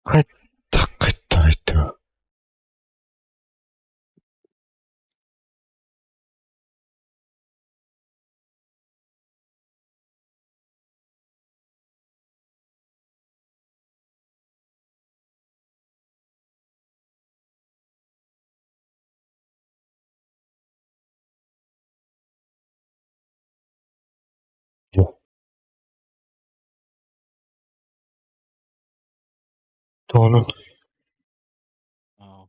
Хайдах хайдаҕый дуу Тоҕонон Oh.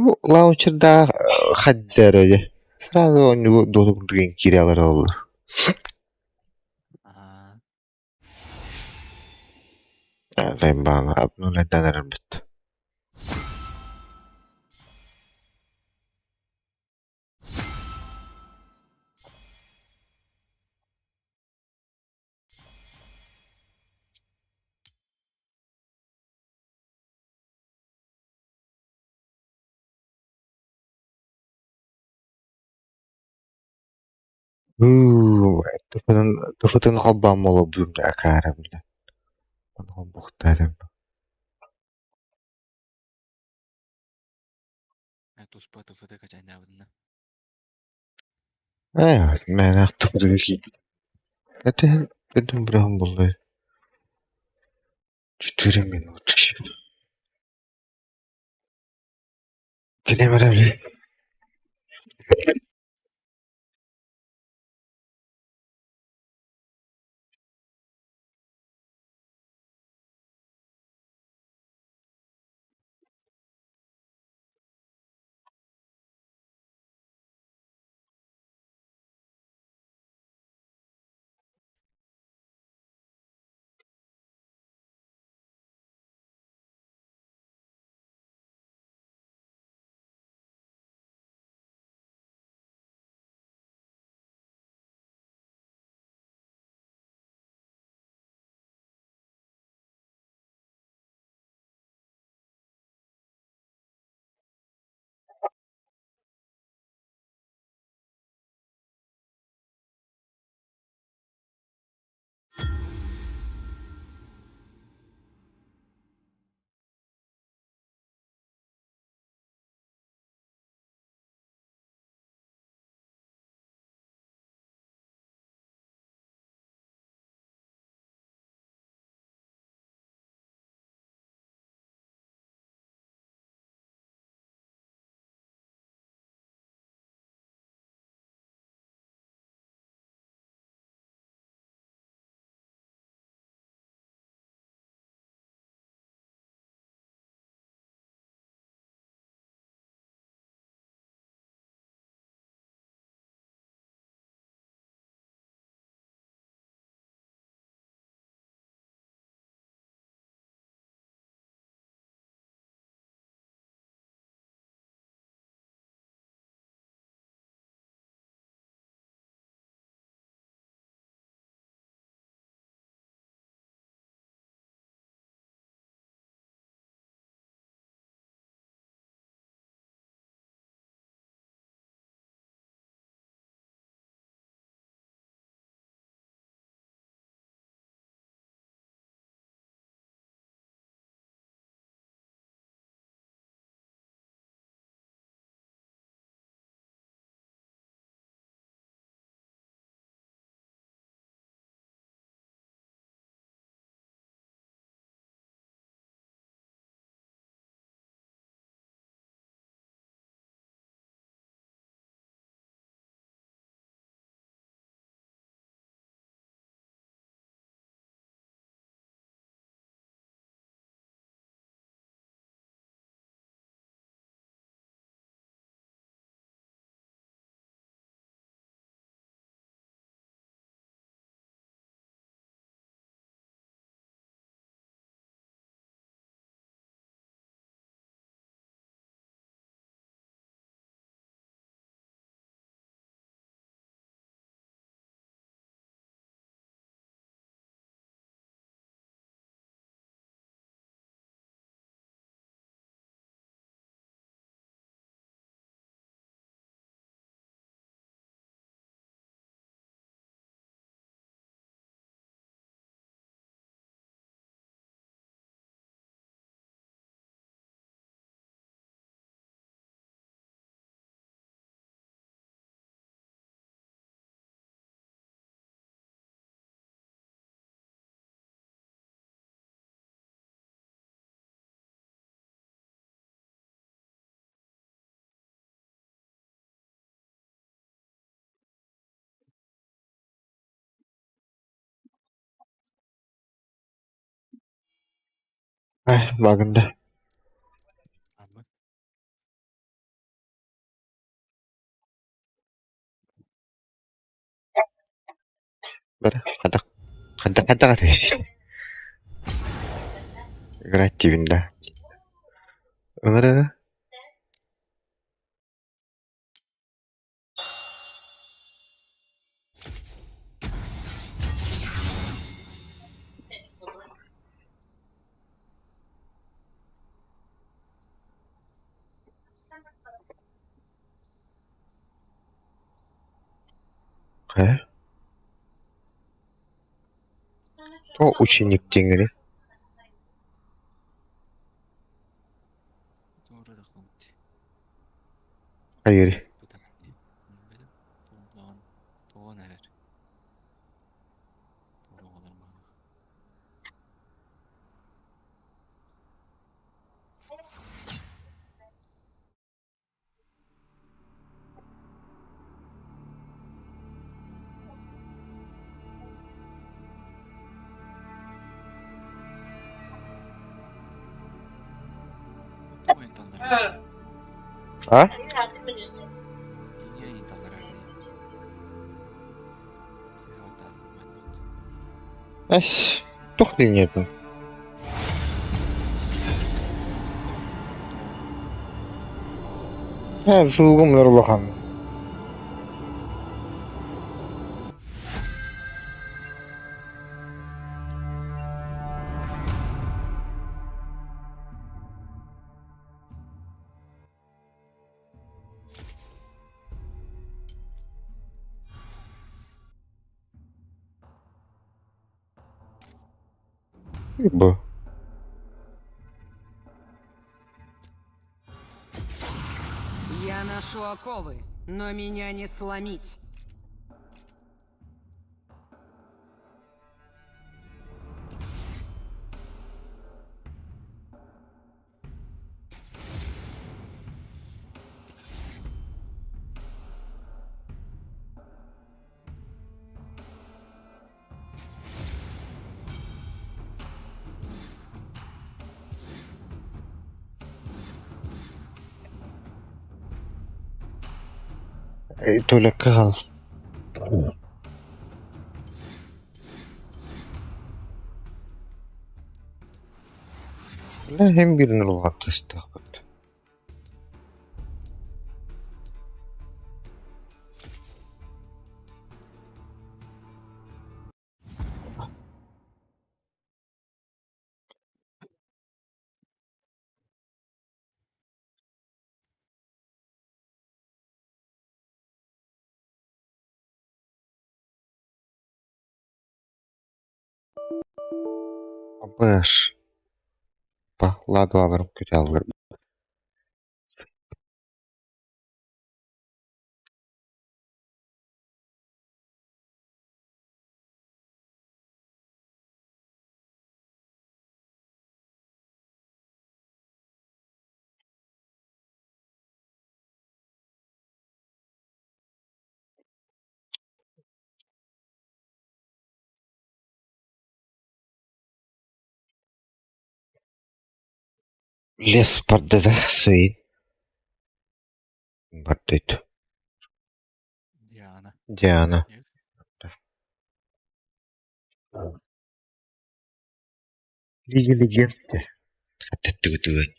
Бу лаунчердаах хайда эрэ сразу оонньууга дуота курдук киирэ олороллор. Аа. Таймбаана обнулядан эрэрбит. Тыфытын холбоон буолуо акаара бile. Ону холбуохтаатым. Туспа ТФТ качайдаабытына. Ээ, мээнэ тыфытыгы киирдим. Этиһин этим быраһым буллай. 4 минуты. Кини бара Багында. Абы. Бары хадах хадах хадах Играть диибин да. Ыҥырара Ээ? Тоҕо ученик диэҥҥиний? Doğru da komut. Хайыырый? Тоҕон эрэр. Оҕолор А? Эс, туох диэҥҥиэтин? Ээ, суугум өр улахан. Бу. Я ношу оковы, но меня не сломить. Туалекка хаал. Иһин биирин улаатыстахпыт. Абыаш, ладаларым көтө Лес барда да сыйын бардыт. Диана. Диана. Нет? Лига легенд. Аттыгытыгын.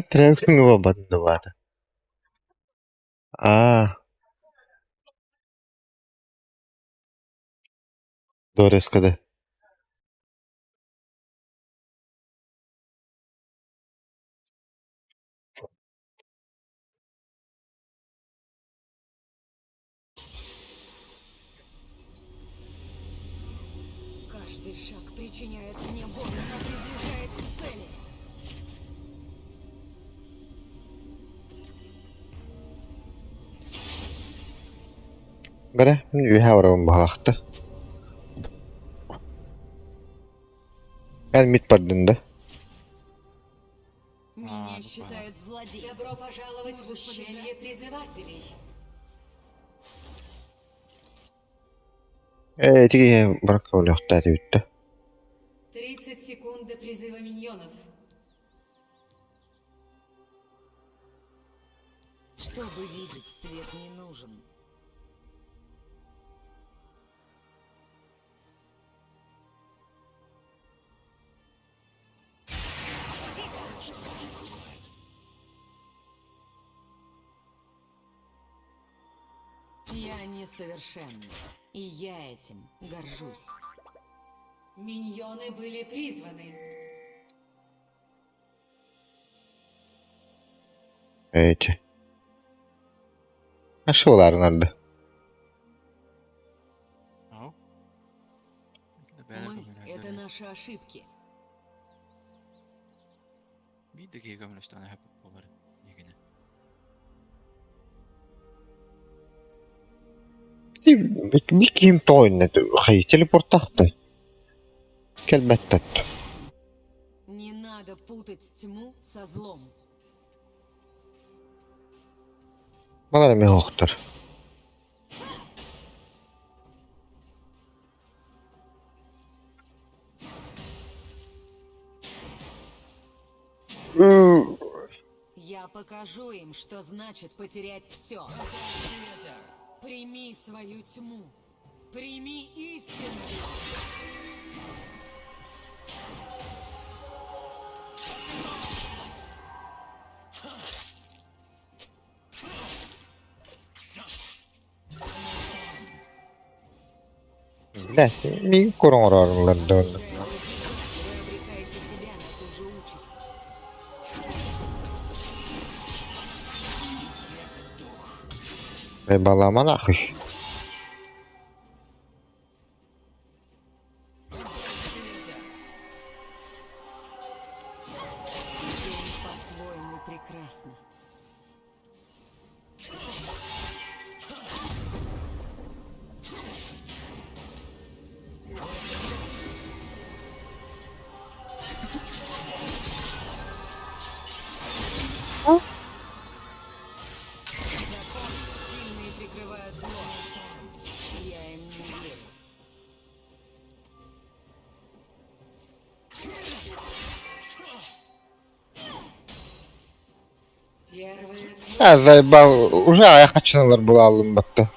Трекснува бандывата. Аа, Дорескада. Каждый шаг причиняет мне боль, но приближает к цели. Бэрэ, үһэ барабын баһаахта. Эн мид бардын да? Меня ну считают злодеем. Добро пожаловать в Можешь ущелье подыграть. призывателей. Ээ, ити киһи баракка өлүөхтээх эбит да. 30 секунд до призыва миньонов. Чтобы видеть, свет не нужен. Я несовершенна, и я этим горжусь. Миньоны были призваны. Ээ, ити. Ашыларынарды. Ау. Бэйэ Мы — көмөлөһөр это наши ошибки. Биир да киһи көмөлөстөҕүнэ сөп буолар игинэ. Бик киһим тоҕо хай телепортаахтай. Кэлбэттэр. Не надо путать тьму со злом. Балар эмиэ оһохтор. Я покажу им, что значит потерять все. Прими свою тьму. Прими истину. Блядь, миигин көрөн оҥорорулар да онно. Вы обрекаете себя на ту же участь. Балама нахуй. Тень по-своему прекрасна. Закон. Сильные прикрывают зло. Я им не верю. Первые А, заебал, уже айахачыналар буолаллым батта.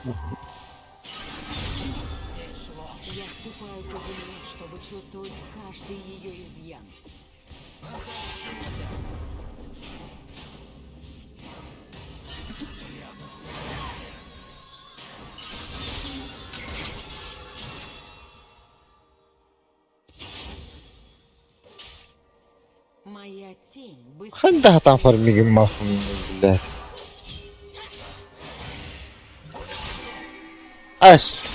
Я ступаю по земле, чтобы чувствовать каждый ее изъян. Моя тень быстрее. Ханда хатан фармигин маф, блядь. Ас!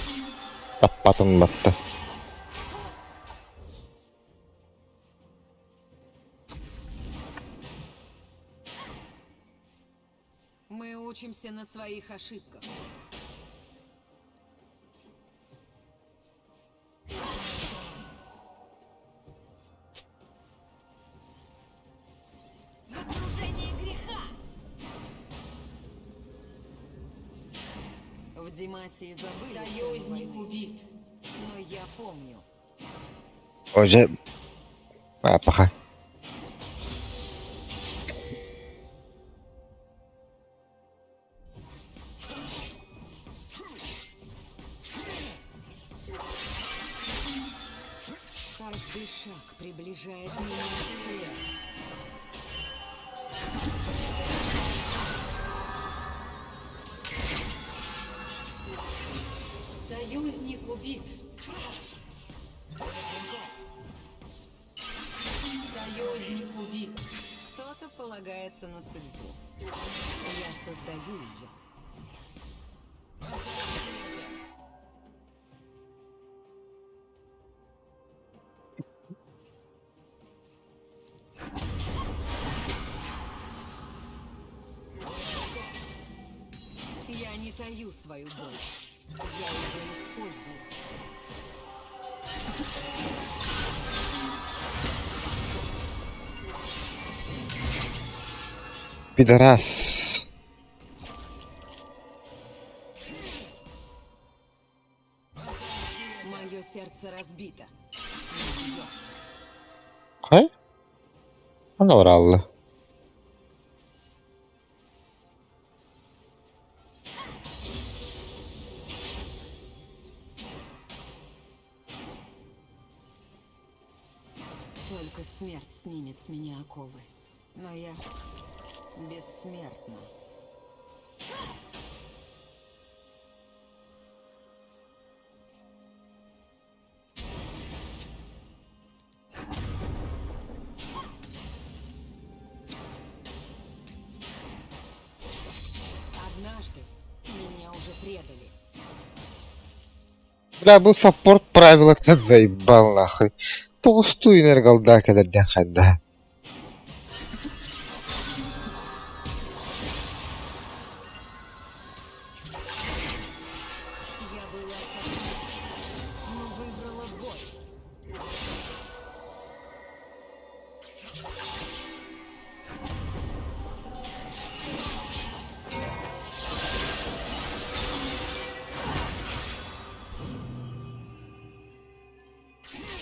Таппатын батта. Мы учимся на своих ошибках. В окружении греха! В Димасии забыли цену Союзник войны, убит. но я помню. Уже... А, пока. Каждый шаг приближает меня к цели. Союзник убит. Союзник убит. Кто-то полагается на судьбу. Я создаю ее. Я не таю свою боль. Я ее использую. Пидорас. Мое сердце разбито. Хайа? Ханна бараалла? Только смерть снимет с меня оковы. Но я бессмертна. Однажды меня уже предали. Бля, бу саппорт правилата заебал нахуй. Тоҕустуу энергалда кэлэрдэн хайда. Я была со но выбрала боль.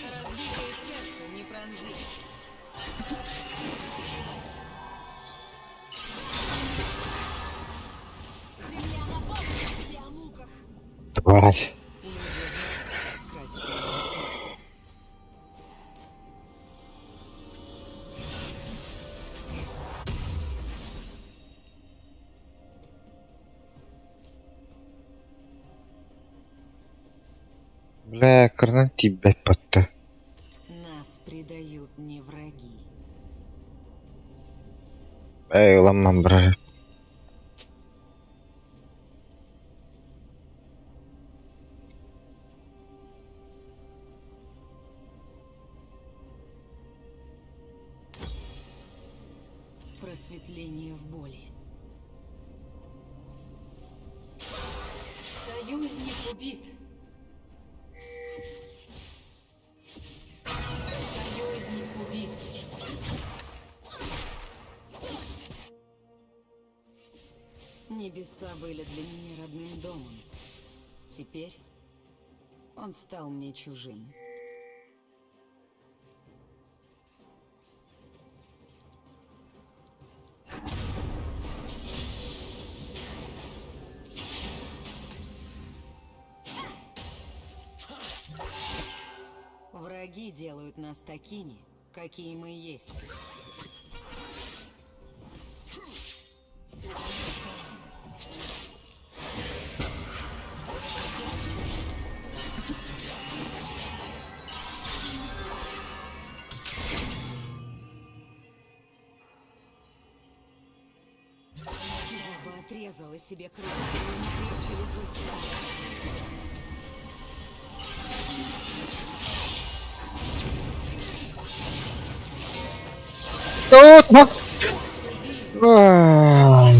Разбитое сердце не пронзить. Земля напомнит тебе о муках. Тварь. Люди знают, как скрасить меня смерти. Бля, кырынан тиийбэт батта. Нас предают не враги. Ээ, ыламман барар. Просветление в боли. Союзник убит. Союзник убит. Небеса были для меня родным домом. Теперь он стал мне чужим. Враги делают нас такими, какие мы есть. Я бы отрезала себе крылья, но не крепче любой стали. Тут нас. Ай.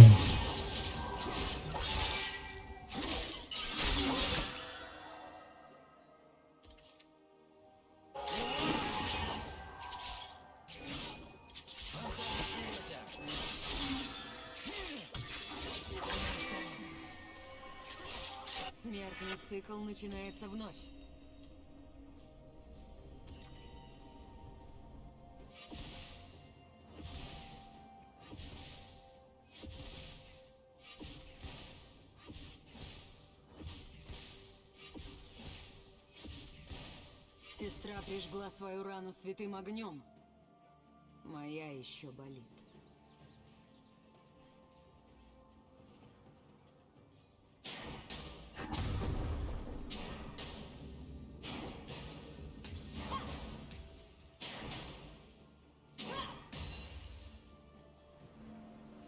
Смертный цикл начинается вновь. Сестра прижгла свою рану святым огнем. Моя еще болит.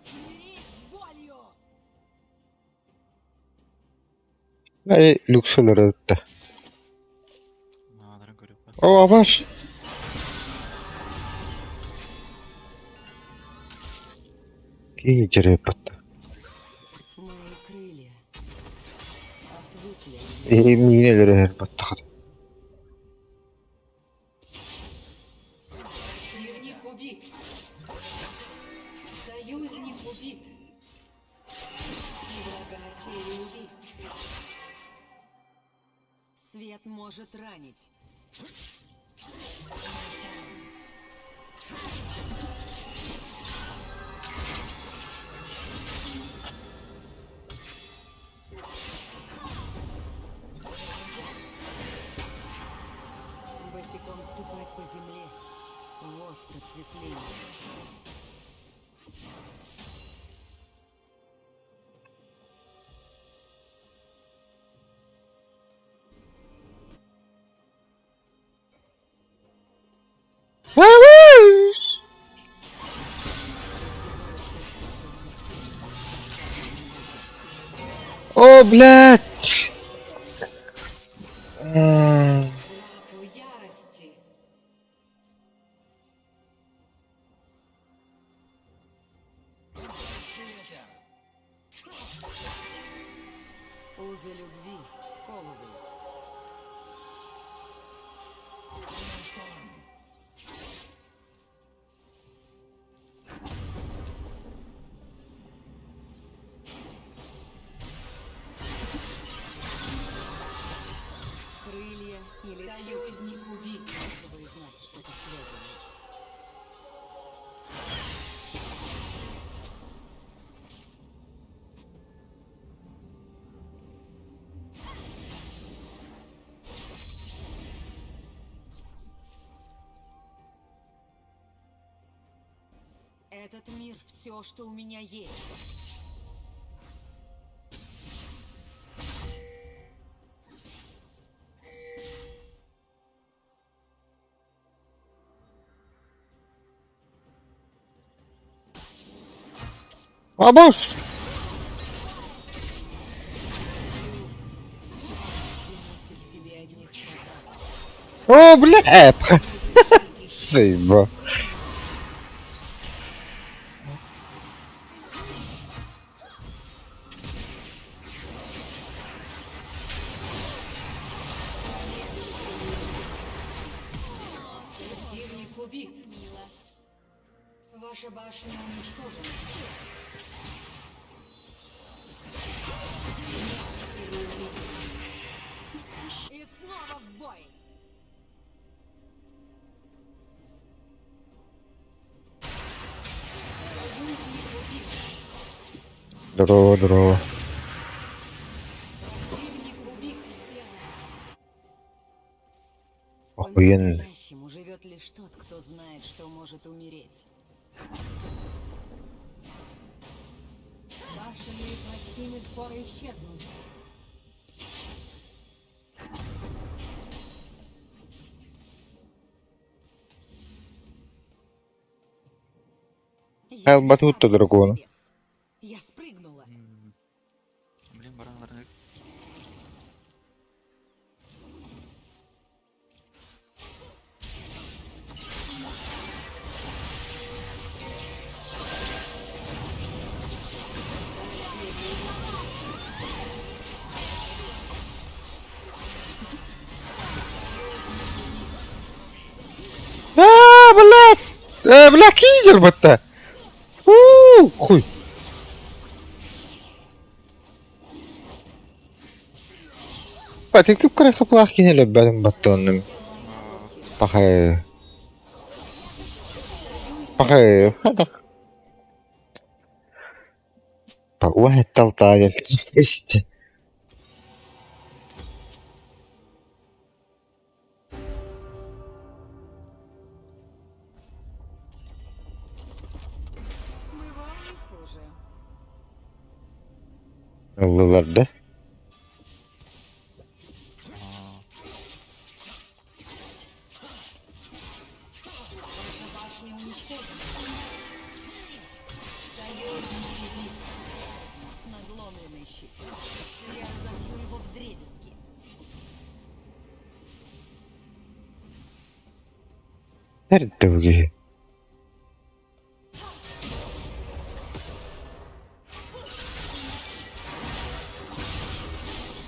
Смирись с болью! Эй, люксөлөр өттө. Мааларын көрүөххэ. О, абаш. Киһи дьэрэ батта. Мои крылья отвыкли от Э, миинэ өлөрөр баттахат. Серия убийств. Свет может ранить. Босиком ступать по земле. Вот просветление. О, блядь! М, Лапу ярости. Узы любви сковывают. Крылья или цепи. Союзник убит. Каждого из нас что-то связывает. Этот мир все, что у меня есть. Абаш! Приносит тебе одни страдания. О, бля! Спасибо. Противник убит. Ваша башня уничтожена. И снова в бой! Здорово, здорово. Противник убит. Охуенно. По-настоящему живет лишь тот, кто знает, что может умереть. Башенные пластины скоро исчезнут. Я Эл не батут-то падала с дракона. небес. Я спрыгнула. Блин, баран баран. А, блядь! Бля, киллер батта! У, хуй. Бат, кып кара кыплах кинеле бәрім батты онным. Пахай. Пахай. Хадах. واحد تلطة ست. Бывало и хуже. Ыллылар да. Ваша башня уничтожена. Союзник убит. Надломленный щит. Я разобью его в дребезги. Nerede bu kişi?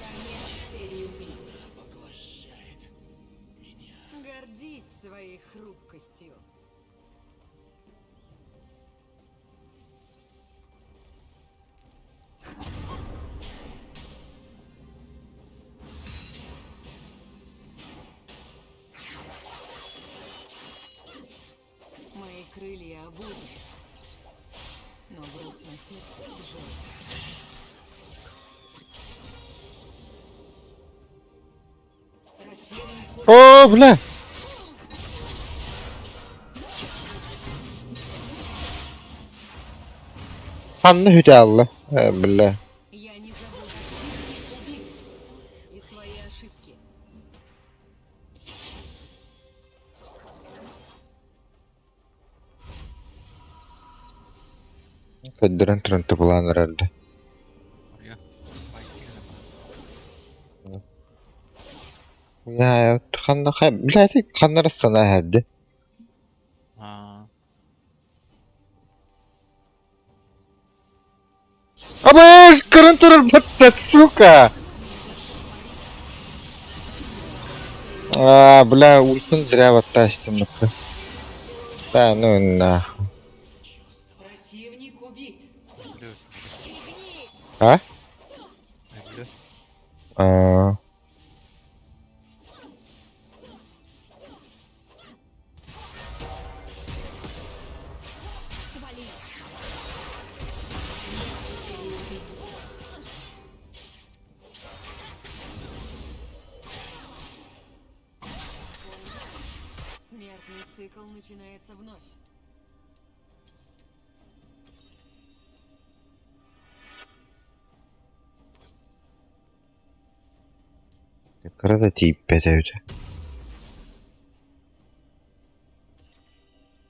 Конец серии убийств. Гордись своей хрупкостью. О, бля! Ханна хүтэ Э, бля. Я не забуду убит и свои ошибки. Көрдөрөн туран тупулаан эрэрдэ. Oraya. Bay Я ханна хай, бля, ханна рассана эрдэ. Аа. Абаш, көрөн турар батта, сука! А, бля, ультун зря баттастым. Да, ну нахуй. Противник убит. Өллө. А? Өллө. А. Смертный цикл начинается вновь. Кыра да тиийбэт эбит.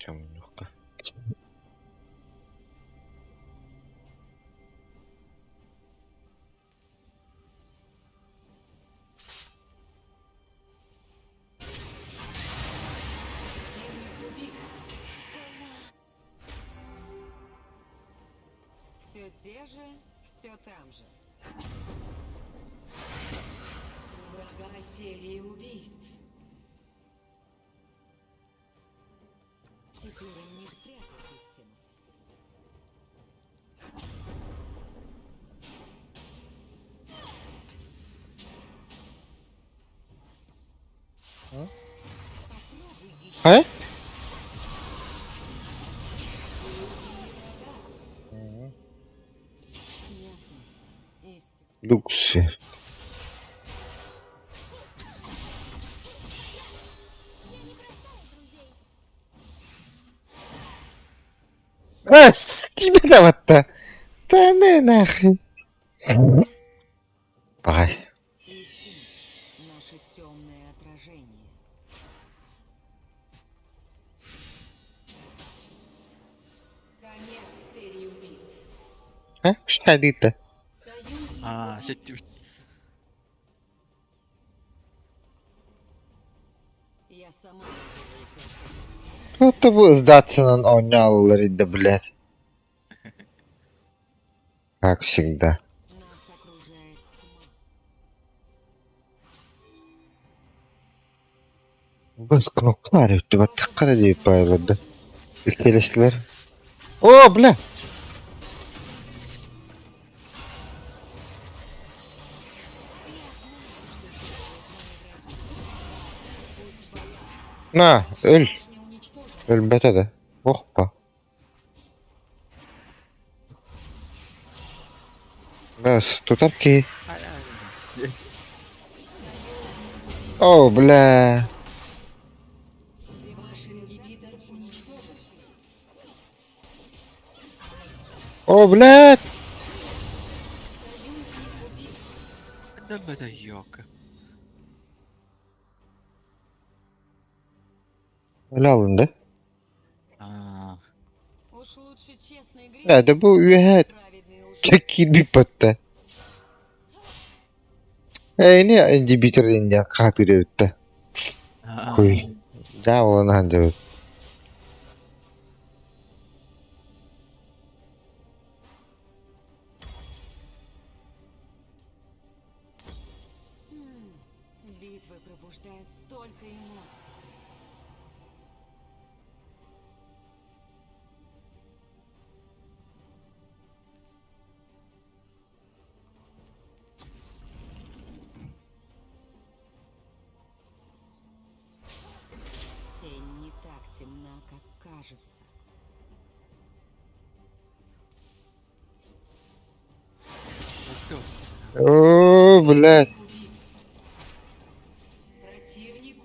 Чомнуохха. Все те же, все там же. У врага серия убийств. Теперь им не спрятать истину. Хайа? Смертность. Истина. Люкс. Э, тиийбэтэ батта. Да не нахуй. Бай. Истина. Наше темное отражение. Конец серии убийств. А? Что это? Союзник Аа, убит. сет. Я сама делаю эти ошибки. Тут бу сдаться оонньооллор да, блядь. Как всегда. Нас окружает тьма. Быз кнопкалар өттү баттаккара дип байылды. Иккелештилер. О, бля! Пусть боятся. На, өл. Башня уничтожена. Өлбөтө да. Охпа. Бas, тутар ки. Ай ай. О, бля. Ваш ингибитор уничтожен. О, блядь. Союзник убит. Да бада ёка. Öyle alındı. Аа. Уж лучше честной игре, Да, бу үөһэ праведный лжи. кирбит батта. Эйни ингибитор инде катыр өттө. Аа. Куй. Да, олан деп. Битвы пробуждают столько эмоций. Тень не так темна, как кажется. Өттө. О, блядь. Убит. Противник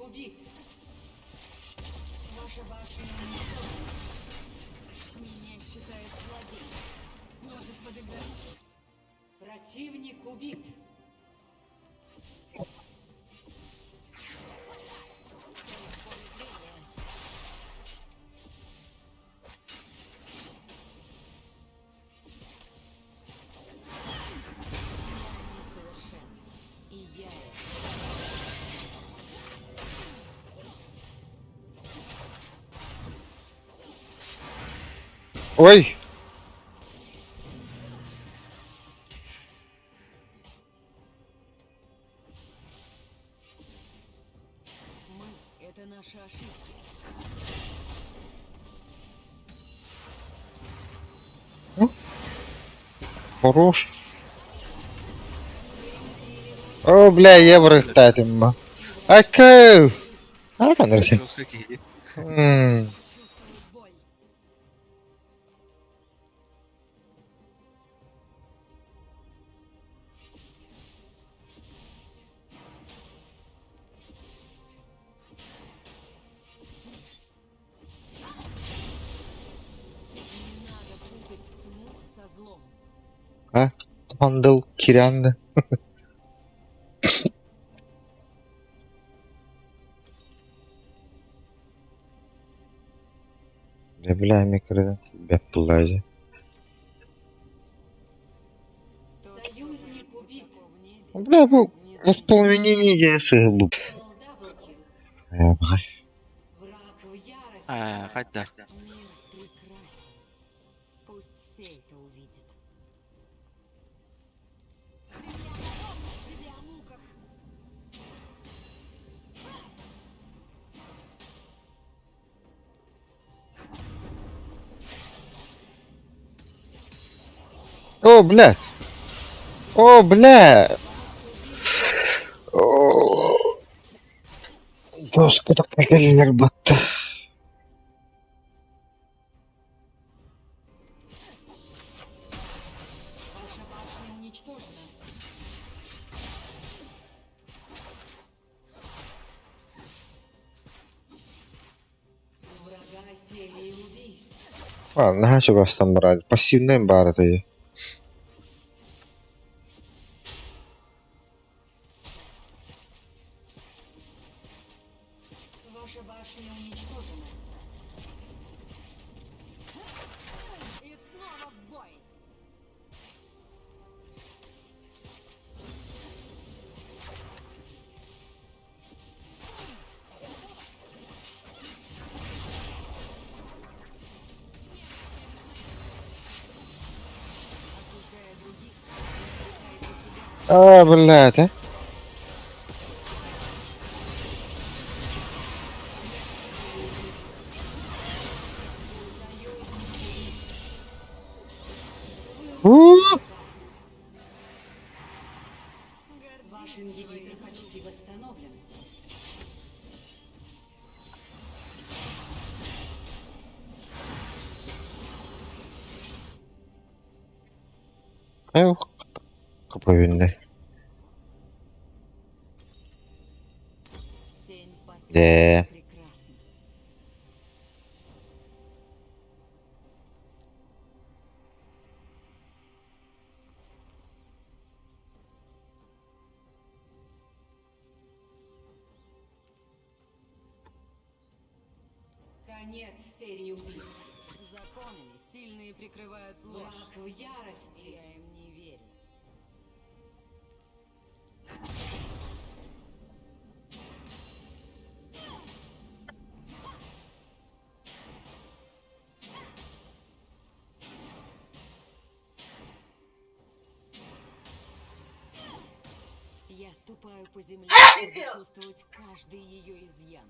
Противник убит. Я несовершенна. И я это. Ой! Мы — это наши ошибки. Хорош. О, бля, евро татим. Акыл! А, там, друзья. Жестко киһи. М. Чувствую боль. Не надо путать тьму со злом. А? Хандал Кирянды. Да, бля, микро. Бля, плазя. Тот, кто Союзник горит убит. высоко в небе, Бля, bu не восполнение сыгылып. Double kill. Бай. Враг в ярости. Аа, хайда. Мир прекрасен. Пусть все это увидят. Земля напомнит себе о муках. О, бля. О, бля. О. Доска так келер батты. Ваша башня уничтожена. У врага серия убийств. А, наша бастан барады. Пассивный барды. Ваша башня уничтожена. И снова в бой! Осуждая других, не себя. А, блядь, а. У! Ваш Гордись ингибитор своим почти восстановлен. Эх, капавинный. Тень Да. по прекрасна. Конец серии убийств. Законами сильные прикрывают ложь. Враг в ярости. Я им не верю. Я ступаю по земле, чтобы чувствовать каждый ее изъян.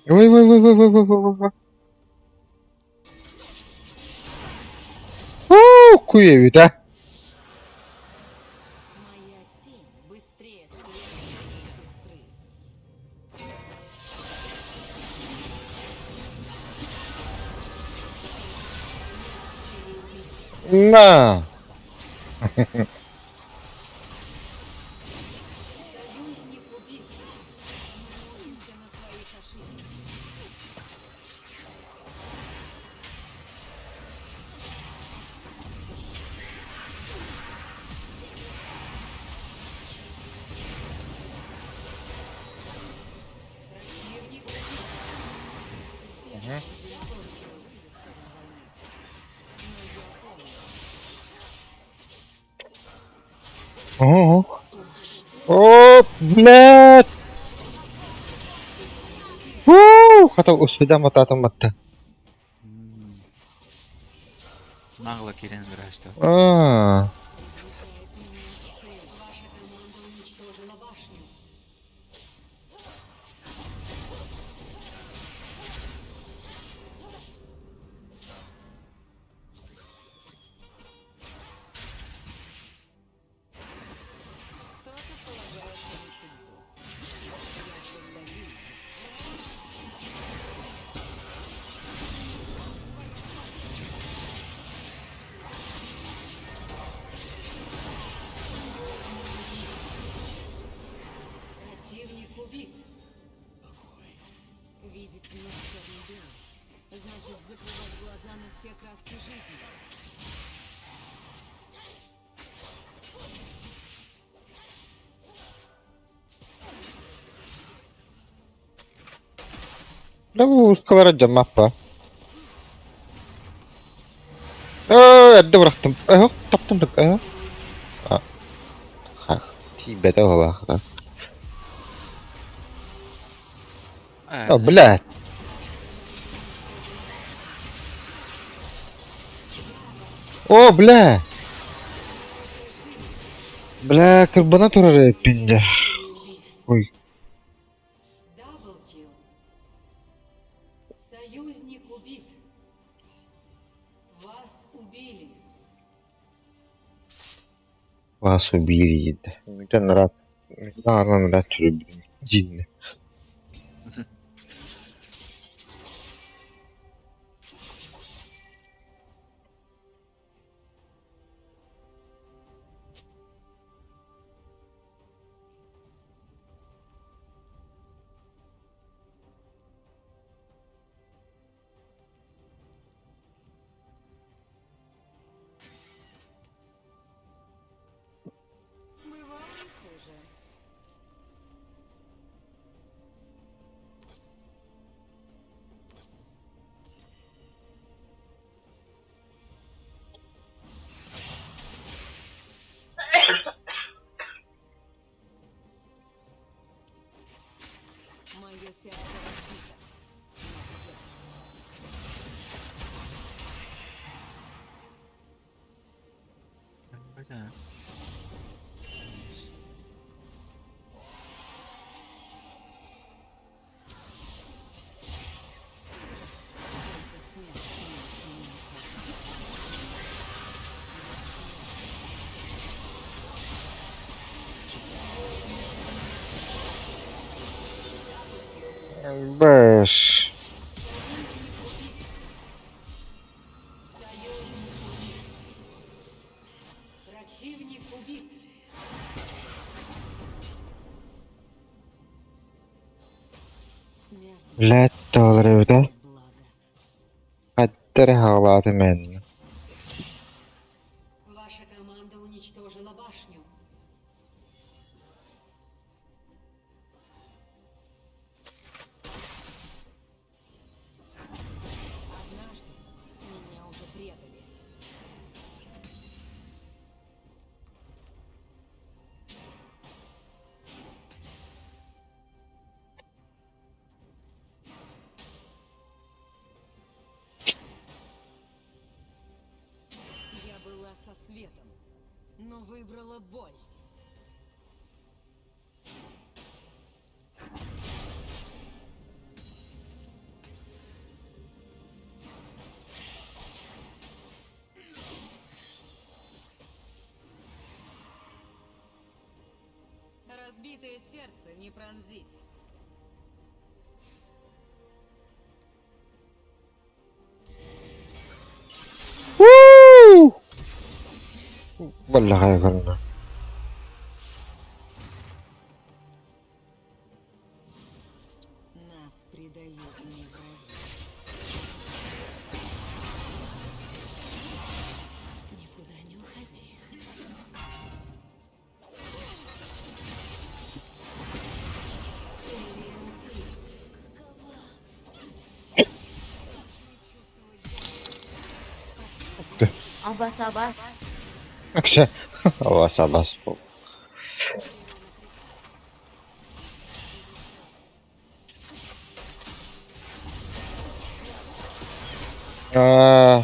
Ой, ой, ой, ой, ой, ой, ой, ой. У, куевит, а? Моя тень быстрее света моей сестры. На! Союзник убит. Мы учимся на своих ошибках. Уһу. О, блядь! Уу, хата успеда матаатым батта. Нагло киирэн здрасте. Аа. Ваша команда уничтожила башню. Кто-то полагается на судьбу. Я создаю ее. Противник убит. Видеть мир черно-белым значит закрывать глаза на все краски жизни. Да бу ускалара дьаммаппа. Ээ, эрдэ бырахтым. Э, таптым так, э. А, хах, тиийбэтэ уолаахта. А, блядь. О, бля! Бля, кырбана турар эбиппин дьэ. Ой, Double kill. Союзник убит. Вас убили. вас убили диэтэ. Бүтэн ыраат, бүтэн ыраат түрүбүн дьиҥнэ. Бывало и хуже. Мое сердце разбито. Но бьется. Только смерть снимет с меня оковы. Бэш. Союзник убит. Противник убит. Смерть Блядь, толры, да? благо. Хаттер хаалааты мэн. Ваша команда уничтожила башню. Однажды меня уже предали. Я была со светом, но выбрала боль. Разбитое сердце не пронзить. Уу! Баллаҕай көрүнэ. Нас предают не враги. Никуда не уходи. Абас абас. Акша. Абас абас. Аа,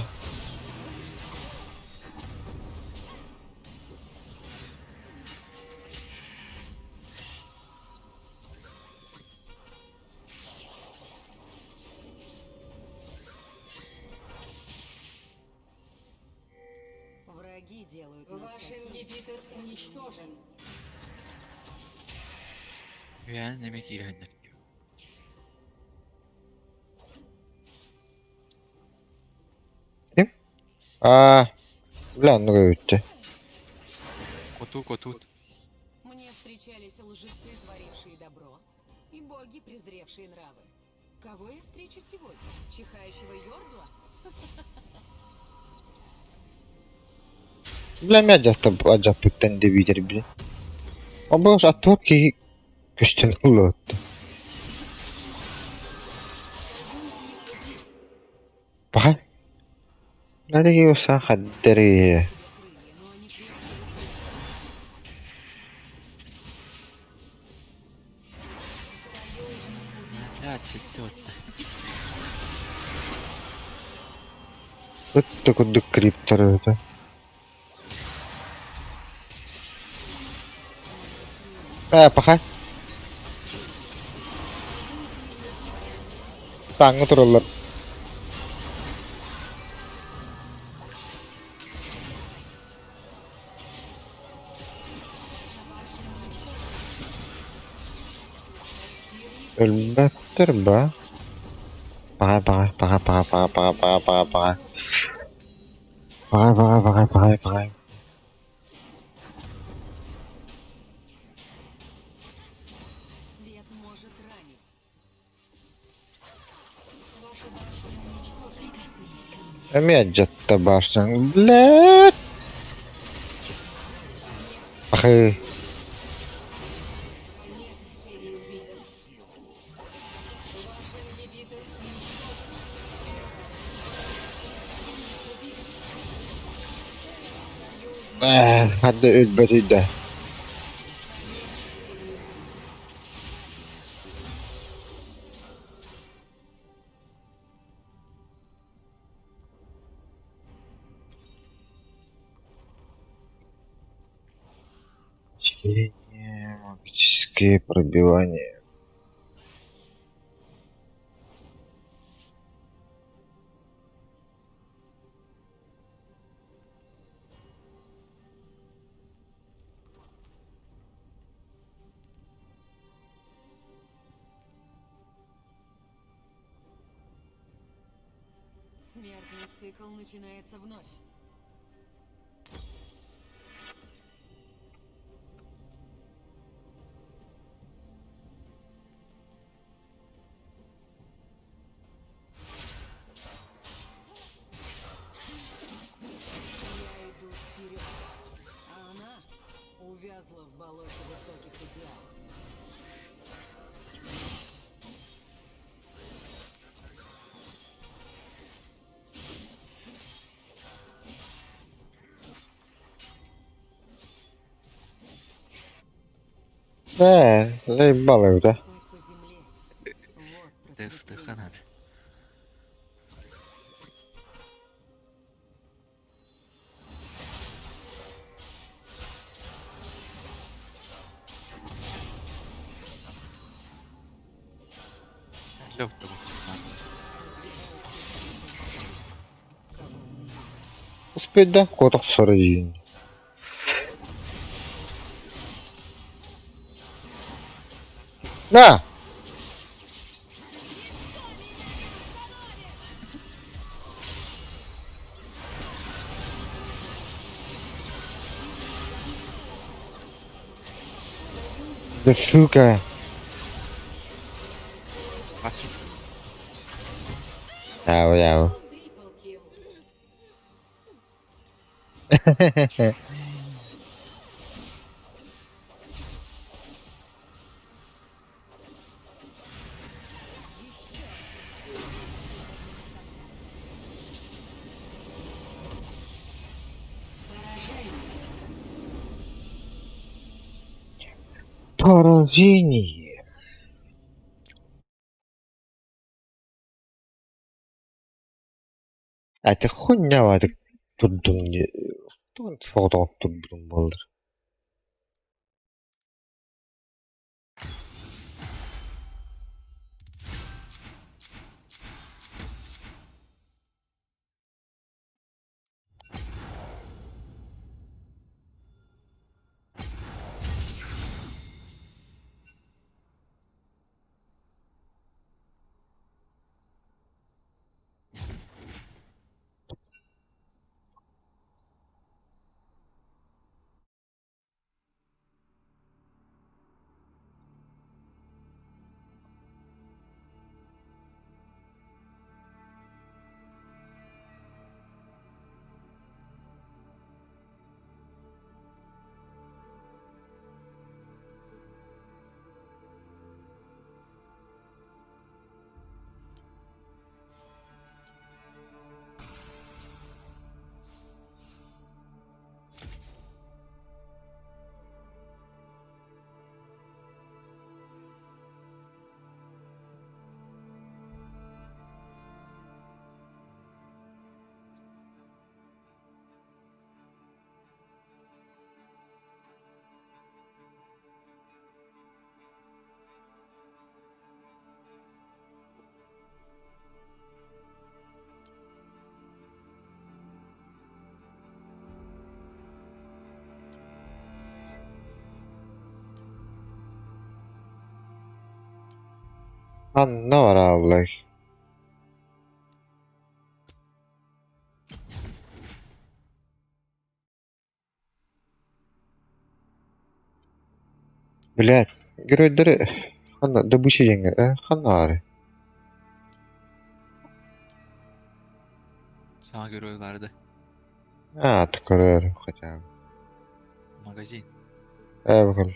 Враги делают нас Ваш такими, ингибитор уничтожен. Үөһээн эмиэ киирэннэр дии. ким? Аа, бля, оннук эбит Хотуу хотуут. Мне встречались лжецы, творившие добро, и боги, презревшие нравы. Кого я встречу сегодня? Чихающего Йордла? Бля, эмиэ алдьаппыттан диэбиитэр били. Обоос аттыбар киһи көстөн ыллыбыт. Паха, Нарыйыса хаддарыы Крылья, но они крепкие. Блядь, ситтэ отта. Ыт курдук криптор эбитэ. Ээ, паха. Тааҥҥа тураллар. Өлбөттөр ба. Паха, паха, паха, паха, паха, паха, паха, паха, паха. Паха, паха, паха, паха, паха. Свет может ранить. Ваша башня уничтожена. Прикоснись ко мне. Эмиэ дьатта баарсан. Блядь. Пахы. Конец серии убийств. Ваш ингибитор уничтожен. Ээ, хадда өлбөтүйдэ. Чтение, магические пробивания. Смертный цикл начинается вновь. Я иду вперед, а она увязла в болоте высоких идеалов. Ээ, заебало эбитэ. Ступать по земле. Вот Тых просветление. ханат. Лёг того. Кого мы любим. Успеть куотах соройдун. На! Да сука! Бачу. Яу яу. Трипл килл. Поражение. Поражение. Ати хуйня турдуҥ дии, тугун соҕотоҕун турбутуҥ буоллар Ханна барааллай? Блядь, геройдары ханна добыча диэҥҥэ ханна баарый? Саҥа герой барды. А, көрөр хотя бы. Магазин. Бакал.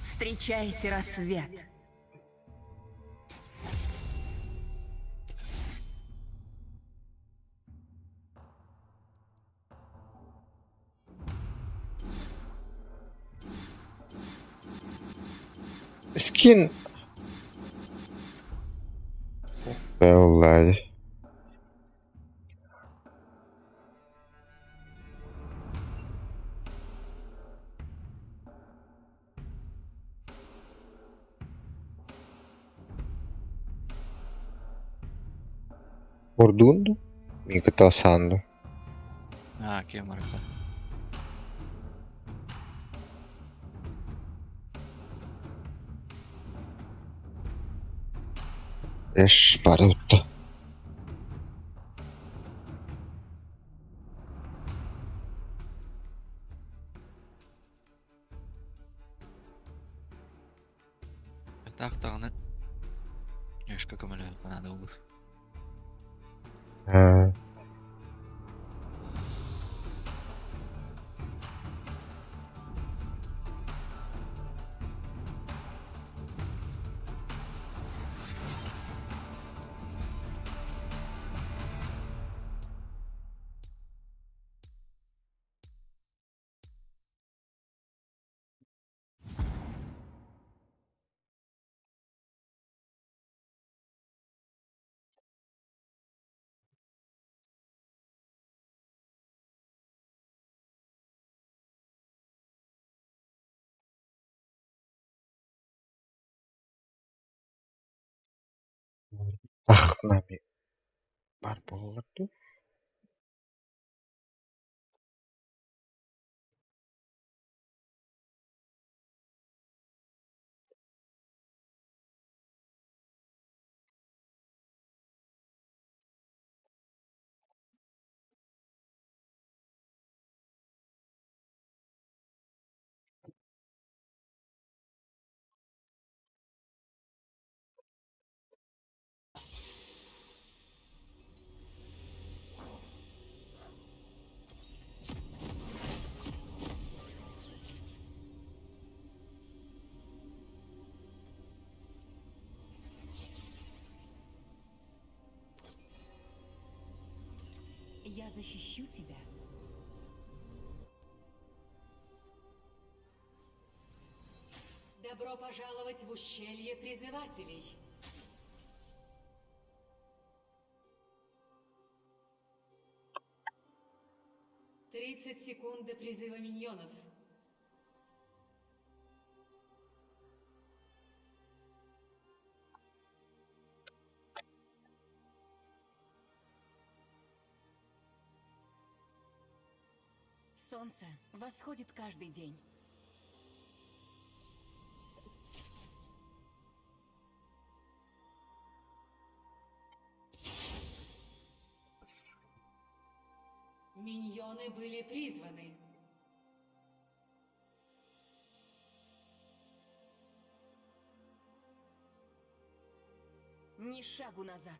Встречайте рассвет. Скин. Бля. Ордун? Mica tossando. А, кем арта. Эш, барутта. Тахтаҕына Ешка көмөлөһүөххэ наада буолуо. Аа. Ах, нами бар буоллар дуу? Я защищу тебя. Добро пожаловать в ущелье призывателей. 30 секунд до призыва миньонов. Солнце восходит каждый день. Миньоны были призваны. Ни шагу назад.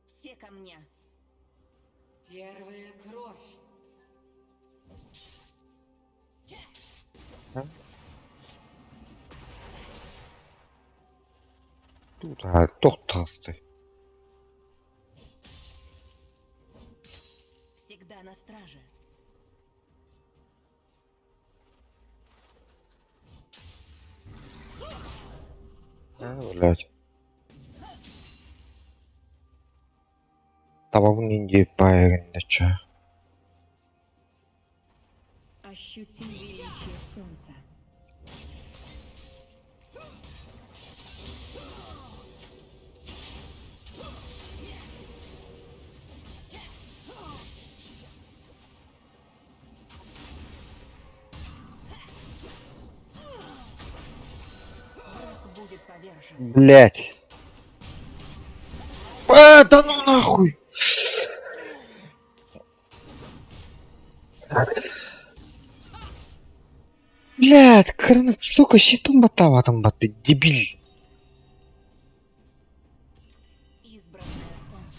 Все ко мне. Первая кровь. Туох таҕыстай? Всегда на страже. А, блядь. Табабын индиэп баайыгын чаа. Ощути величие солнца. Враг будет повержен. Блядь. А, да ну нахуй! Блядь, кырнат, сука, щитом батаватым баты, дебил. Избранное солнце.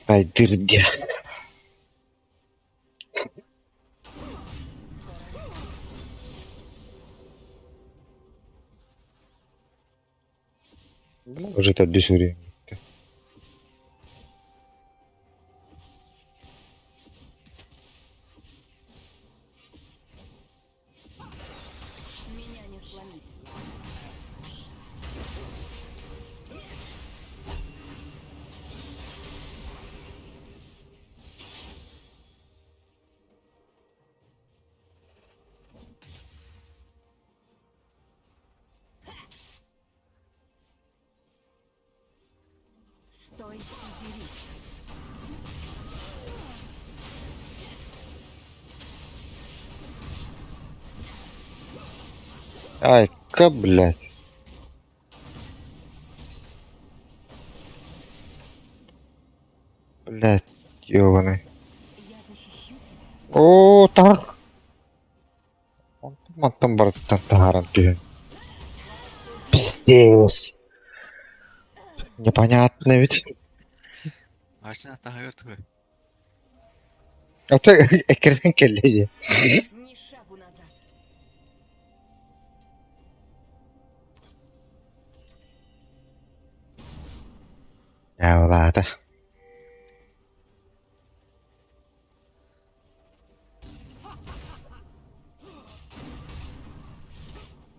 Ай, дырдя. Скоро. Уже это дюсюри. Меня не сломить. Стой и дерись. Ай, ка, блядь. Блядь, ёбаный. Я защищу тебя. Оо, тарх. Онтон барытыттан таһааран түһэн. Пиздец. Непонятно ведь. Машина таһыгар турар. А то эккирэтэн кэллэ дии. Ни шагу назад. Ээ, улаата.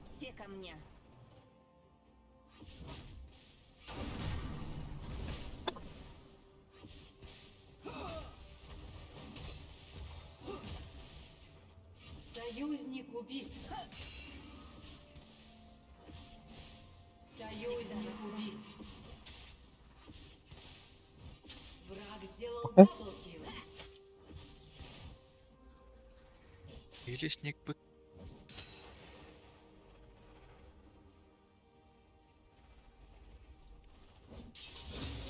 Все ко мне. Союзник убит. Союзник убит. Враг сделал double kill. Илисник бут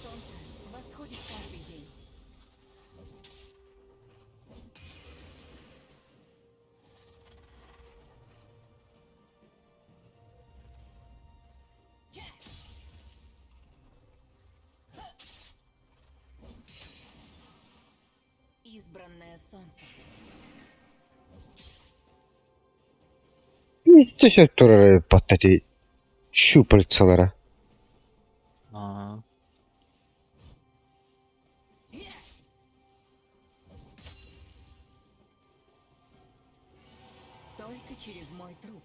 Солнце восходит. Избранное солнце. Пиздец турар эбит щупальцалара. Аа. Только через мой труп.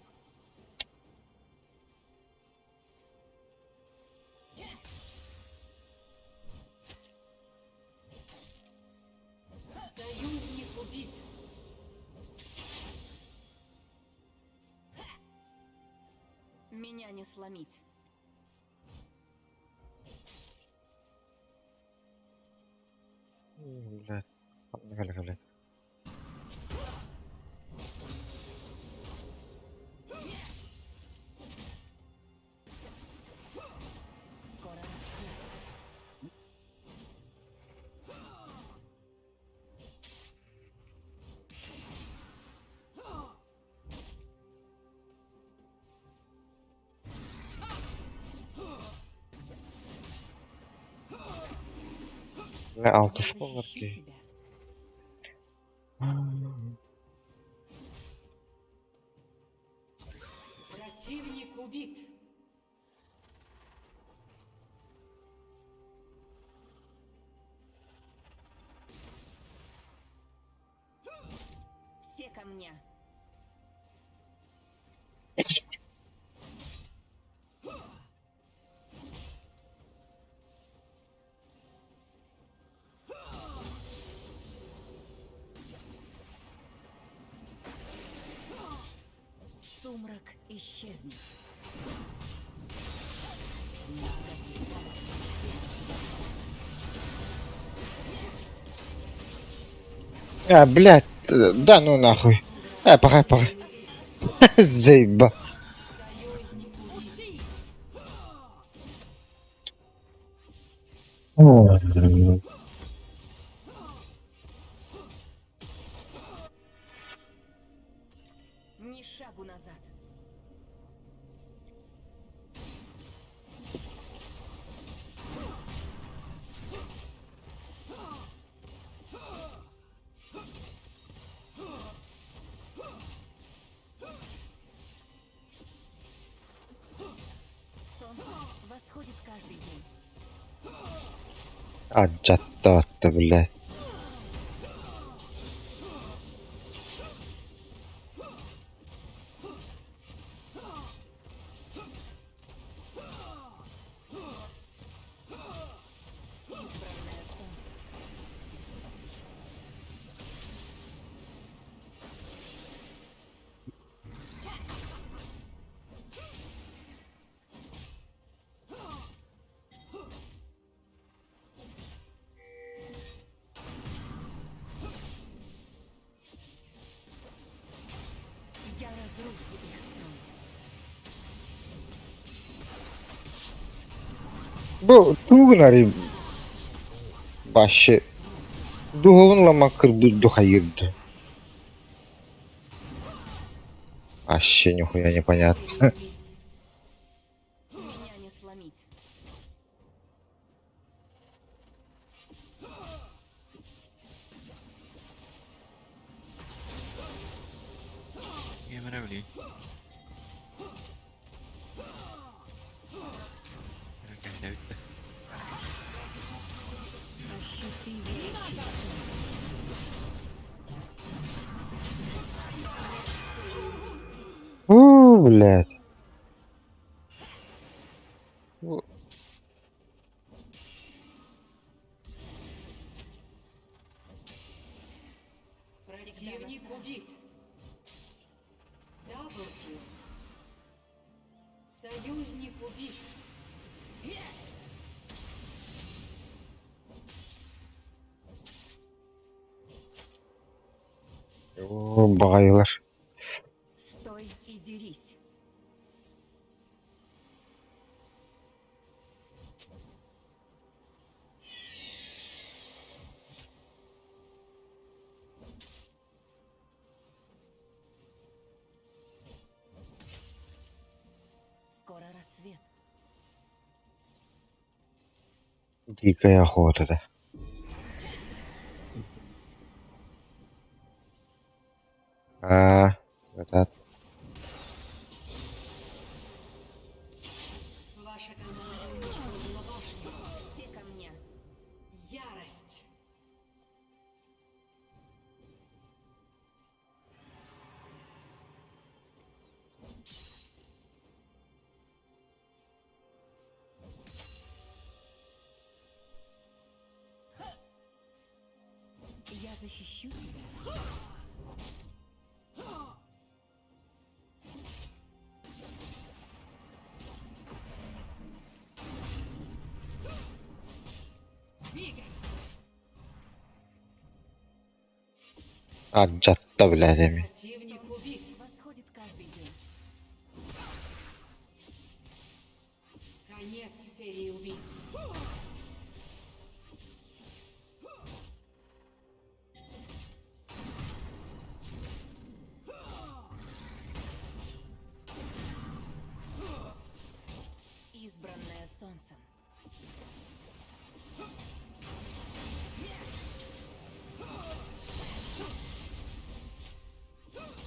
Союзник убит. Меня не сломить. Блядь. Кэлэ кэлэ. Скоро рассвет. Бля, алтыс Я буолар защищу киһи. тебя. Противник убит. Все ко мне. Сумрак исчезнет. А, блядь, да ну нахуй. А, пора, пора. Заеба. Союзник убит. Ни шагу назад. Солнце восходит каждый день. А, дьаттаатта, блядь. Избранное солнце. Я разрушу их строй. Бу тугунари вообще духовын ламакыр духайырды. Вообще нихуя непонятно. Меня не сломить. Геймера били. Кэлэ бүттэ. Ощути величие. У, блядь. У, Противник убит. Double kill. Союзник убит. О, баҕайылар. Стой и дерись. Скоро рассвет. Дикая охота, да. защищу тебя. Двигайся. Алдьатта, блядь, эмиэ. Противник убит. Восходит каждый день. Конец серии убийств. Избранная солнцем.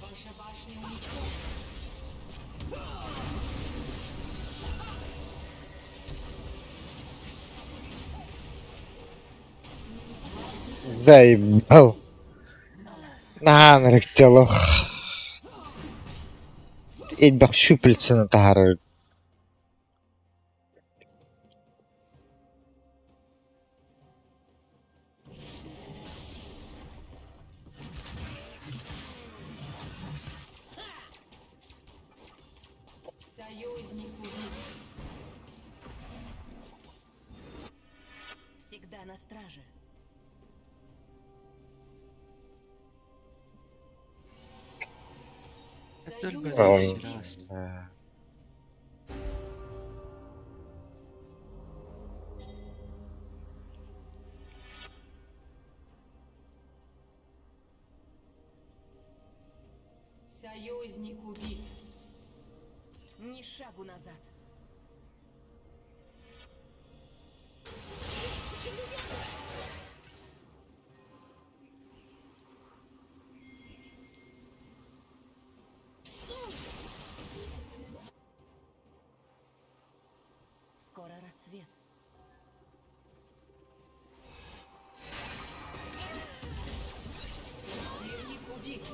Ваша башня уничтожена. Заебал. Наһаа ынырык Элбэх щупальцаны таһаарар. Союзник убит. Всегда на страже. Союзник Ой, убит. бля. Союзник убит. Ни шагу назад. Скоро рассвет. Противник убит.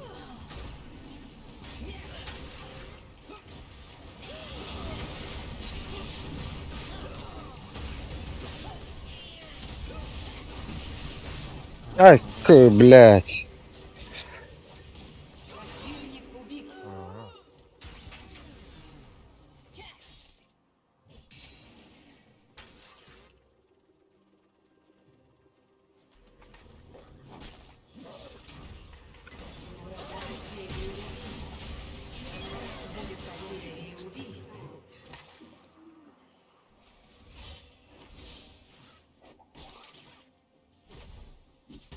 Ай, блядь. Противник убит. Врага серию Будет серия убийств.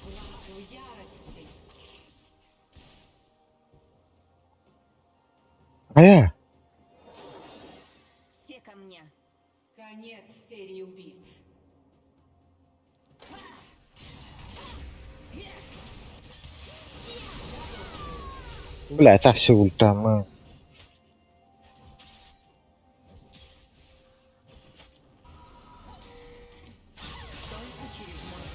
Враг в ярости. Хайа. Все ко мне. Конец серии убийств. Блядь, та все ультамы. Только через мой.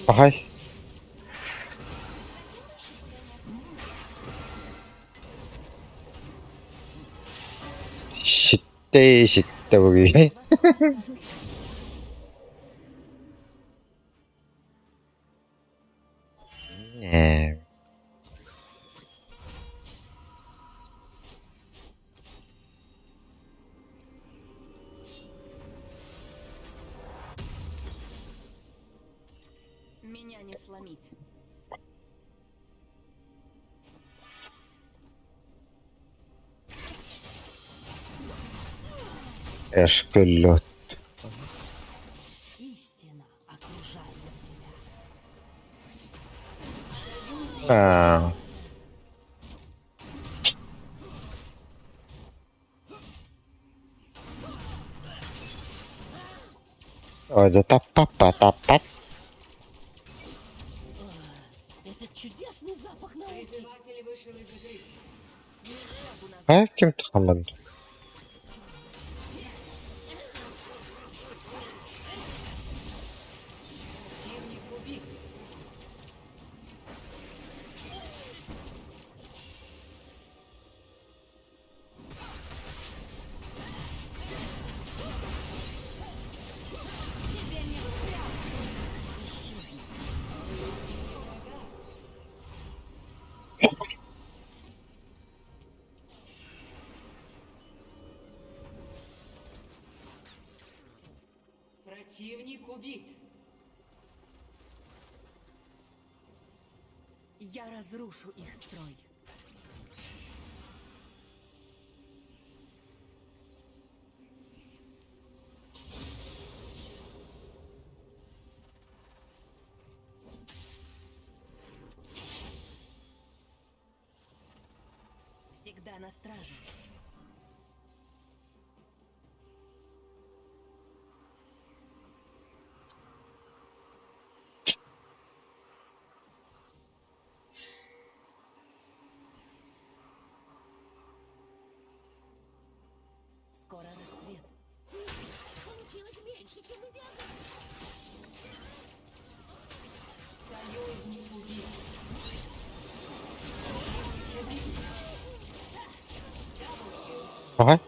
Ай. Ситтэ, ситтэ буги. Не. Меня не сломить. Эшкөллөт. Истина окружает тебя. А. Ой, да та папа, та пап. Этот чудесный запах науки. Призыватель вышел из игры. Ни шагу назад. А ким тахаман? Противник убит. Противник убит. Я разрушу их строй. Всегда на страже. Скоро рассвет. Получилось меньше, чем идеально. Союзник убит. Ага.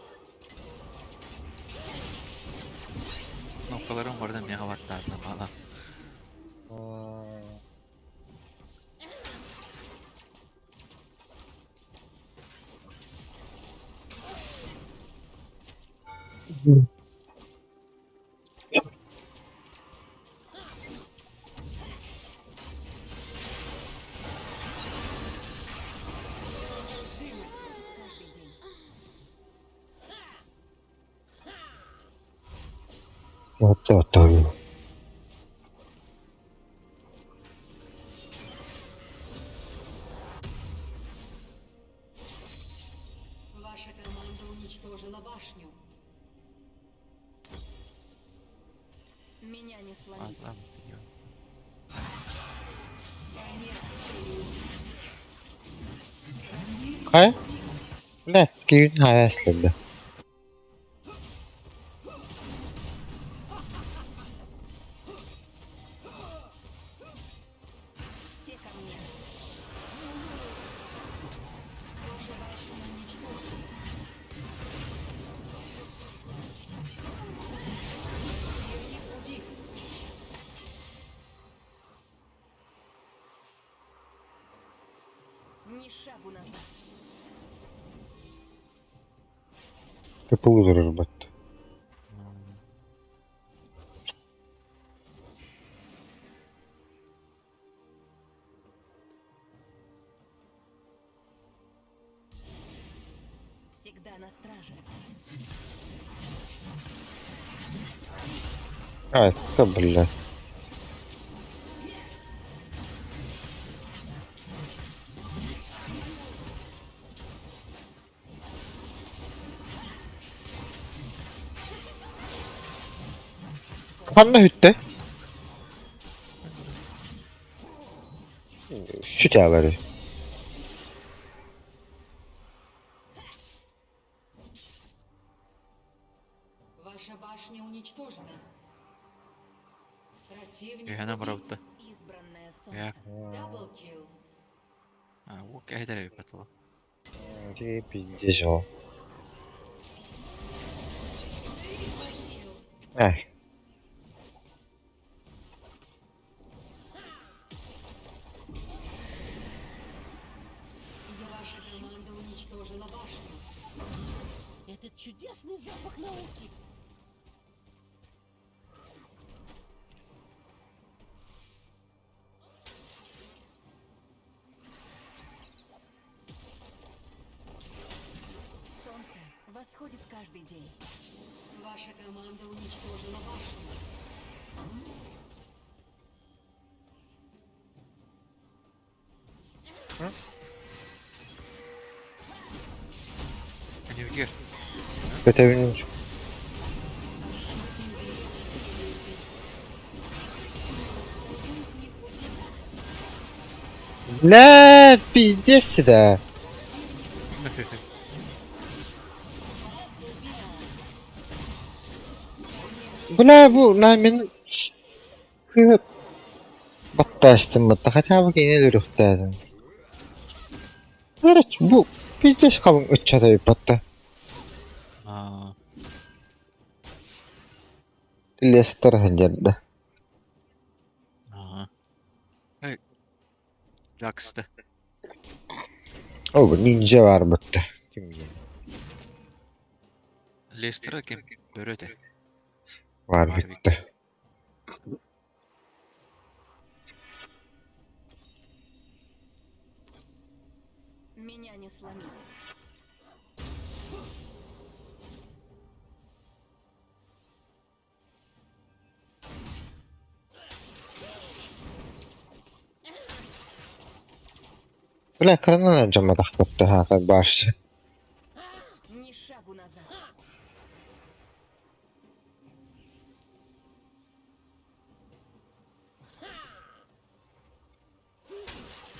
Кнопкаларым барда миэхэ баттаатына баала. Каждый день. Оччо Ваша команда уничтожила башню. Меня не сломить. Атлам. Хайа? Блядь, киһин хайа эслэрдэ. Все ко мне. Ваша башня уничтожена. Противник убит. Ни шагу назад. Кытылы бат. Всегда на страже. А, это, блядь. Ханна бүттэ? Сүтээҕэр. Ваша башня уничтожена. Противник Үһэнэ убит. барабыта. Избранное Я. солнце. Double kill. Уу кэһэтэр эбит батыла. Ти пиздец ол. Эх, Ваша команда уничтожила башню. Этот чудесный запах науки. Солнце восходит каждый день. Ваша команда уничтожила башню. Анивгер. көтөбүн. Блядь, пиздец да. Бля, бу на мин баттаастым батта хотя бы кини өлүөхтээдим. Короче, бу пиздец халыҥ ыччата батта. Аа. Лестер ханжарда. Аа. Эй. Jax'ta. О, бу ниндзя бар батта. Ким билэр? Лестера ким? Бөрөтө. Бар Warwick. битте. Меня не сломить. Бля, кыранан алдьамматахпыт аһаата баарсы. Ни шагу назад.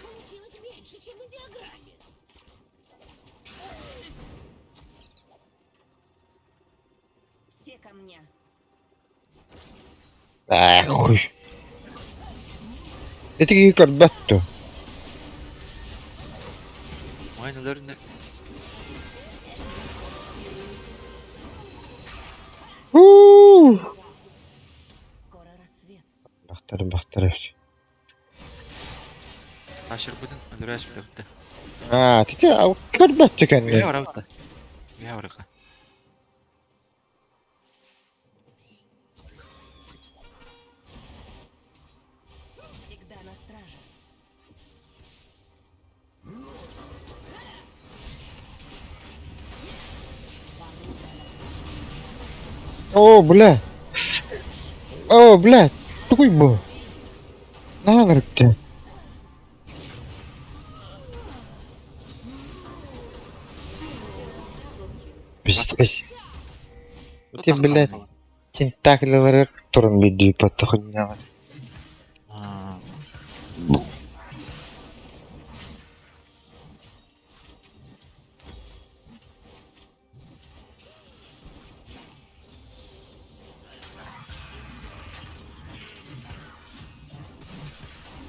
Получилось меньше, чем на диаграмме. Все ко мне. Ээ, хуй. Ити киһи көрбөт дуо? Aynalarını Уу! Скоро рассвет. Бахтар, бахтар эбит. Aşırı өлөрөөс бүтэ. Аа, тити көрбөт Бэйэ кэннэ. барабыта. Бэйэ барыка. Всегда на страже. Оо, бля. Оо, бля. Тугуй бу? Наһаа ынырыктыы. Пиздец. Ити, блядь, тентаклилары туран биэрдии паттахынньаҕын.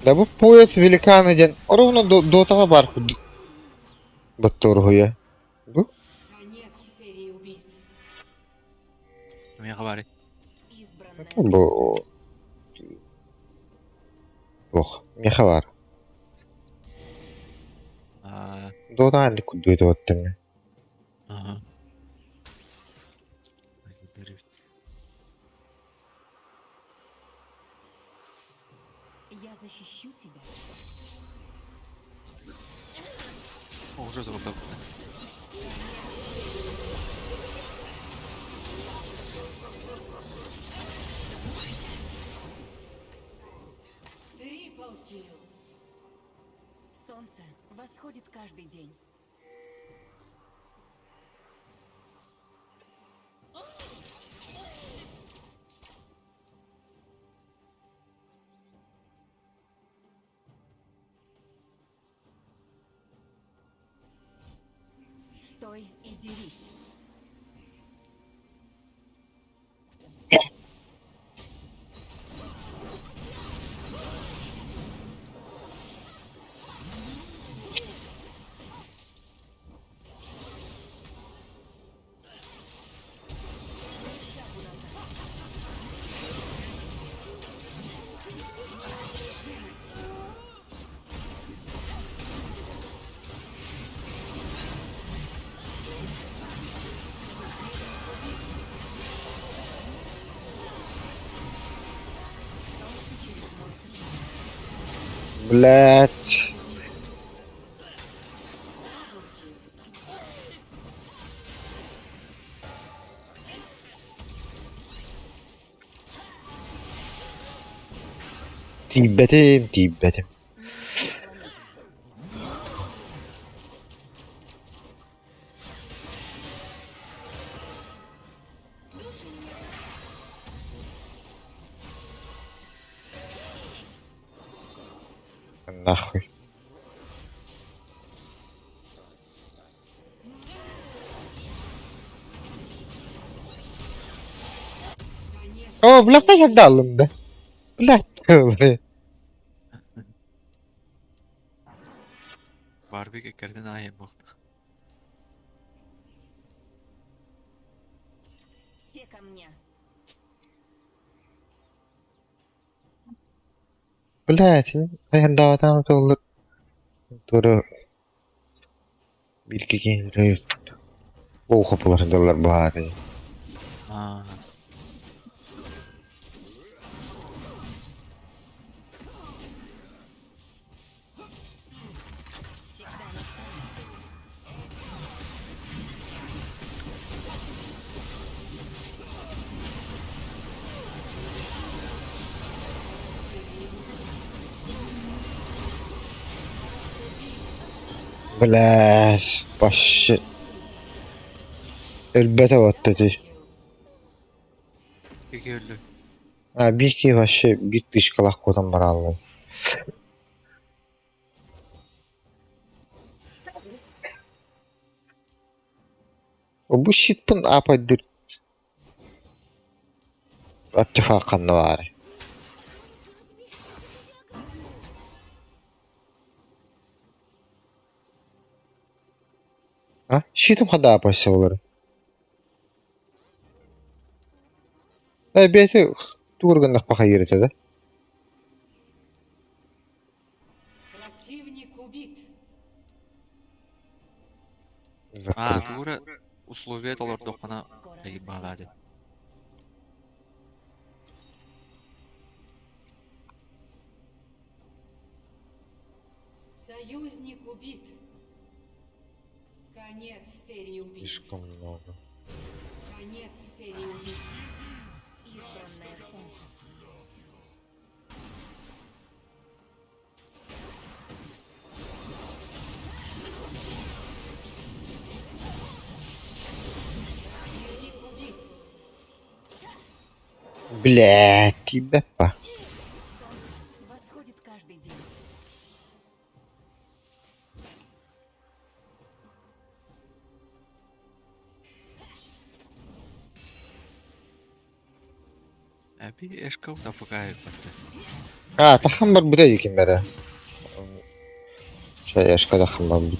Да бу пояс великана диэн оруобуна Дотаҕа баар курдук баттыыр Бу Конец серии убийств. Миэхэ баарый. Избранная. бу Ох, миэхэ баар. Аа, Дотаҕа инник курдук этэ аха. Я защищу тебя. Уже забыл. Трипл килл. Солнце восходит каждый день. Стой и дерись. Блять. Тиийбэтим, тиийбэтим. Нахуй. О, бля, я алынды. Блядь, бля. Барбик эккэрдин аайы буолта. Все ко мне. Блядь, айандаатаан толлur. Туру бир киһи Оох булар баары. Аа. Блядь, вообще. Өлбөтө вот эти. Кики өллө. А биир киһи вообще биир тысячалаах куотан барааллар. Бу щитпын аапайдыыр артефакт ханна баарый? А? Щитым ханна аапайса буолар? Э, бэйэтэ тугу гыннахпа хайыыр этэ да? Противник убит. Аа, Закрыт. тугу эрэ условие толордоххуна Скоро хайыр рассвет. баалааты. Союзник убит. Конец серии убийств. Слишком много. Конец серии убийств. Избранное солнце. Противник убит. Блядь, тебя па. Солнце восходит каждый день. Эби эшков тафукай барды. А, тахан барбыта дии бэрэ. Чай эшка тахан барбыт.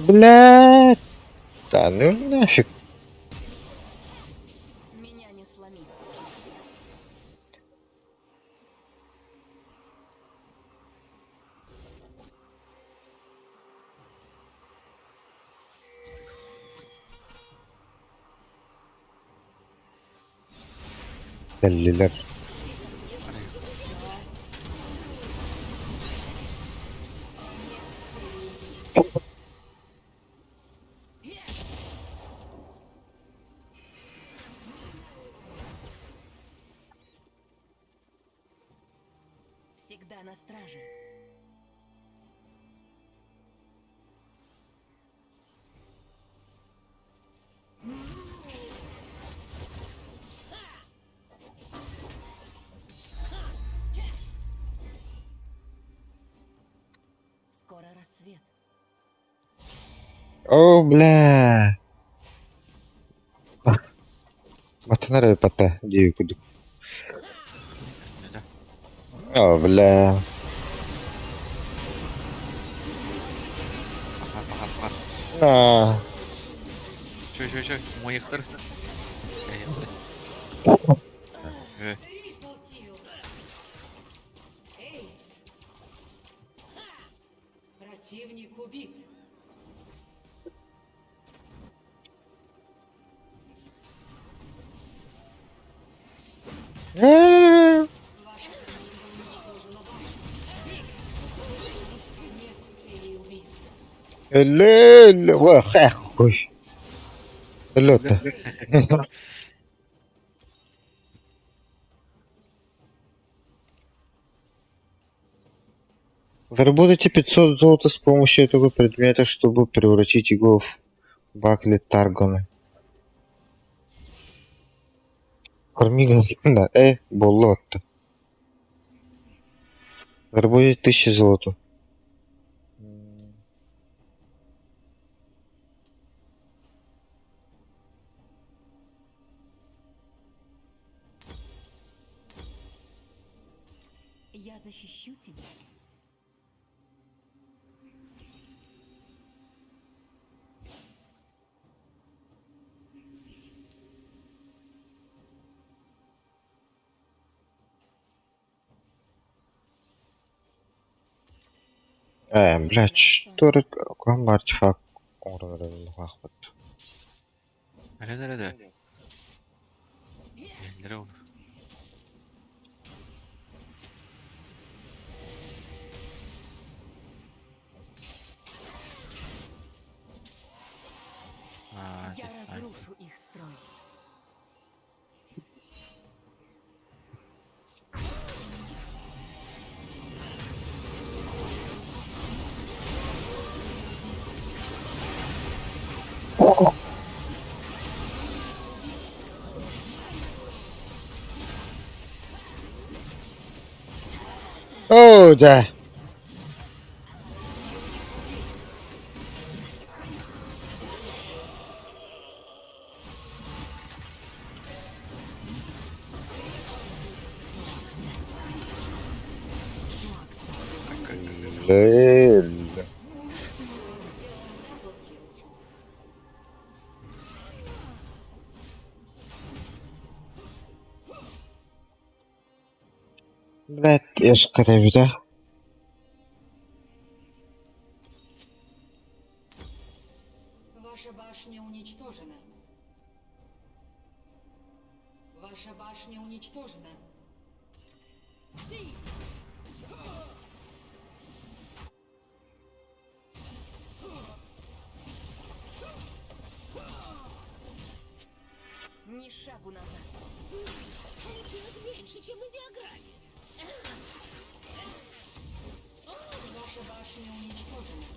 Блядь. Да ну нафиг. Меня не сломить. Кэллилэр. Всегда на страже. Скоро рассвет. О, бля. Батанар эпата дии курдук. Да. О, бля. Пока, пока, пока. А. Чё, чё, чё, моихтар. Э, Трипл килл. Эйс. Противник убит. Э. Ваша команда уничтожила башню. Конец серии убийств. Өлө, ой, Өлө. Заработайте 500 золота с помощью этого предмета, чтобы превратить его в бакли Таргона. Корми да. Болото. Заработать 1000 золота. Я защищу тебя. Блядь, что это? Какой артефакт? Эрэ эрэ да. Эллere olur. Аа, Я дьэ, разрушу их строй. Оо дьэ. Лэл. Блядь, эшкэтэбитэ. Ваша башня уничтожена. Ваша башня уничтожена. Ни шагу назад. Получилось меньше, чем на диаграмме. Ваша башня уничтожена.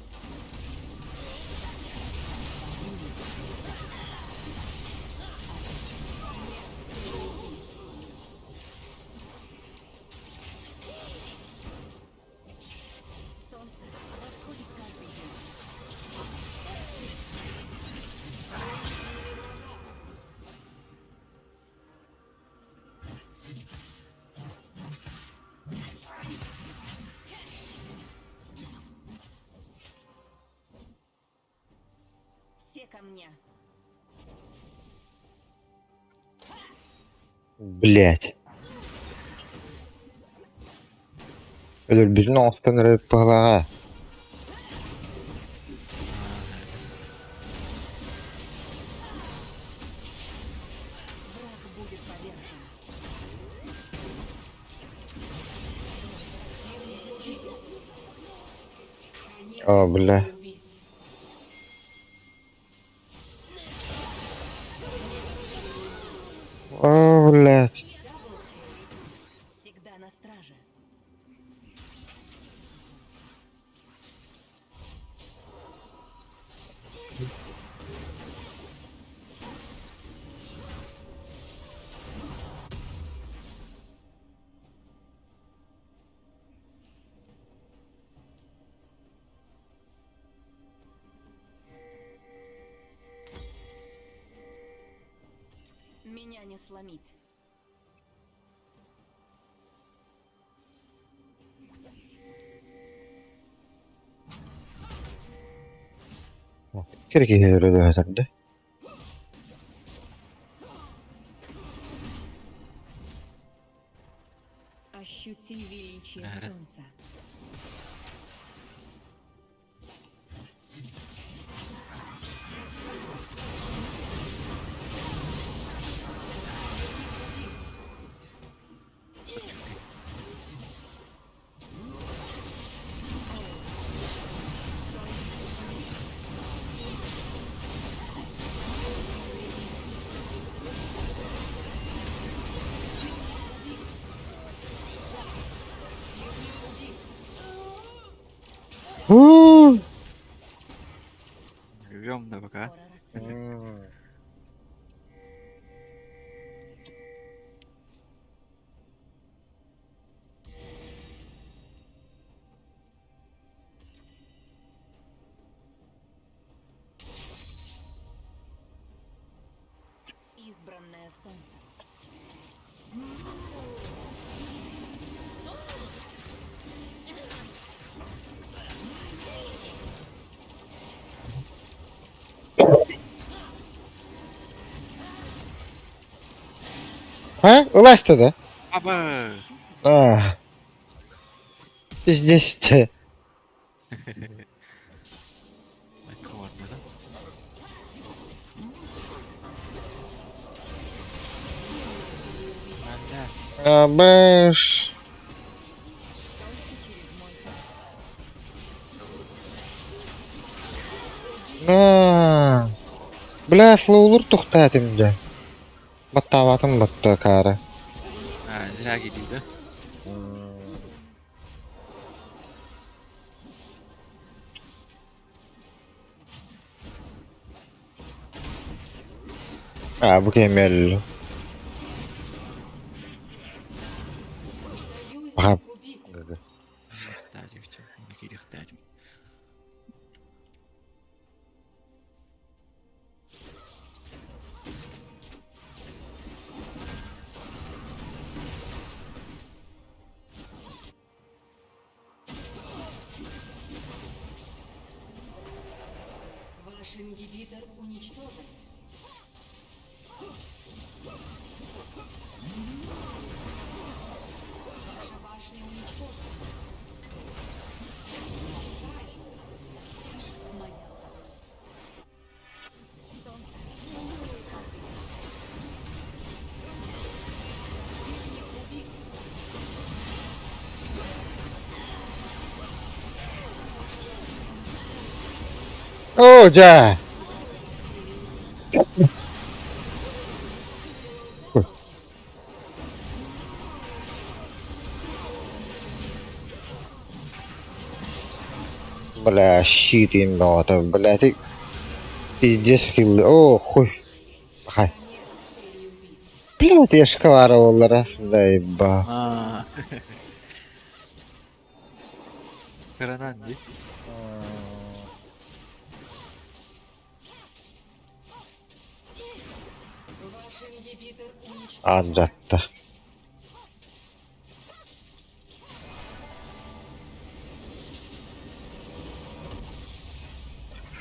Солнце восходит каждый день. Все ко мне. Блять. Өлөрбүтүн оҥостон эрэ быһалааҕа. Враг будет повержен. О, бля. Убийств. О, блядь. Всегда на страже. Меня не сломить. Кир киһи өлөрө Ощути величие Ага. солнца. Уу. Рвем на ВК. Скоро рассвет. Избранное солнце. Ха? Ыласта да? Аба! А. Пиздец. Коварно, да? Бля. Абэш. На. Бля, слоулур тухтаатым дьэ. Баттаабатым батта каара. А, зря гиди, да? А, бу кэмэл. Баха. Союзник убит. Киириэхтээтим. Ваш ингибитор уничтожен. Ваша башня уничтожена. Моя лава. Солнце Оо, дьэ! Бля, щит им бөҕөтө, бля, ти пиздец хилли. О, хуй. Хай. Блин, трешка баара буоллара, заеба. Аа. Кыранан дии. Ваш ингибитор уничтожен. Алдьатта.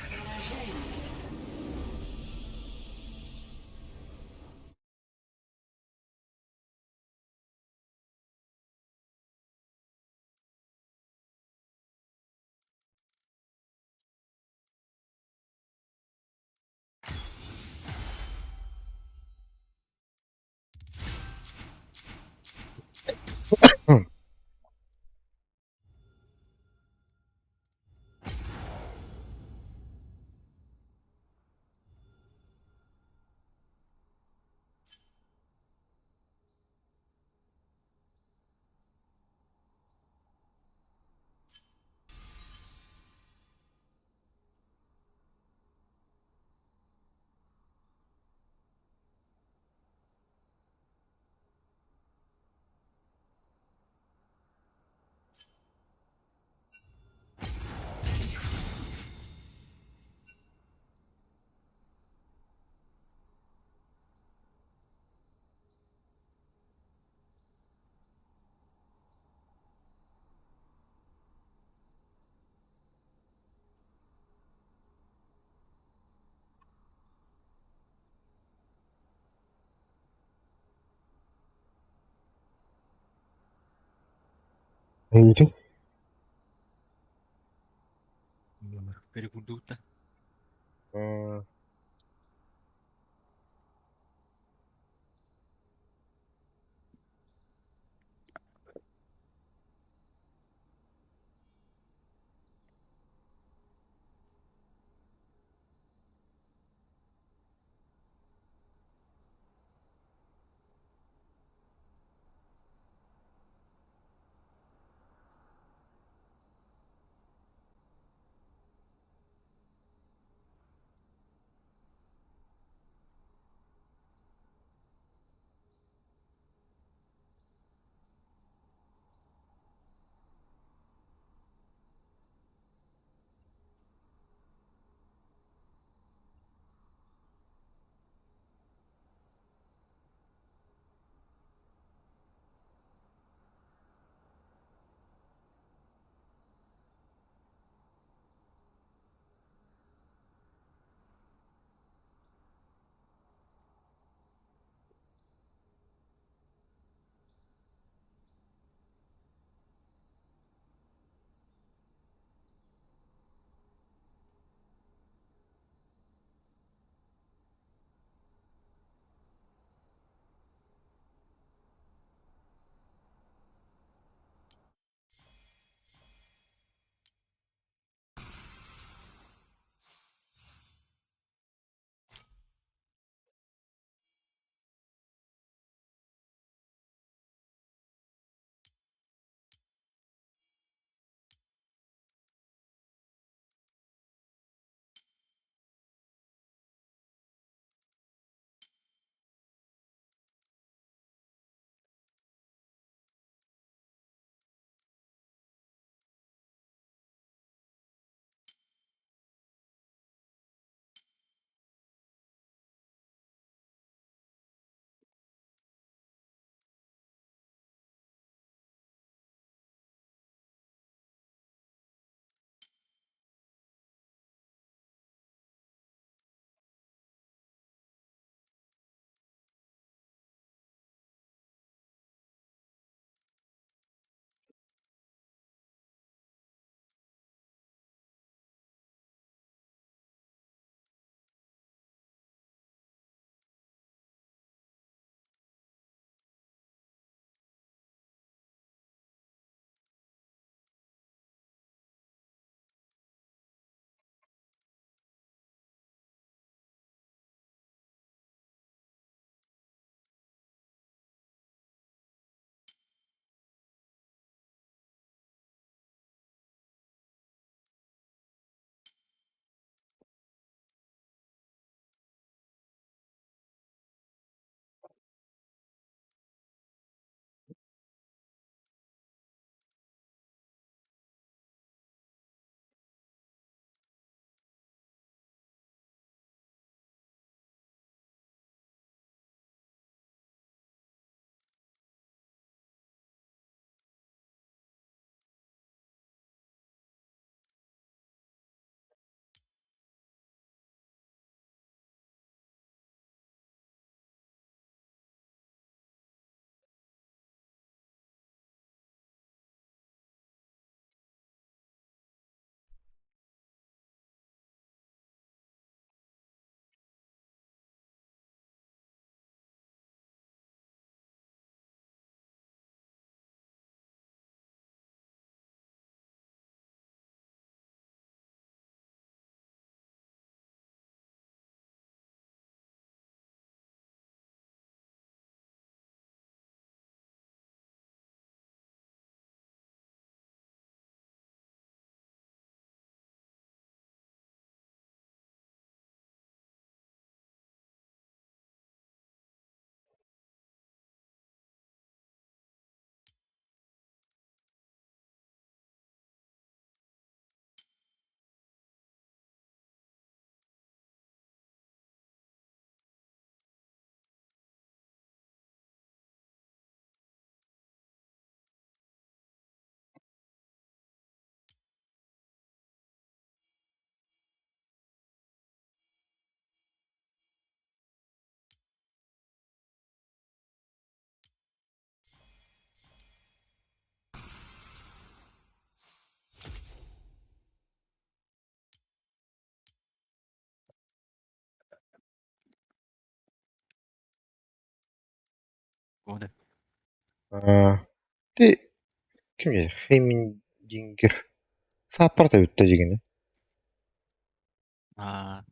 Поражение. Эйри. Перекурдуutta. Ода. А, ты ким диэн Хеймдингер сааппарта бүттэ дьигини. А,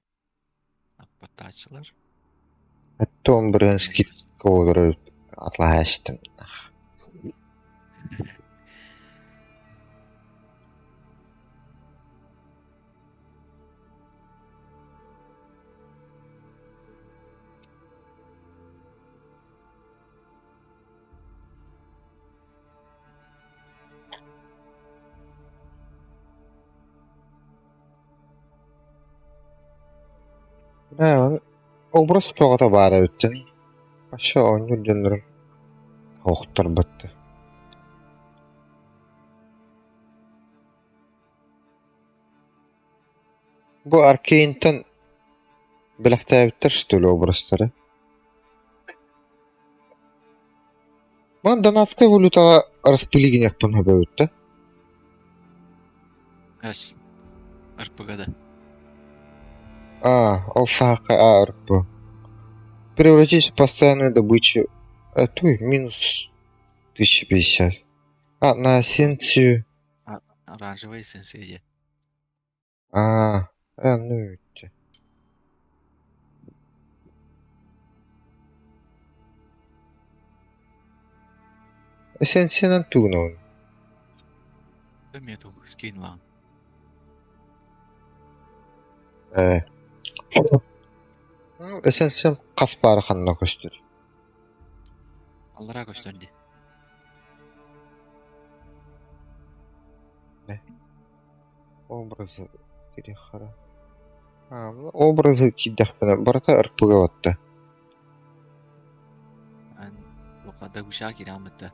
аппатааччылар. Том Брэнски коллары атлаһаачтым. Да, образ тоҕото баара эбиттэн. Вообще оонньуур дьоннорум оһохторбутта. Бу Аркейнтан бэлэхтээбиттэр что ли образтары? Ман донатскай валютаҕа распылигинекпын хөбөбүттэ. Эс. РПГ-да. А, ол саахха А РП. Превратить в постоянную добычу. А, туй, минус 1050. А, на эссенцию. Оранжевый эссенция. А, а, ну это. Эссенциянан тугунабын. Метал скин лаан. Э. Ну, эссенциям хас баара ханна көстөр. Аллара көстөр дии. Образы кириэххэ. А, ну, образы киирдэхпинэ барыта РПГ батта. Лукада гуша кирамыта.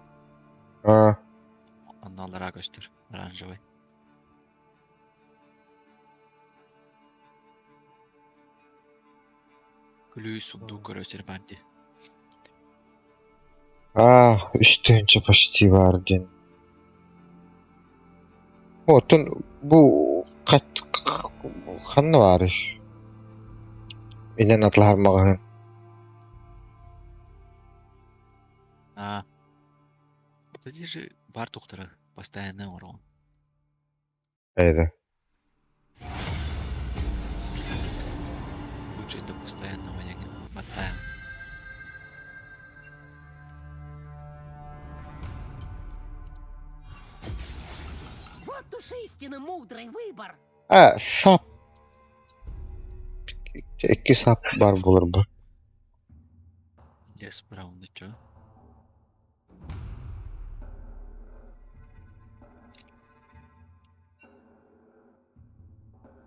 А, Онно аллара көстөр. Оранжевый. Күлүү сундук көрөчөр бар дии. а, үстүнчэ почти баар диэн. Оттон бу хат ханна баарый? Инэн атлаһар маҕаһыын. А. Тоді же бар тухтара постоянно урон. Эйде. Лучше до постоянного не мотаем. Вот уж истинно мудрый выбор. А, сап. Икки сап баар буолар бу. Лес Браун, чё?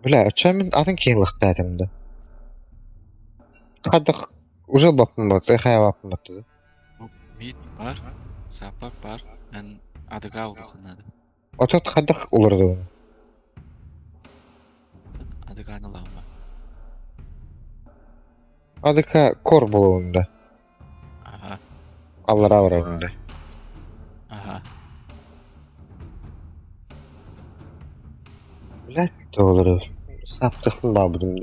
Бля, оччо мин атын киһи да. Хайдах уже баппын бат, хайа баппын батты. Мид бар, сапак бар, эн адыга улухунады. Отот хайдах уларды. Адыганы ламба. Адыка кор болуында. Ага, Аллара барабында. ага. Блядь, олары. Саптықпын бабыдым.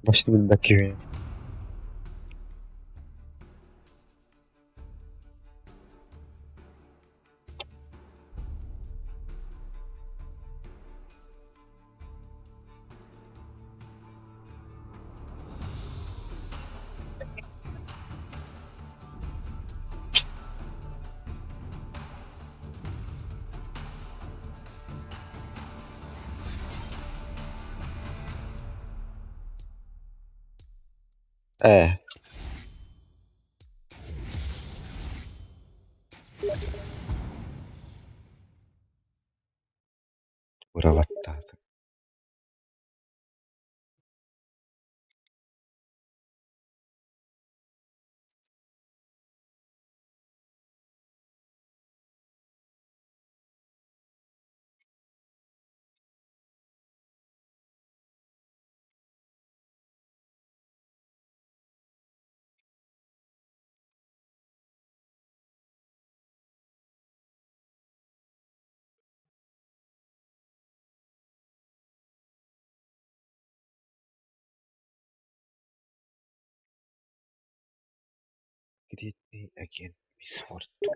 Башты билбэк киһи. Э. Уралаттаата. Секретный агент Мисс Фортуна.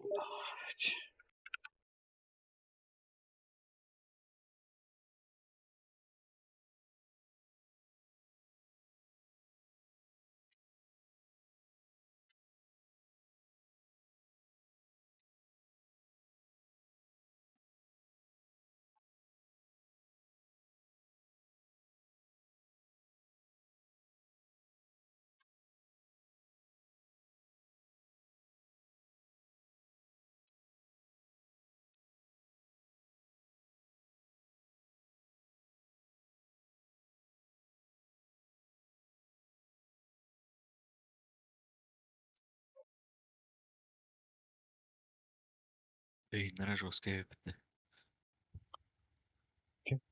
Бэйнара жесткая эбит.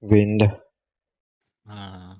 Венда. Аа.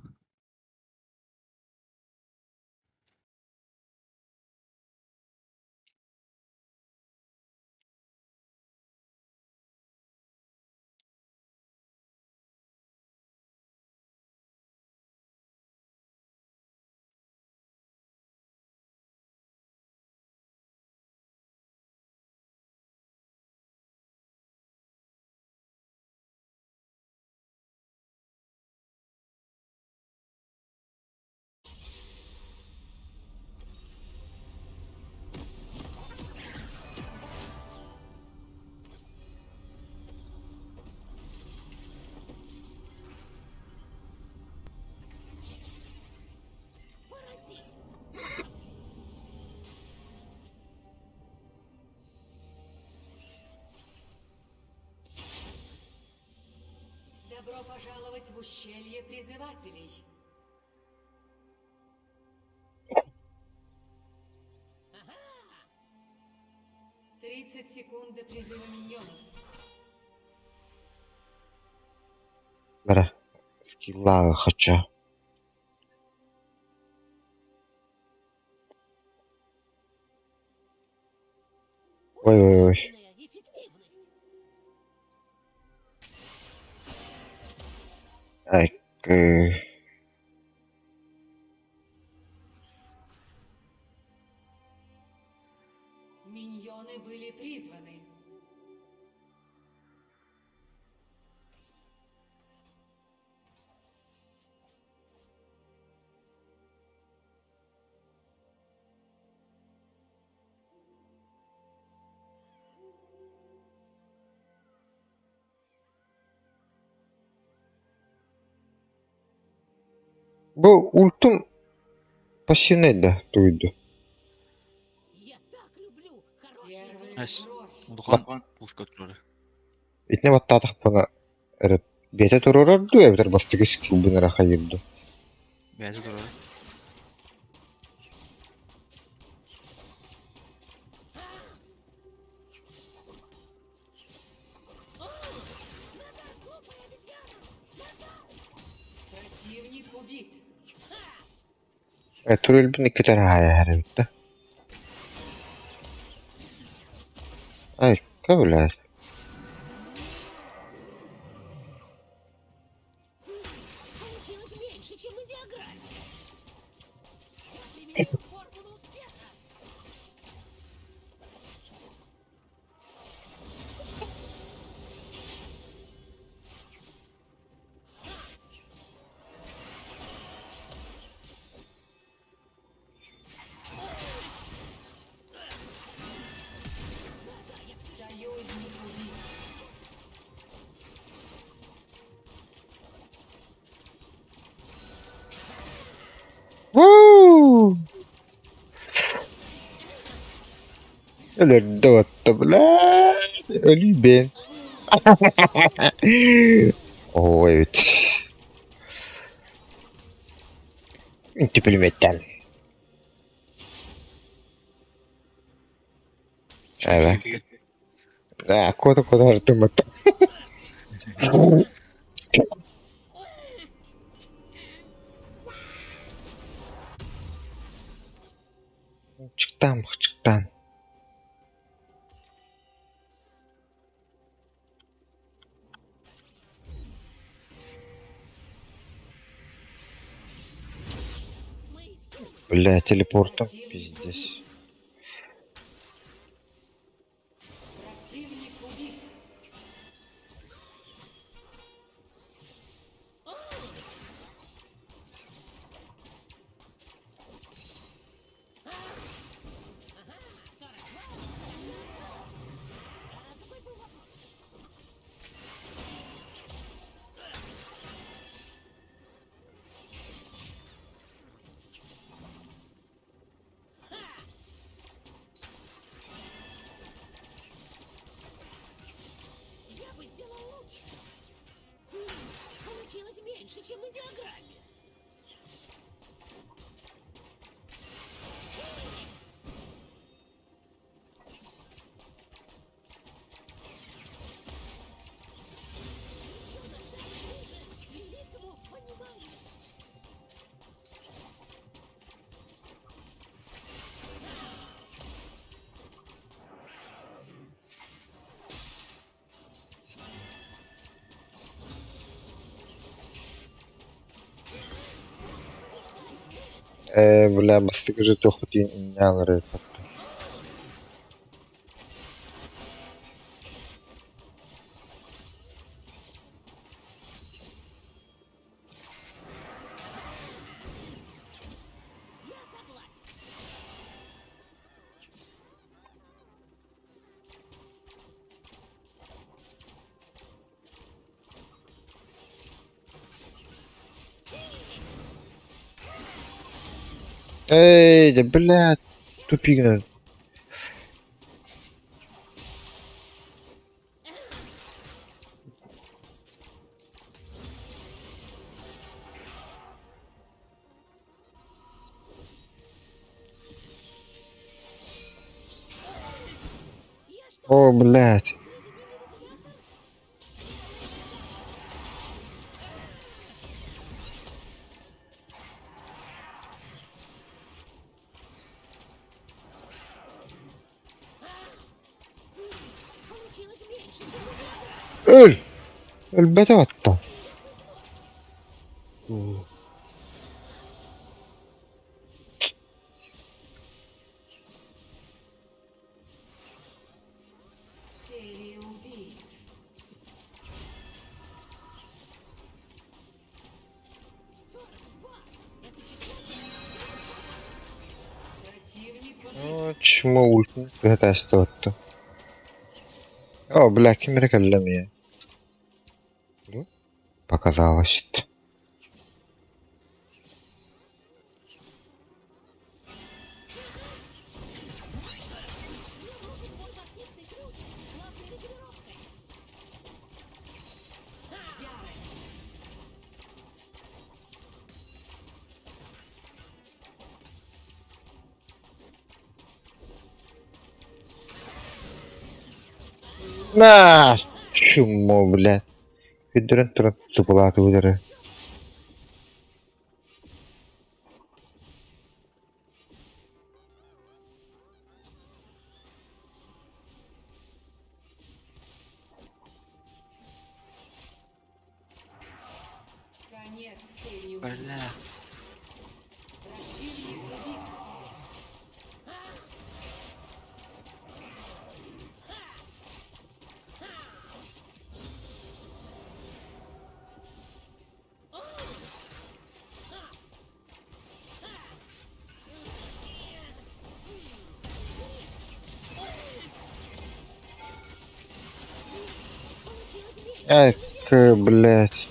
Паразит! Добро пожаловать в ущелье призывателей. 30 секунд до призыва миньонов. Бара. Скилла хочу. Ой-ой-ой. Удвоенная эффективность! Ай, э, Миньоны были призваны. Бу ультум пассивный да туйду. Я так люблю хорошие Первая Эс. кровь. Улахан пушка турар. Итинэ баттаатахпына эрэ бэйэтэ туруорар дуу эбэтэр бастакы скиллбын эрэ хайыыр дуу. Бэйэтэ турар. Назад, глупая обезьяна! Противник убит. Э, турелбин иккитэ эрэ хаайар эбит да. Ай, блядь. Получилось меньше, чем на диаграмме. Я применяю формулу успеха. Союзник убит. Вуу! Өлөрдө блядь. Өлүйбүн. Ой, эбит. Инти пулеметтэн. Эбэ. Да, кота кота артымат. Чыктан, чыктан. Мои стены Бля, телепортом, Противник пиздец. убит. чем на диаграмме. Еще на шаг ближе к великому пониманию. Ээ, бля, бастакы же туохпут инньэ Я согласен. Эй, да блядь, тупик. Я что, О, блядь. изменили регулятор? Получилось меньше, чем на диаграмме. Өл! Өлбөтө атта. Серия убийств. 42. Это число Противник убит. О, чмо ультун сыһытаастыбатта. О, бля, ким эрэ кэллэ эмиэ. Показалось. Мне нужен мой магнитный ключ с главной регулировкой. Ярость. На, чмо, бля. Күдүрэн туран тупалааты эрэ. Конец серии убийств. Бля. Противник убит. Получилось меньше, Эх, чем на диаграмме. блядь.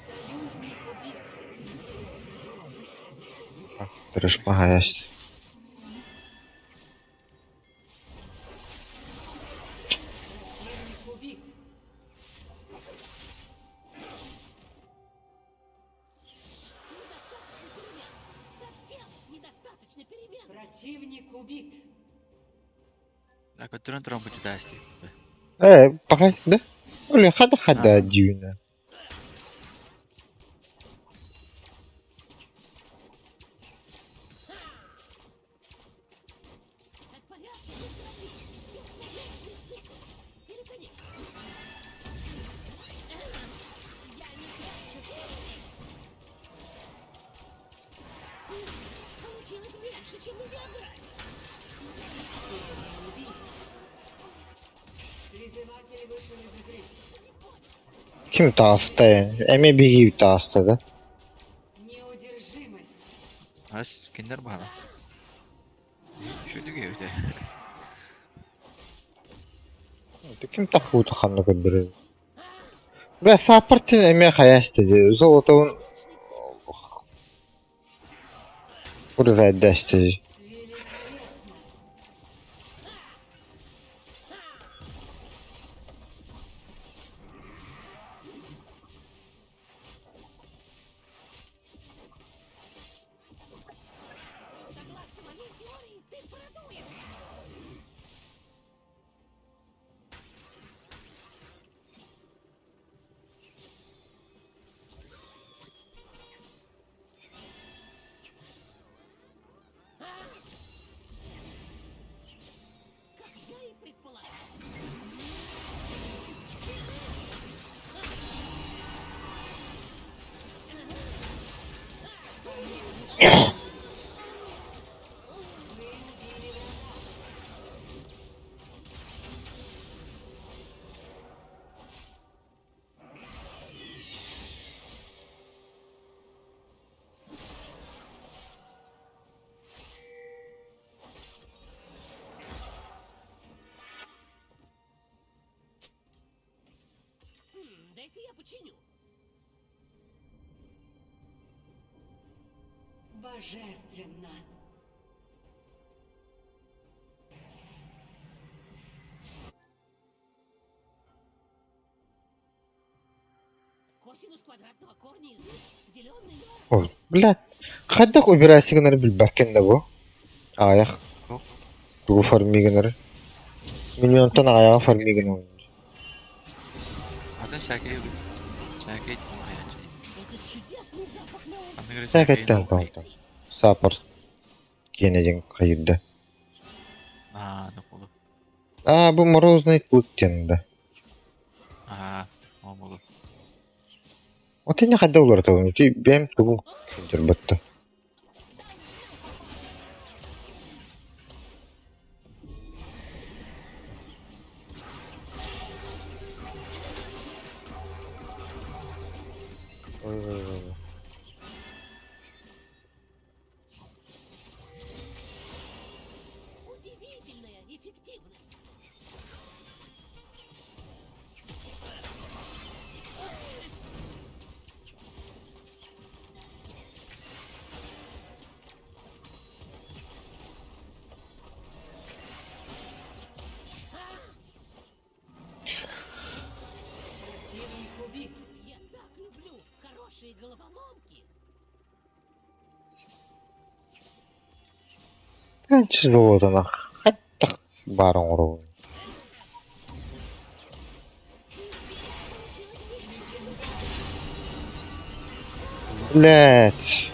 Союзник убит. Тырышпаһайас. Противник убит. Недостаточно перемен. Совсем недостаточно перемен. Противник убит. Бля, көрдөрөн туран бу Ээ, пахай, да? Оля, хада хада дьүүнэ. От порядка не торопись. Бесконечный цикл. Или конец. Я не прячу целей. Получилось меньше, чем на диаграмме. Серия убийств. Призыватель вышел из игры. Ким таҕыста Эмиэ биһиги таҕыста да? Неудержимость. Ас кинилэр баара. Үчүгэйдик эбитэ. Ким таххыбыта ханна көрдөрөр. Бля, сааппар эмиэ хайаста дии. Золотовун урывайдаста. Согласно моей теории, ты продуешь. Как я и предполагал. Дай-ка я починю. Божественно. Косинус квадратного корня из x, деленный на... О, бля, хайдах убирайся гынары билбэккин да бу. Аҕыйах тугу фарми гынары. Миньонтон аҕыйаҕы фарми гына Атын сээкэйи сээкэй туһаайааччы. Этот чудесный запах на Аныгыр Сээкэйттэн сээкэйин тоҕо. Саапар киэнэ диэн хайырда. Аа, нокулу. Аа, бу морозный клык диэн да. Аа, омулу. Отинне хайда уларытабын? Ити бэйэм тугум кэлдьэрбэтте. Ой, ой, ой. Удивительная эффективность. Противник убит. Я так люблю хорошие головоломки. Кэнчис буолуотанах хайдах баар оҥоробун. Блять.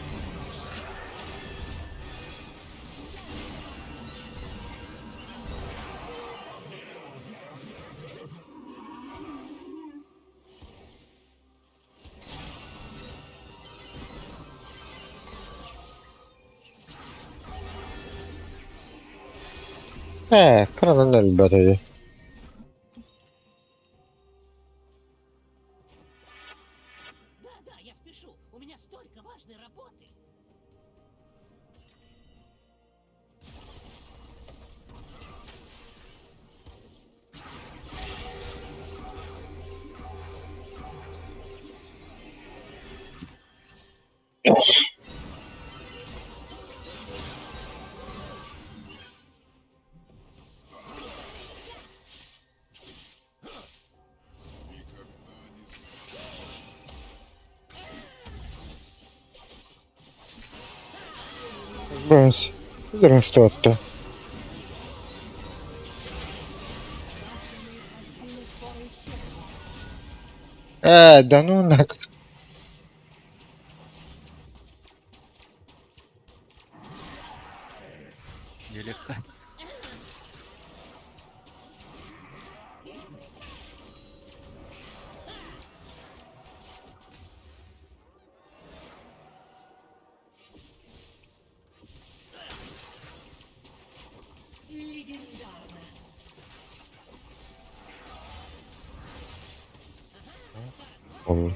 Ээ, кыранан өлбөт үһү. Да-да, я спешу. У меня столько важной работы. Бэс. Здравствуйте. Ээ, да ну нах. Нелегко. Легендарно. Ол.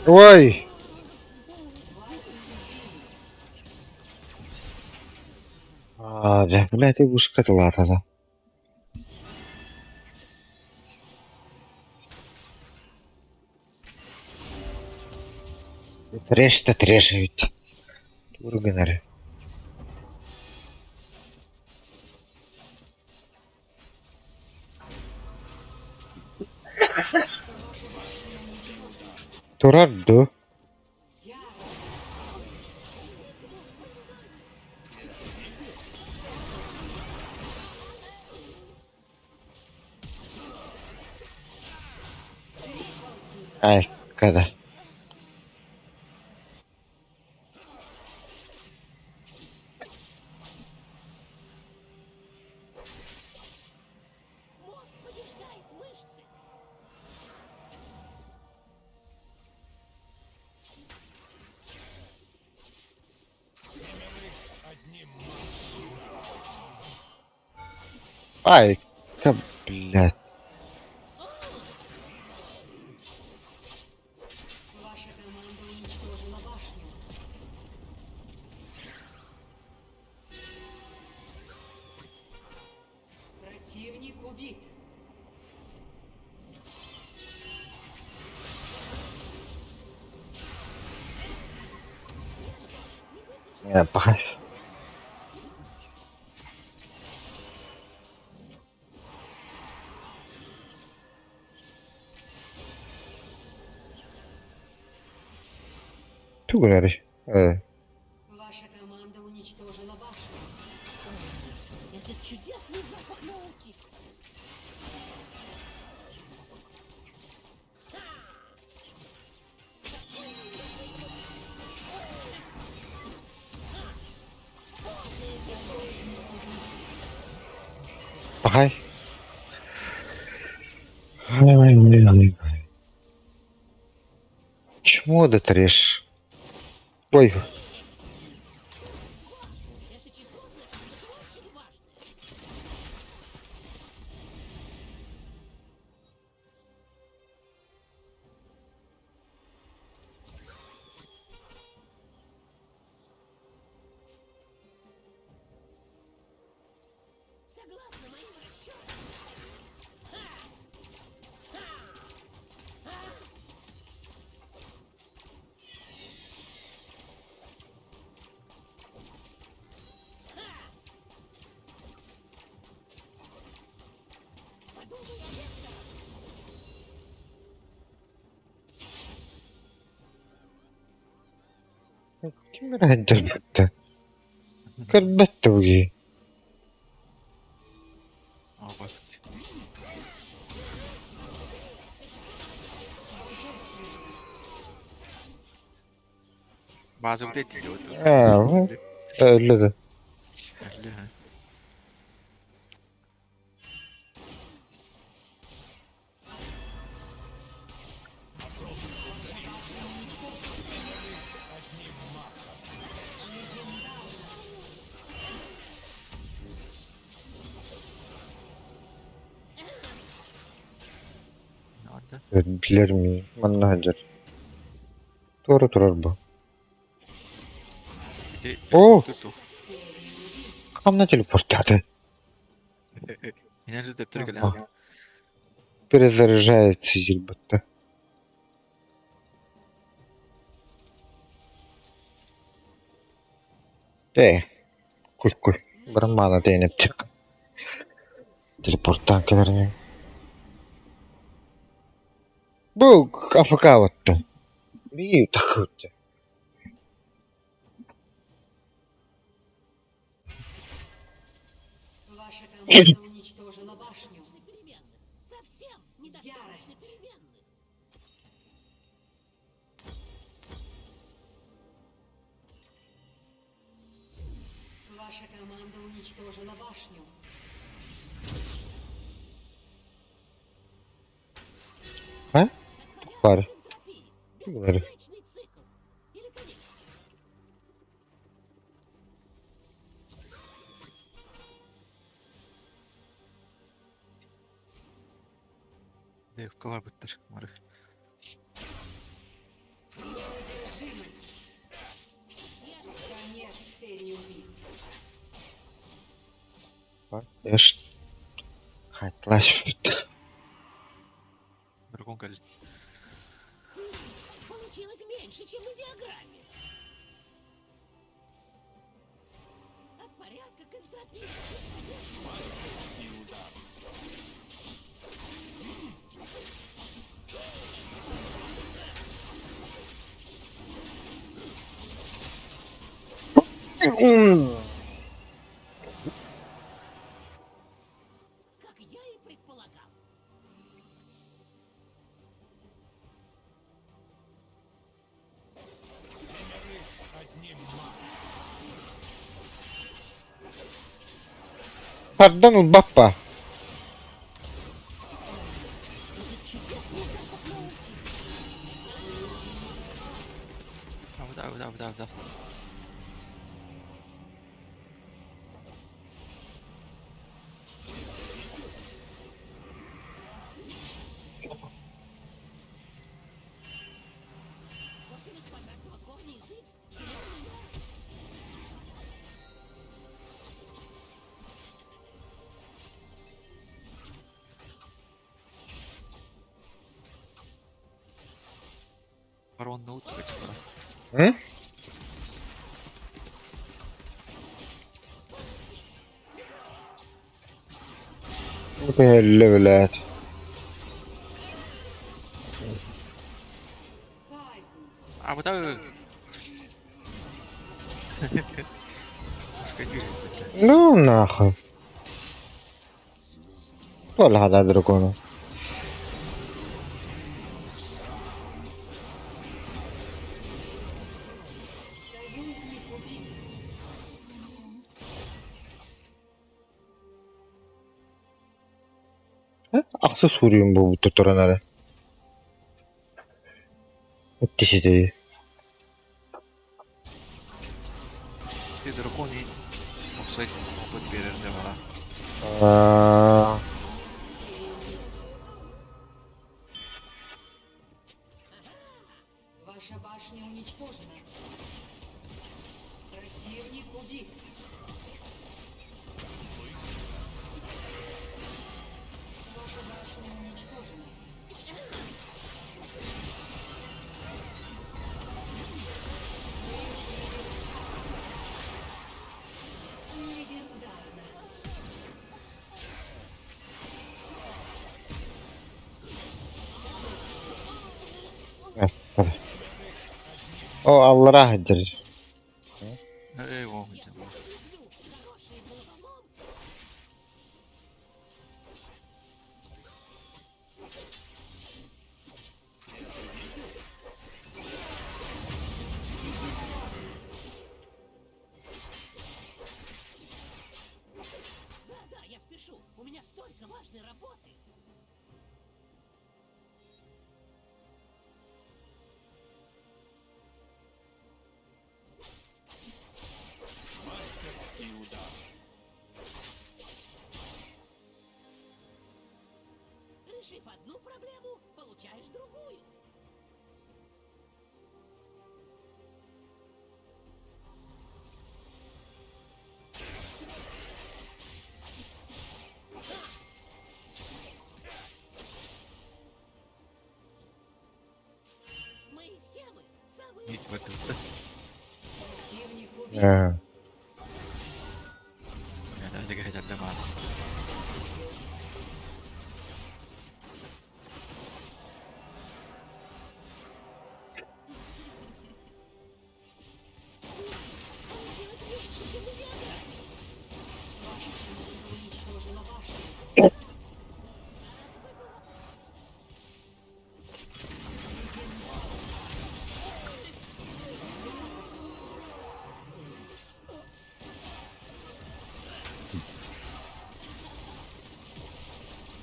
Ой! Аа, дьэ, блядь, ушка тылаата. Треш да треш эбит. Тугу гынар? Турар дуу? Айкада. Мозг побеждает мышцы. Айка, блядь. Ваша команда уничтожила башню. Противник убит. Пахай. Тугу гынарый? Э. Ваша команда уничтожила башню. Этот чудесный запах науки. Пахай. Чмо да треш? Ой. Это число значит что-то очень важное. Согласно моим расчетам. Подумай о векторах. Ким эрэ дьарбатта? Көрбөт буги. О, господи. База вот эти вот. Аа, өллө да. Өллө, ха. Надо. Билэр ми манна сылдьар. Туора турар бу. Ити О! туту. Ханна телепортаты. Инер төптөр Ага. кэлэн. Перезаряжается дьылбатта. Ээ, куй-куй. Барамаана тeenip Телепорттаан кэлэрин. Бу АФК-баттан. Бии тахыт. Ваша команда уничтожила башню. Переменных. Совсем недостаточно Ярость. переменных. Ваша команда уничтожила башню. А? Пар. Энтропии. Говори. Бесконечный цикл. Или конечный. Девка бар буттар. Мары. Хатласпыт. Дракон кэллэ. Получилось меньше, чем на диаграмме. От порядка к энтропии. Как я и предполагал. Тардан ылбаппа. Абыта, абыта, абыта, абыта. Косинус квадратного корня из х. Барон на утро типа. М? Бля, блядь. Казнь. Абыта. Сканировать это. Ну нахуй. Туох дракона. Союзник убит. Ахсы суруйум бу туран эрэ. Тисити. Ты дракон и офсайд опыт берер бара. Аа, Ваша башня уничтожена. Противник убит. Ваша башня уничтожена. Легендарно. О, аллара хаддер. Эй, вон, Я где. люблю хорошие головоломки. Да-да, я спешу. У меня столько важной работы. Решив одну проблему, получаешь другую. Мои схемы самые Нет, в этом. Противник убит. Аа. Это говорят для мана. Получилось меньше, чем на диаграмме. Ваша команда уничтожила башню.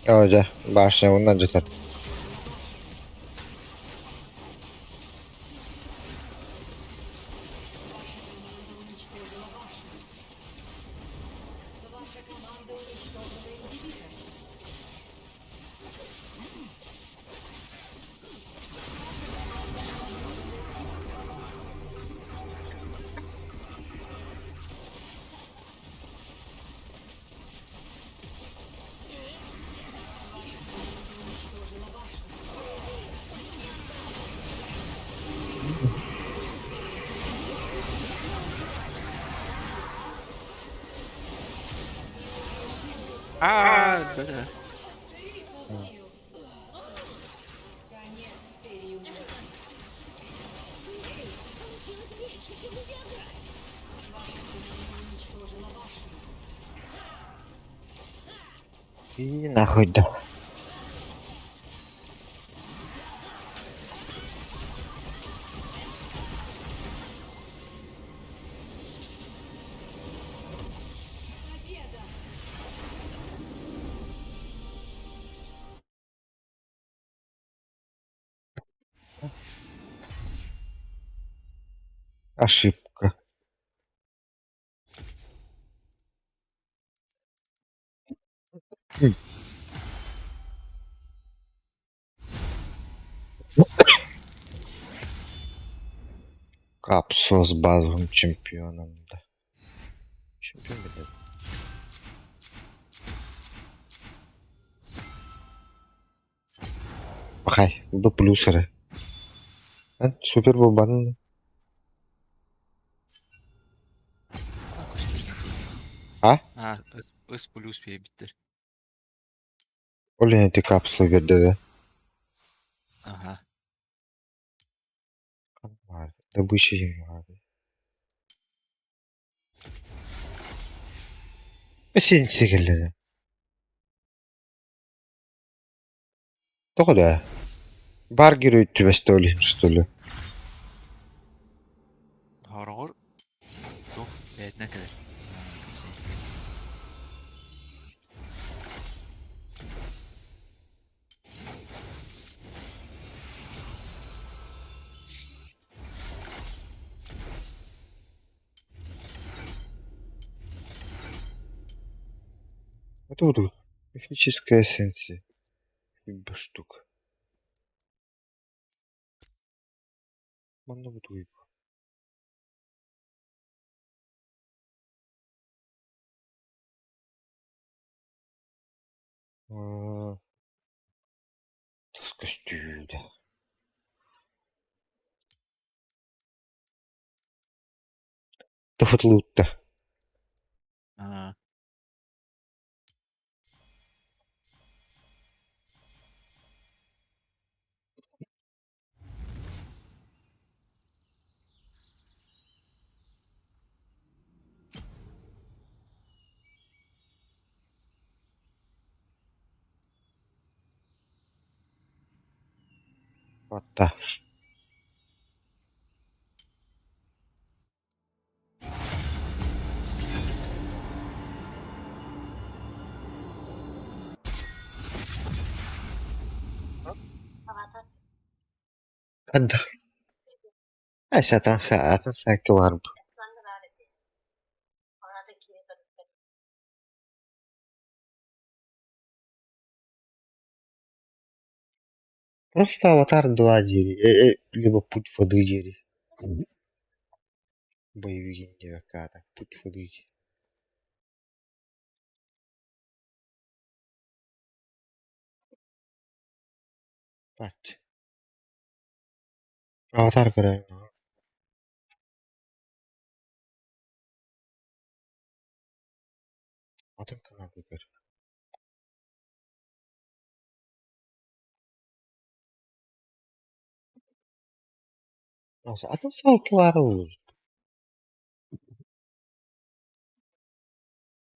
Оо дьэ, башня оннан дьэтэр. Ваша команда уничтожила башню. Ваша команда уничтожила ингибитор. Аа, бля. Конец серии убийств. Получилось меньше, чем у Виагры. Ваша команда уничтожила башню. Иди нахуй да. Победа! Ошибка. Капсула с базовым чемпионом, да. Чемпион, блядь. Пахай, б плюсеры. А, супер бабан. А? А, С плюс биттер. Олен эти капсулы берді да. Ага. Добыча деньги. Сен келді. Тоғы да. Бар герой түбәсті ойлаймын, что ли. Хорогор. Тух, бәйтіне кәлер. Это вот мифическая эссенция. Либо штука. Манна бутуйб. Тас көстүүдэ. Тофутлуутта. Аа. Отта. Анда. Атын сәкке бар. Просто аватар 2 дири. Либо путь воды дири. Боевик диэбэккэ Путь воды дири. Бач. Аватар көрөйүн. Атын каналга көр. Атын саайка баара буолуо.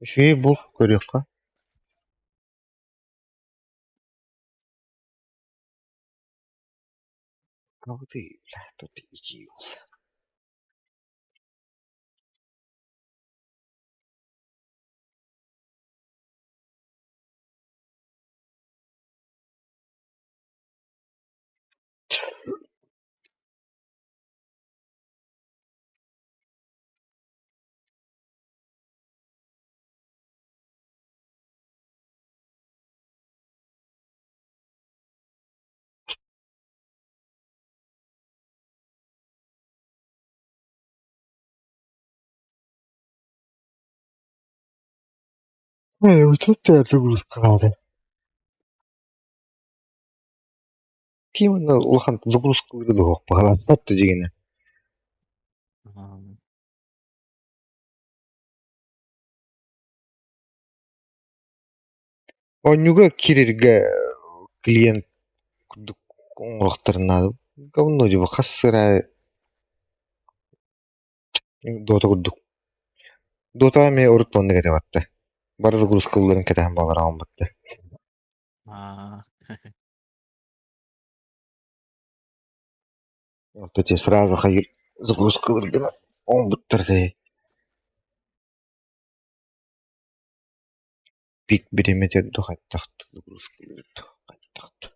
Үчүгэй буол көрүөххэ. Кого ты, бля, тут идиот. Тут загрузка Ким улахан загрузка дуох дигэнэ. Аа. Онньуга киирэргэ клиент курдук оҥоруохтарын наада. Говно дии хас сыраа Дота курдук. Дотаҕа эмиэ урут маннык этэ барда. Бары загрузкалыырын кэтэһэн баҕараҕын барда. Аа, Вот эти сразу хайыр загрузкалыыр гына оҥорбуттар этэ. Пик бириэмэтигэр да хайдах загрузкалыыр да хайдах да.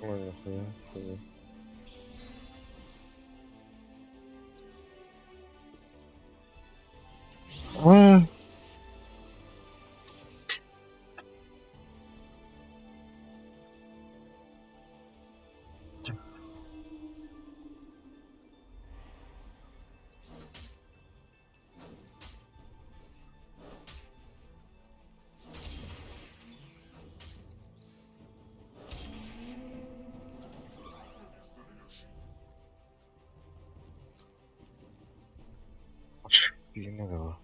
Ой, хуя, хуя. А, Блин, да.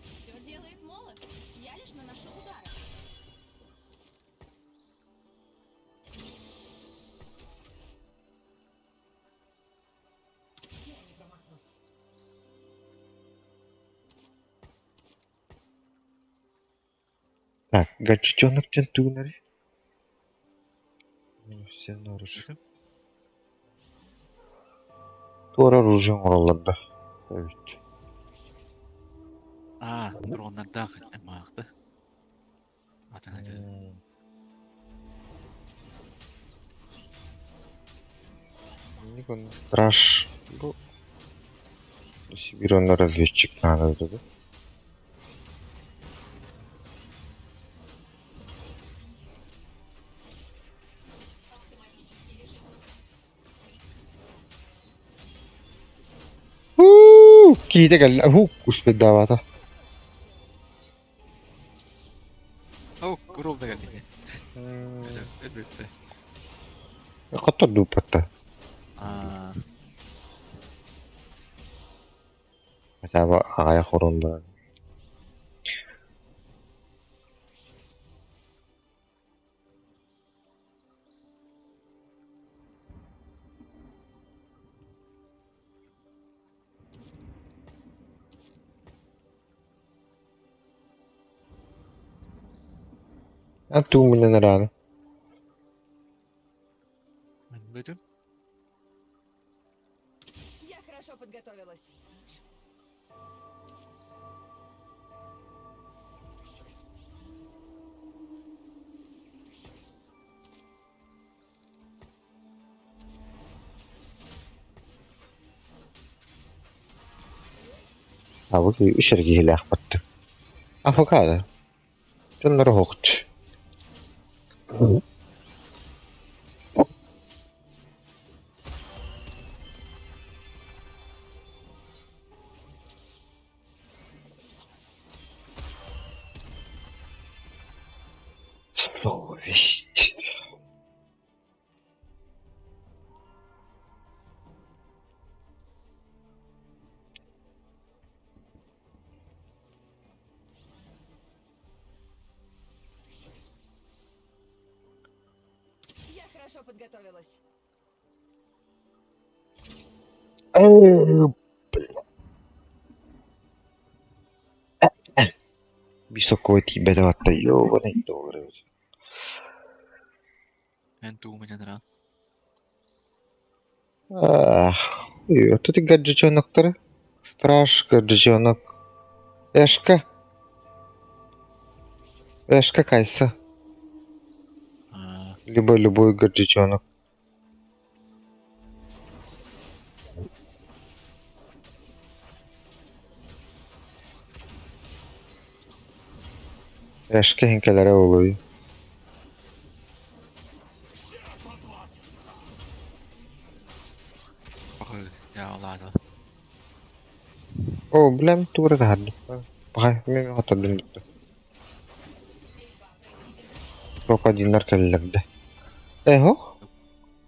Все делает молот. Я лишь наношу удары. Я не промахнусь. Так, гаджетенок диэн тугунарый? Всем оружие. Туора оружие оҥороллор да. Эбит. Аа, дроннардаах маахта. Атын этэ. Ник он страж. Бу Сибирь он разведчик надо да? Уу, киһитэ кэллэ. Уһук успейдаабата. О, курул да кэллиги. Өлбүттэ. Хотор дууппатта. Аа, Хотя бы аҕыйах урун баран. А туу мунньан арааны. бүтүм. Я хорошо подготовилась. А бу үс эрэ киһилээх бардым. Авокадо. Дьонноро оһохчу. Совесть. Я хорошо подготовилась. Высокого тиийбэтэх атта ёбаный доллары. Эн тугу мунньан Ах, тут гаджетенок-то. Страж, гаджетенок. Эшка. Эшка Кайса. Либо любой гаджетенок. Эшка иһин кэлэрэ буолуой. Оо, блям, тугу таһардым. Пахай, мен хотордум бүттүм. Крокодиннар кэллэр да. Эһох,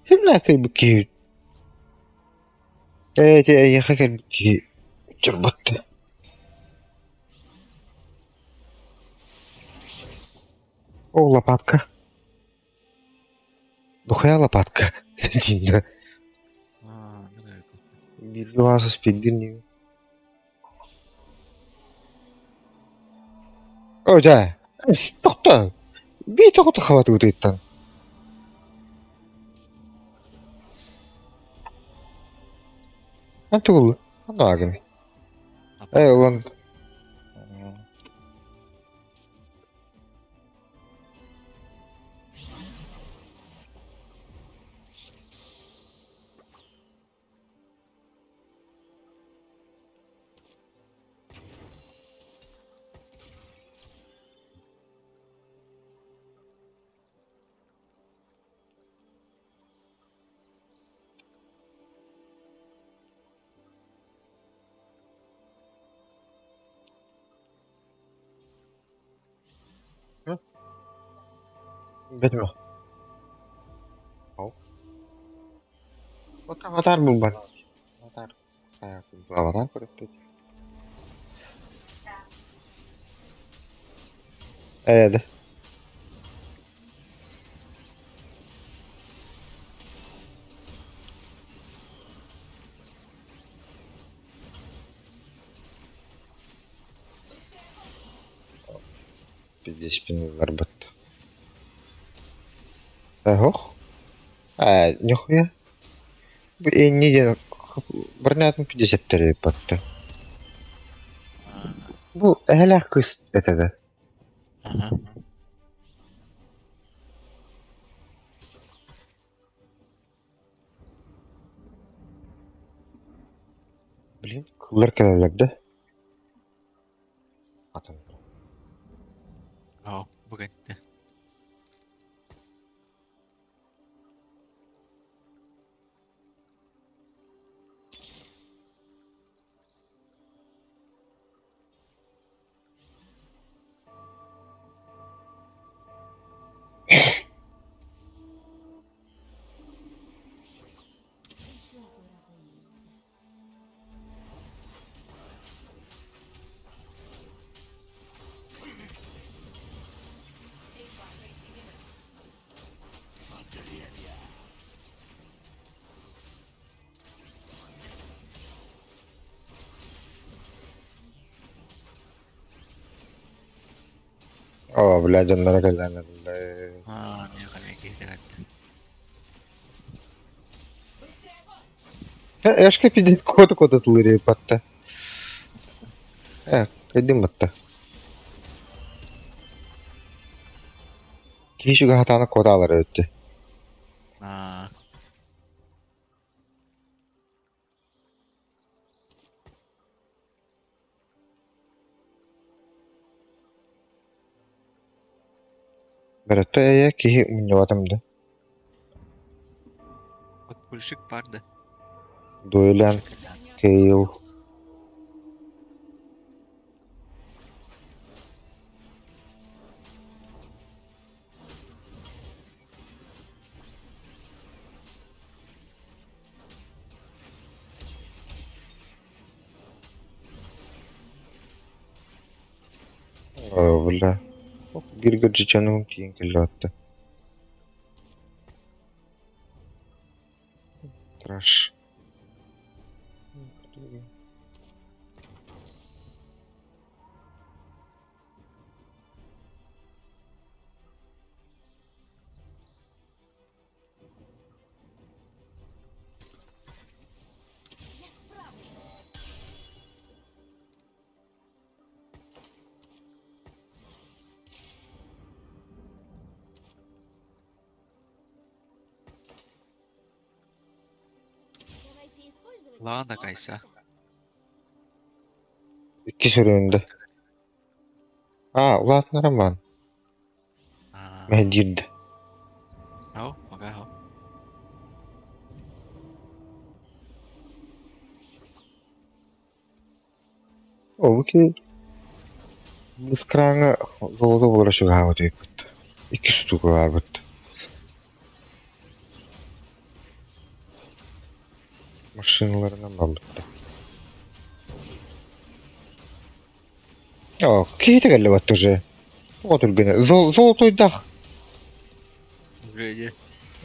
кимнээх кэлбит киһи? Ээ, ити эйиэхэ кэлбит киһи чорботто. О, лопатка. Дохуя лопатка? Диэн Бииргэ баҕас спиддир Оо дьэ, тохтоо, биир тоҕото хабатыытыттан Эн тугул ханна Ээ ылан Бэтимэ. Вот аватар булбат. Аватар. Аватар көрөппүт. Ээ Пиздеспин ылларбыт. Оһох? Аа, нихуя. Бу инньэ диэн барнаатын пиздесэптэр эбиппатта. Бу эһэлээх кыыс этэ да? Ага. Блин, кыллар кэлэллэр да? Атын. Оо, бу кэнниттэн. Пришла пора появиться. Оо, бля, дьонноро кэллээн эрэллэр. Аа, миэхэ эмиэ киһитэ кэллэ. Эшка пиздец куота куота тылырыйбатта. Э, кыйдым батта. Киһи чугаһатаҕына куота аалар эбит Аа, Бөрөттө эйэ киһи мунньубатым да. Подпольщик баар да. Дуэлянт, Кейл. Бля. Биир гырдьычаным тиийэн кэллэ батта. Траш. Я справлюсь. Давайте использовать Лана всё Кайса. это. Икки сүрүндэ. Аа, улаатынаран баан. Аа, Мэһэйдиир да. ау, мага ау. Ол ки быскраҥа золото буола чугаһаабыт эбиппит. Икки штука баарбыт. Машиналарынан барбыттар. Оо, киһитэ кэллэ бат уже. Тоҕо түргэнэ. Золотойдаах. Уже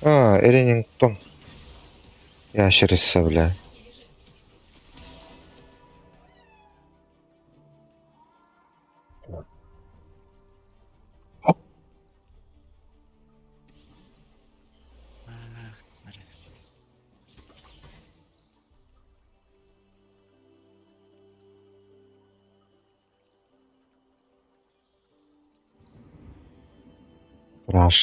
Аа, Эринингтон. Ящерица, бля. Ах, смотри. Раш.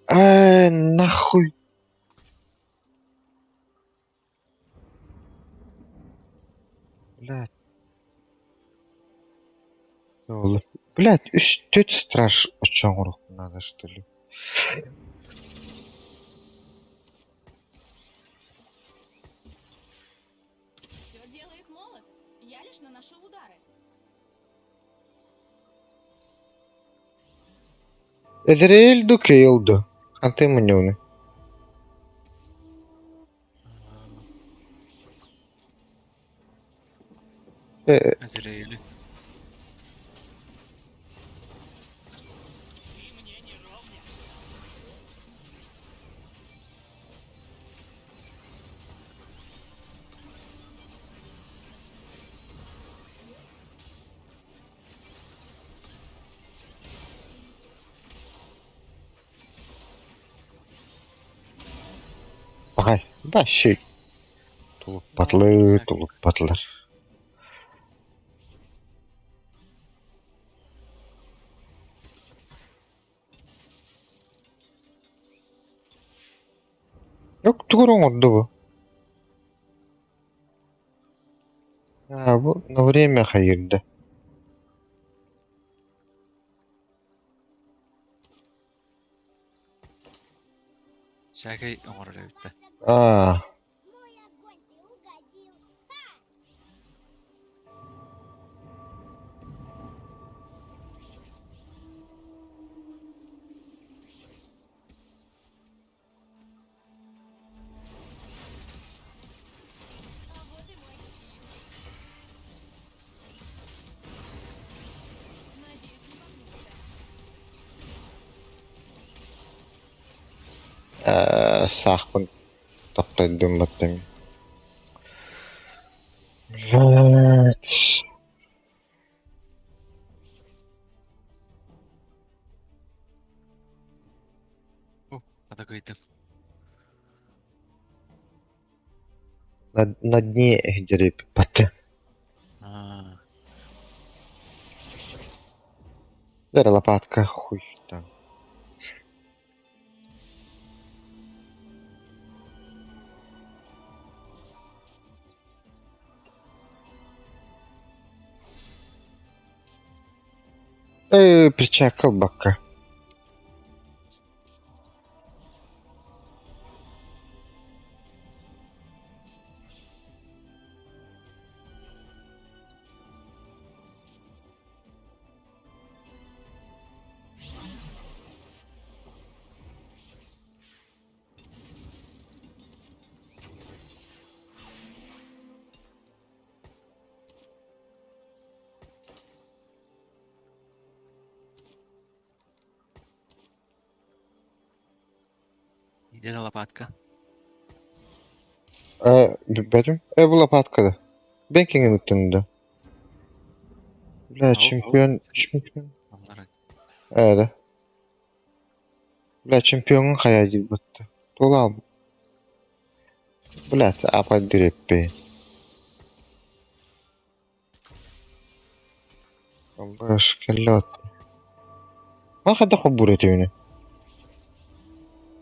Э, нахуй. Блядь. Ол. Блядь, үс түөрт страж оччоҥорук надо что ли? Все делает молот. Я лишь наношу удары. Эзериэль ду Кейл ду. Хантан мунньуну. Э, Азраэль. Баҕай, вообще тулуппатылар, тулуппатылар. Yok тугу оҥордо бу? Аа, бу на время хайырда. Сякай оҥорор эбит Аа, Мой огонь ты угодил. А вот и мой щит. Надеюсь, не погнуться. э, саахпын таптайдым баттым. Блять. Атакайтым. На, на дне дереп батты. Аа, Бер лопатка хуй там. Перчатка ылбакка. Иде лопатка. Билбэтим. Бу лопаткада. Бен киҥин ыттын да. Бля, чемпион, чемпион. Ээ да. Бля, чемпиоҥҥун хайа диир батта. Тулаам. Блядь, апа дирэппин. Башкалет. Ма хайдах холбуур этибиний?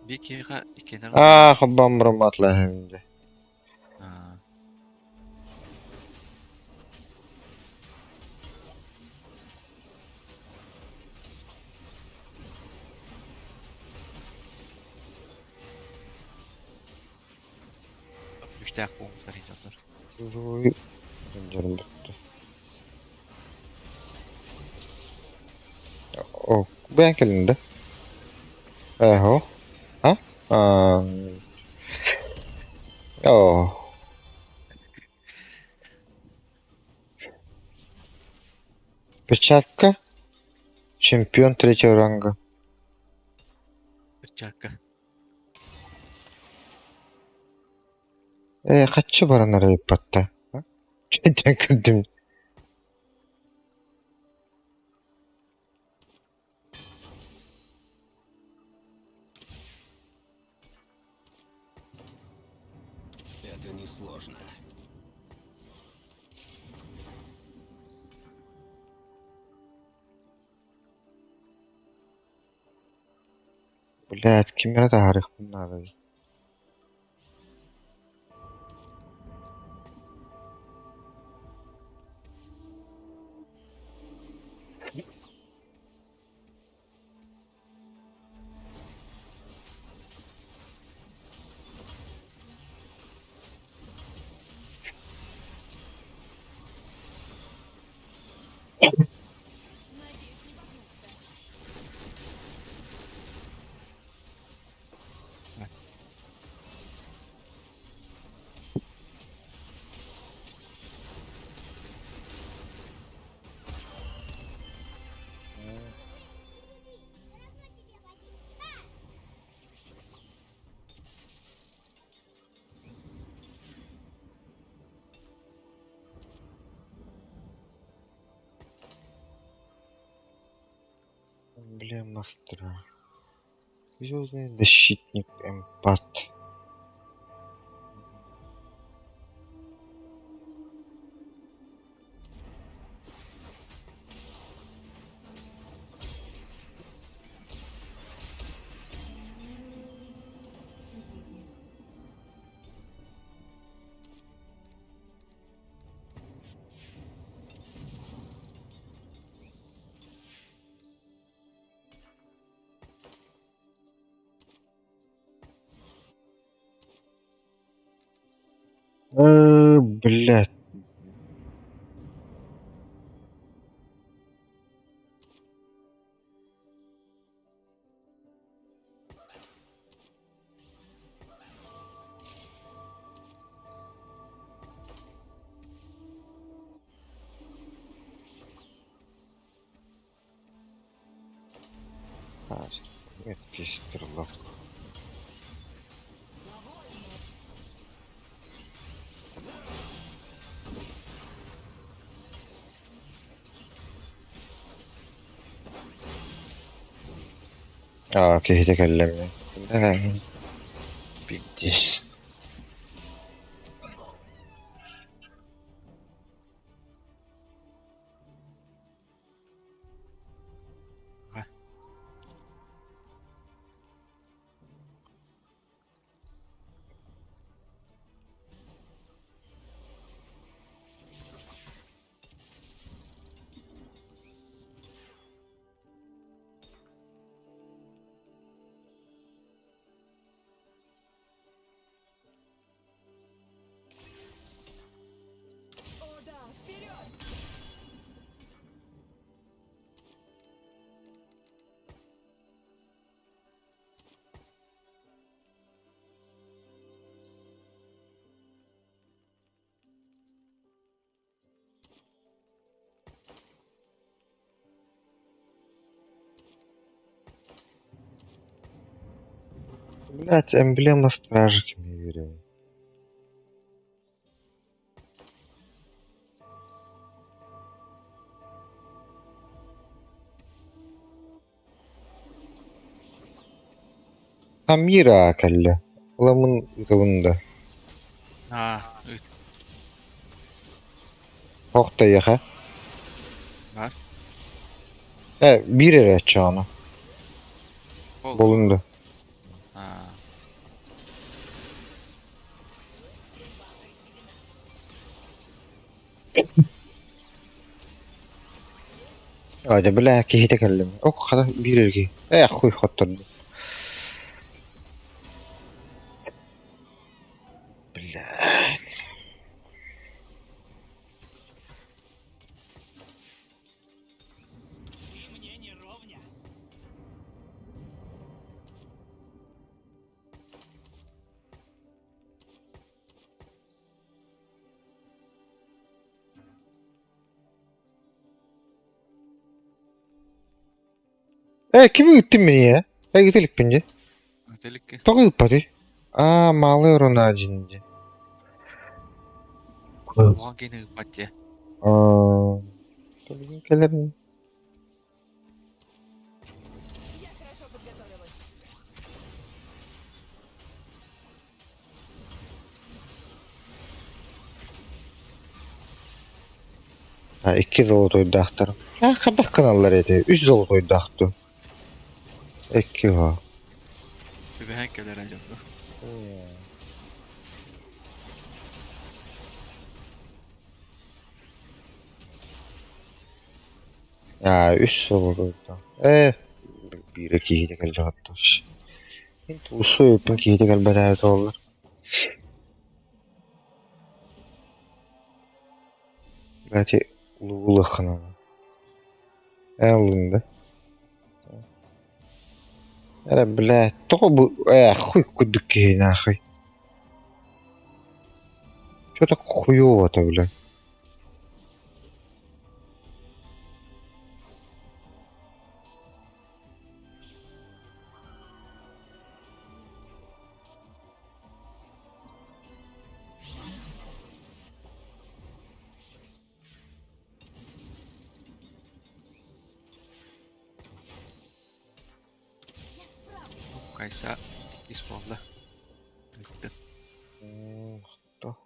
Биир киһиэхэ иккиэннэрин Аа, холбоон баран матлааһын дьэ. Аа. Күүстээх буолбуттар дьоннор. Дьонум бүттэ. О, бэйэҥ кэллиҥ да? Эһо? А? Аа. Оо. Перчатка? Чемпион третьего ранга. Перчатка. Ээ, хаччы баран арыйбатта. Чүтэн көрдүм. Это несложно. Блядь, ким эрэ таһаарыахпын наада. Надеюсь, не попнуться. Эмблема стра. Звездный защитник эмпат. Блядь. Меткий стрелок. Аа, киһитэ кэллэ Пиздец. Блядь, эмблема стражи кими үөрэбин. Амира кэллэ. Ыламмын ыытабын да. Аа, ыыт. Ох тайаха. Баар. Э, биир эрэ оччоҕуна. Ол. Болун да. Аа. Аа, дьэ, бля, киһитэ кэллим. Ок, хата биир эрэ киһи. Э, хуй хоттордум. Блядь. Э, кими ыыттым мин ийэ? Э, ыыта иликпин дии. Ыыта иликкин. Тоҕо ыыппатый? Аа, малый Рунаджин дии. Улахан киһини ыыппат дии. Аа, билигин кэлэр Я хорошо подготовилась. А, икки золотойдаахтар. А, хайдах гыналлар этэй? Үс золотойдаах дуу? Икки уһа. Түбэһэн кэлэр дьон дуу. Аа, үс золотойдаах. Ээ, биирэ киһитэ кэллэ оттош. Мин туусу өппүн киһитэ кэлбэтэ буоллар. Бати улуулаххына. Ээ ыллыҥ да? Эрэ блядь, тоҕо бу ээ хуй курдук киһи нахуй. Чё так хуёво-то, блядь? Кайса иккис буолла. Ыыттым. То.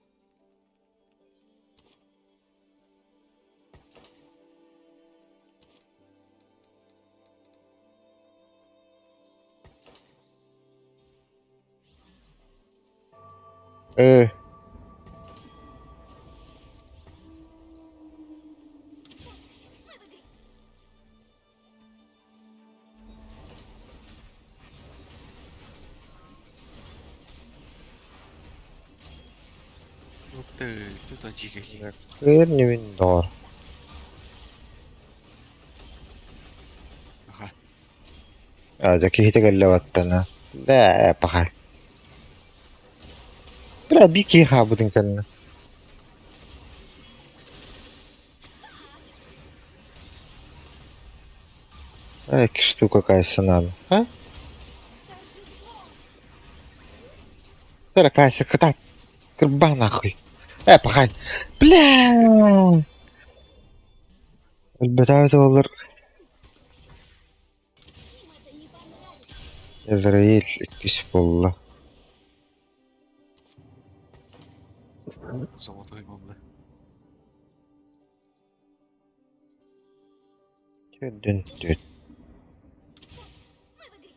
Э, Ух ты, тут дьигэйи. Кыыр доҕор. Аха. Аа, дьэ киһитэ кэллэ баттана. Бээ, пахай. Бля, биир киһи хаалбытын кэннэ. Э, штука какая надо. А? Кайса, кытай. Кырба нахуй. Э, пахай. Бля! Өлбөтөө олор Им это не понравится. Израиль иккис буолла. Золотой буолла. Төрдүн төрт. Мы в игре.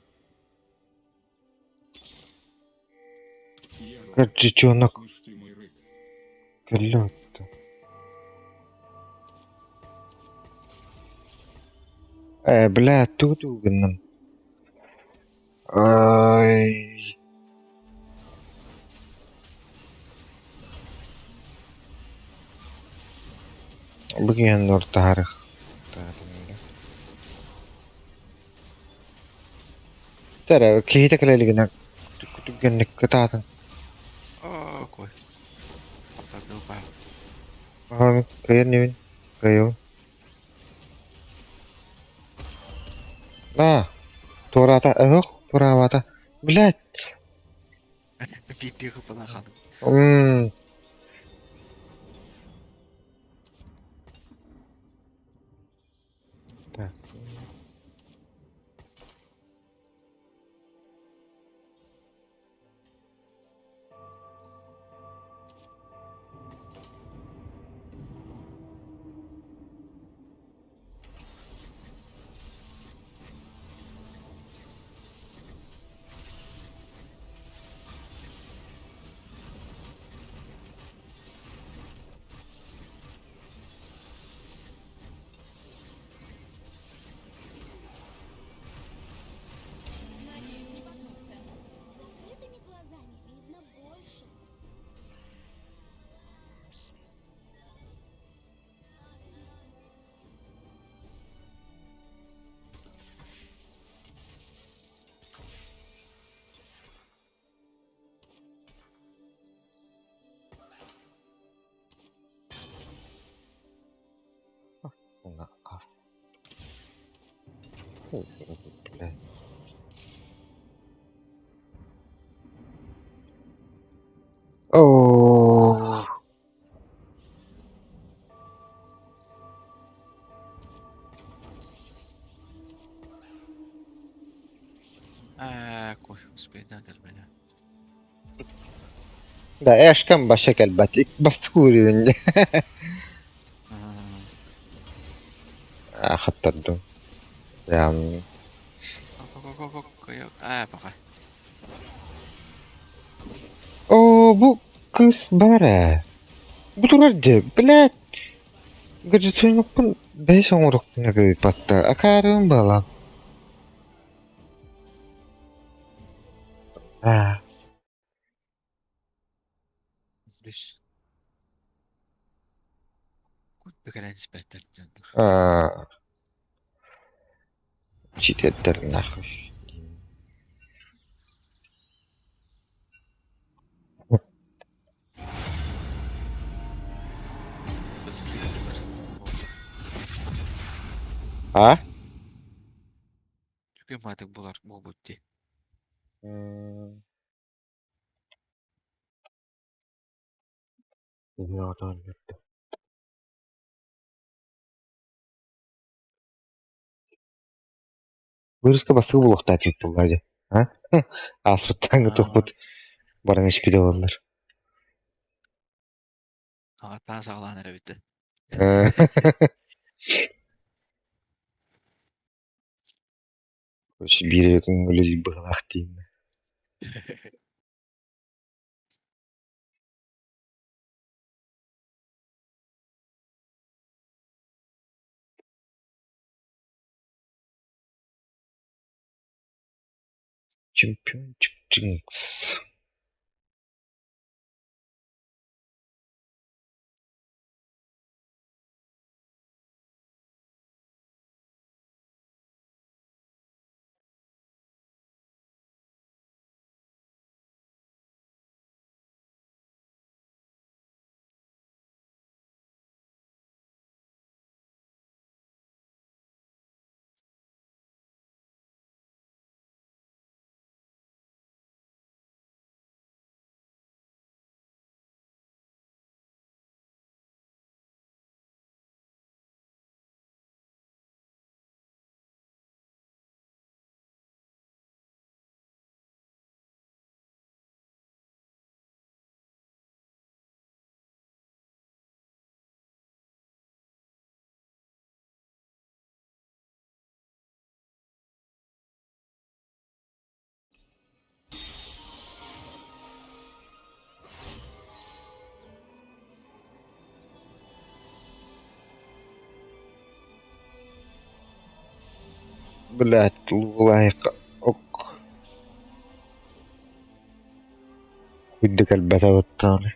Я рад. Кырдьычонок Слышите мой рык? кэллэ Э, бля, тугу гынным. Ай. Бүгүн ортаарых. Тэрэ киһитэ кэлэлигинэ түгэнник кытаатын. Оо, кой. Аппардыл баар. Кыйар нибин. Кыйыл. На. Туораата ыһых, туораабата. Блядь. Биирдии кыппалаах хаалым. Так. Надеюсь, не попнулся. С закрытыми глазами видно больше. На аф. Фу, блядь. О. Ээ, кой, успейдан кэлбэтэ. Да, эшкам баша кэлбэт. Бастык уровень. Хаттардым. Прям. Ээ, пока. О, бу кыз бар ээ. Бу турар дии, блядь. Гаджетсойнукпун бэйс оҥорохпун эбэйбатта. Акаарым буолан. Аа. Плюс. Кут бекерен испэттэр дьоннор. Аа. Читердер нахуй. А? Түгэн маатык буолар буолбут дии. Вырыска бастакы буолуохтаах эбит буоллаа дии, а? Ааспыттааҥҥы тухпут баран испитэ буоллар. Аҕаттаан саҕалаан эрэбит дии. Короче, биир эрэ күҥҥэ үлэлиир быһыылаах диэн. Чемпиончик Джинкс. Блядь, лайк. Ок. Күйдік әлбәті бұттаны.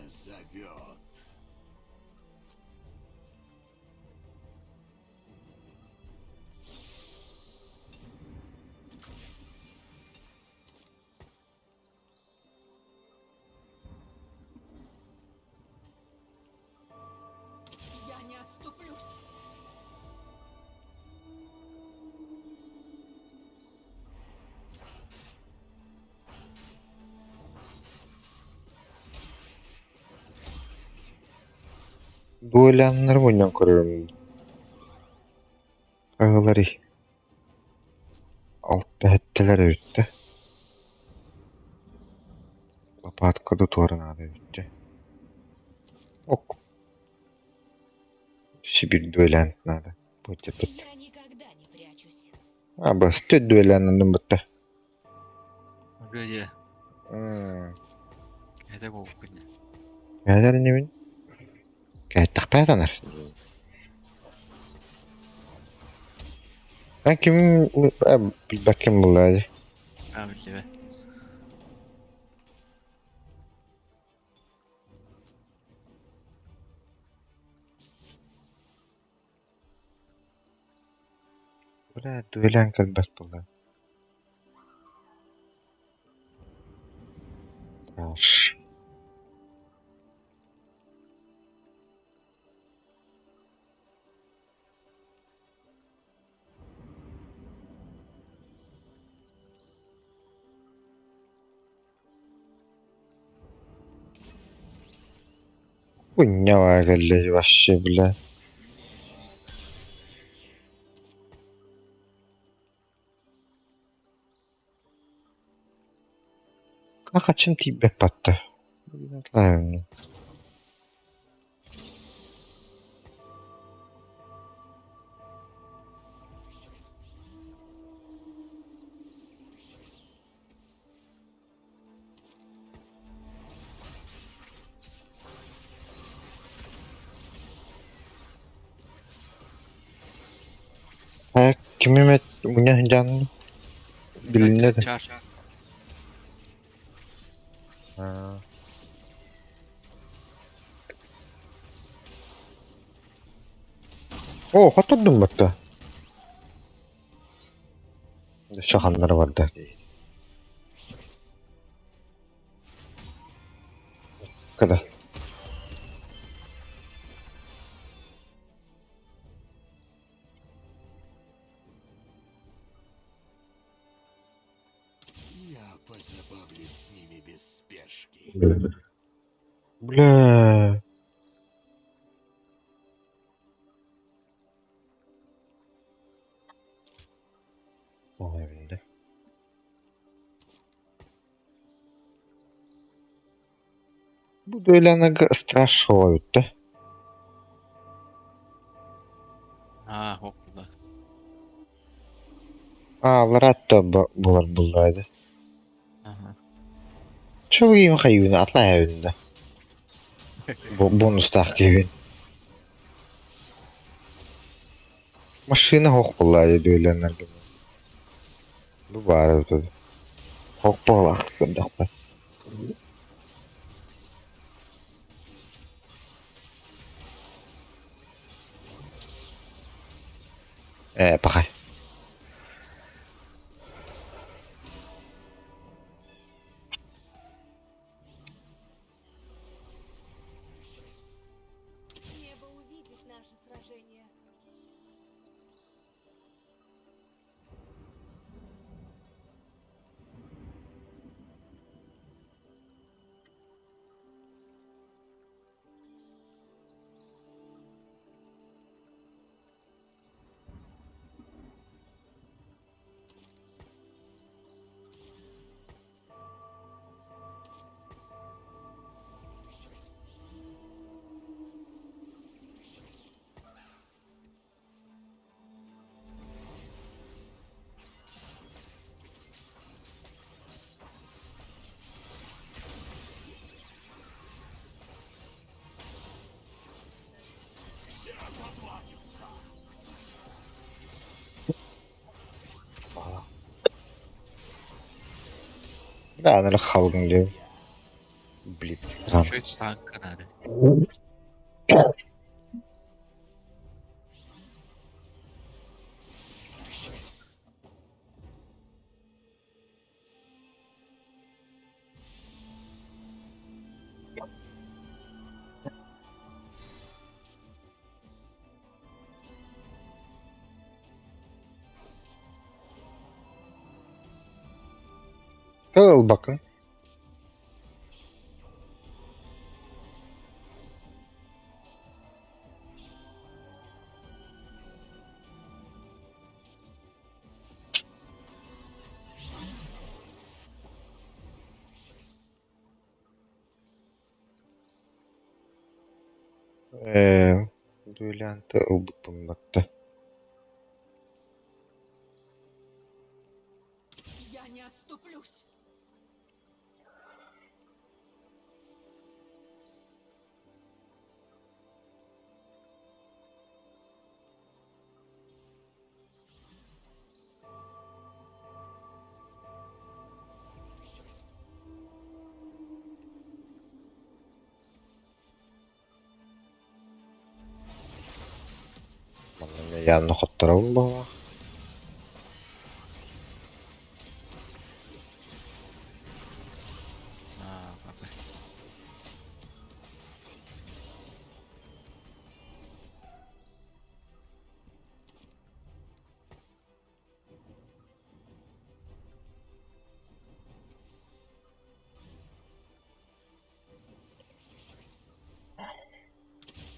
зовет. Я не отступлюсь. Дуэляннары мунньан көрөрүм. Аҕаларый алта сэттэлэр эбит да лопатка да туора наада эбит дии. Ок. Сибирь дуэлянт наада. Бу Я никогда не прячусь. А бас дуэляннанным бытта. Уже М. Это буолбуккун Кээлэр инибин. Кээттэхпээтанар. Эн ким билбэккин булла дии. Аа биллибэт. Бля, дуэлянт кэлбэт буолла. Трэш. Хуйня кэллэ вообще, бля. Хачым тиийбэт батта. Кими эмэ мунньа сылдьан билиннэ да Чар. Аа. Оо, хоттордум батта. Өссө ханнара барда Когда? Я позабавлюсь с ними без спешки. Бля. Ой, да. Бу дуэлянага страшно эбит да. Аа хоп була. Аалара булар буллаады. Аха. Чугуйм хайуна атлаа да. Бонустаах киһибин. Машина хоох буллаады дуэляннарга. Бу баар эбит Хоох буолаах көрдөхпө. Ээ, пахай. Небо увидит наше сражение. Бля, аны халгын диэн. Блин. Экран. Чуть танка надо. Тыл bakın. Ээ, дуэлянты ылбыппын батта. Я не отступлюсь. Манна явно хотторобун буолла. А, папа.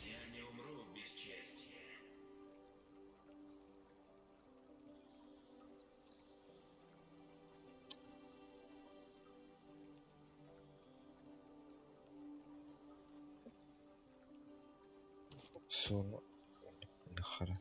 Я не умру в бесчестии. Суну. Нахара.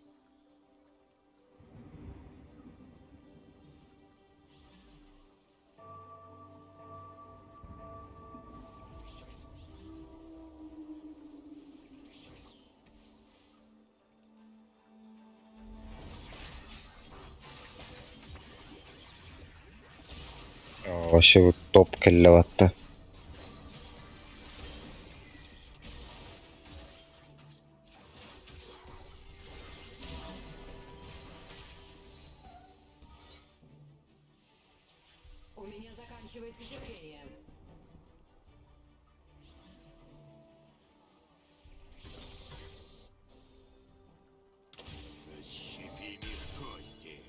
Вообще вот топ кэллэватта. У меня заканчивается терпение. Расщепим их кости.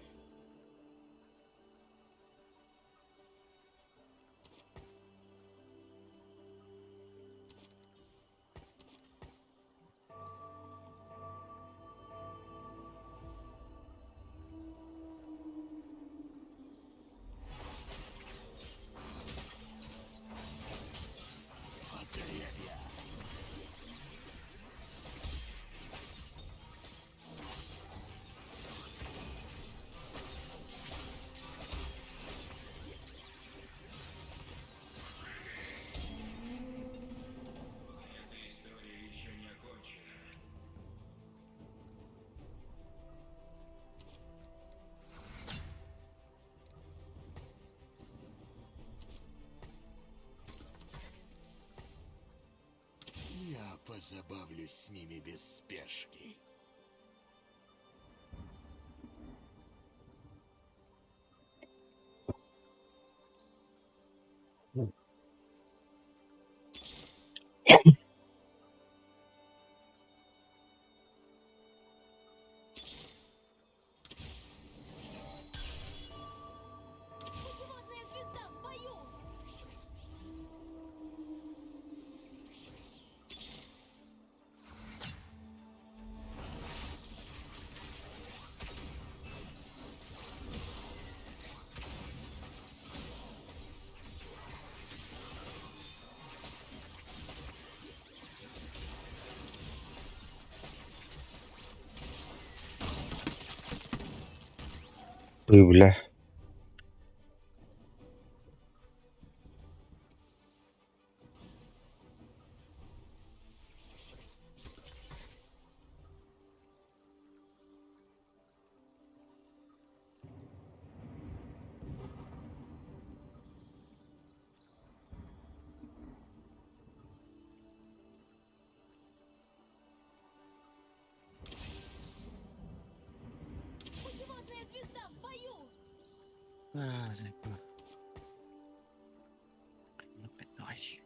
Отребья. Эта история еще не окончена. Я позабавлюсь с ними без спешки. Путеводная звезда в бою! Ой, бля. Аа, заебал. Ой.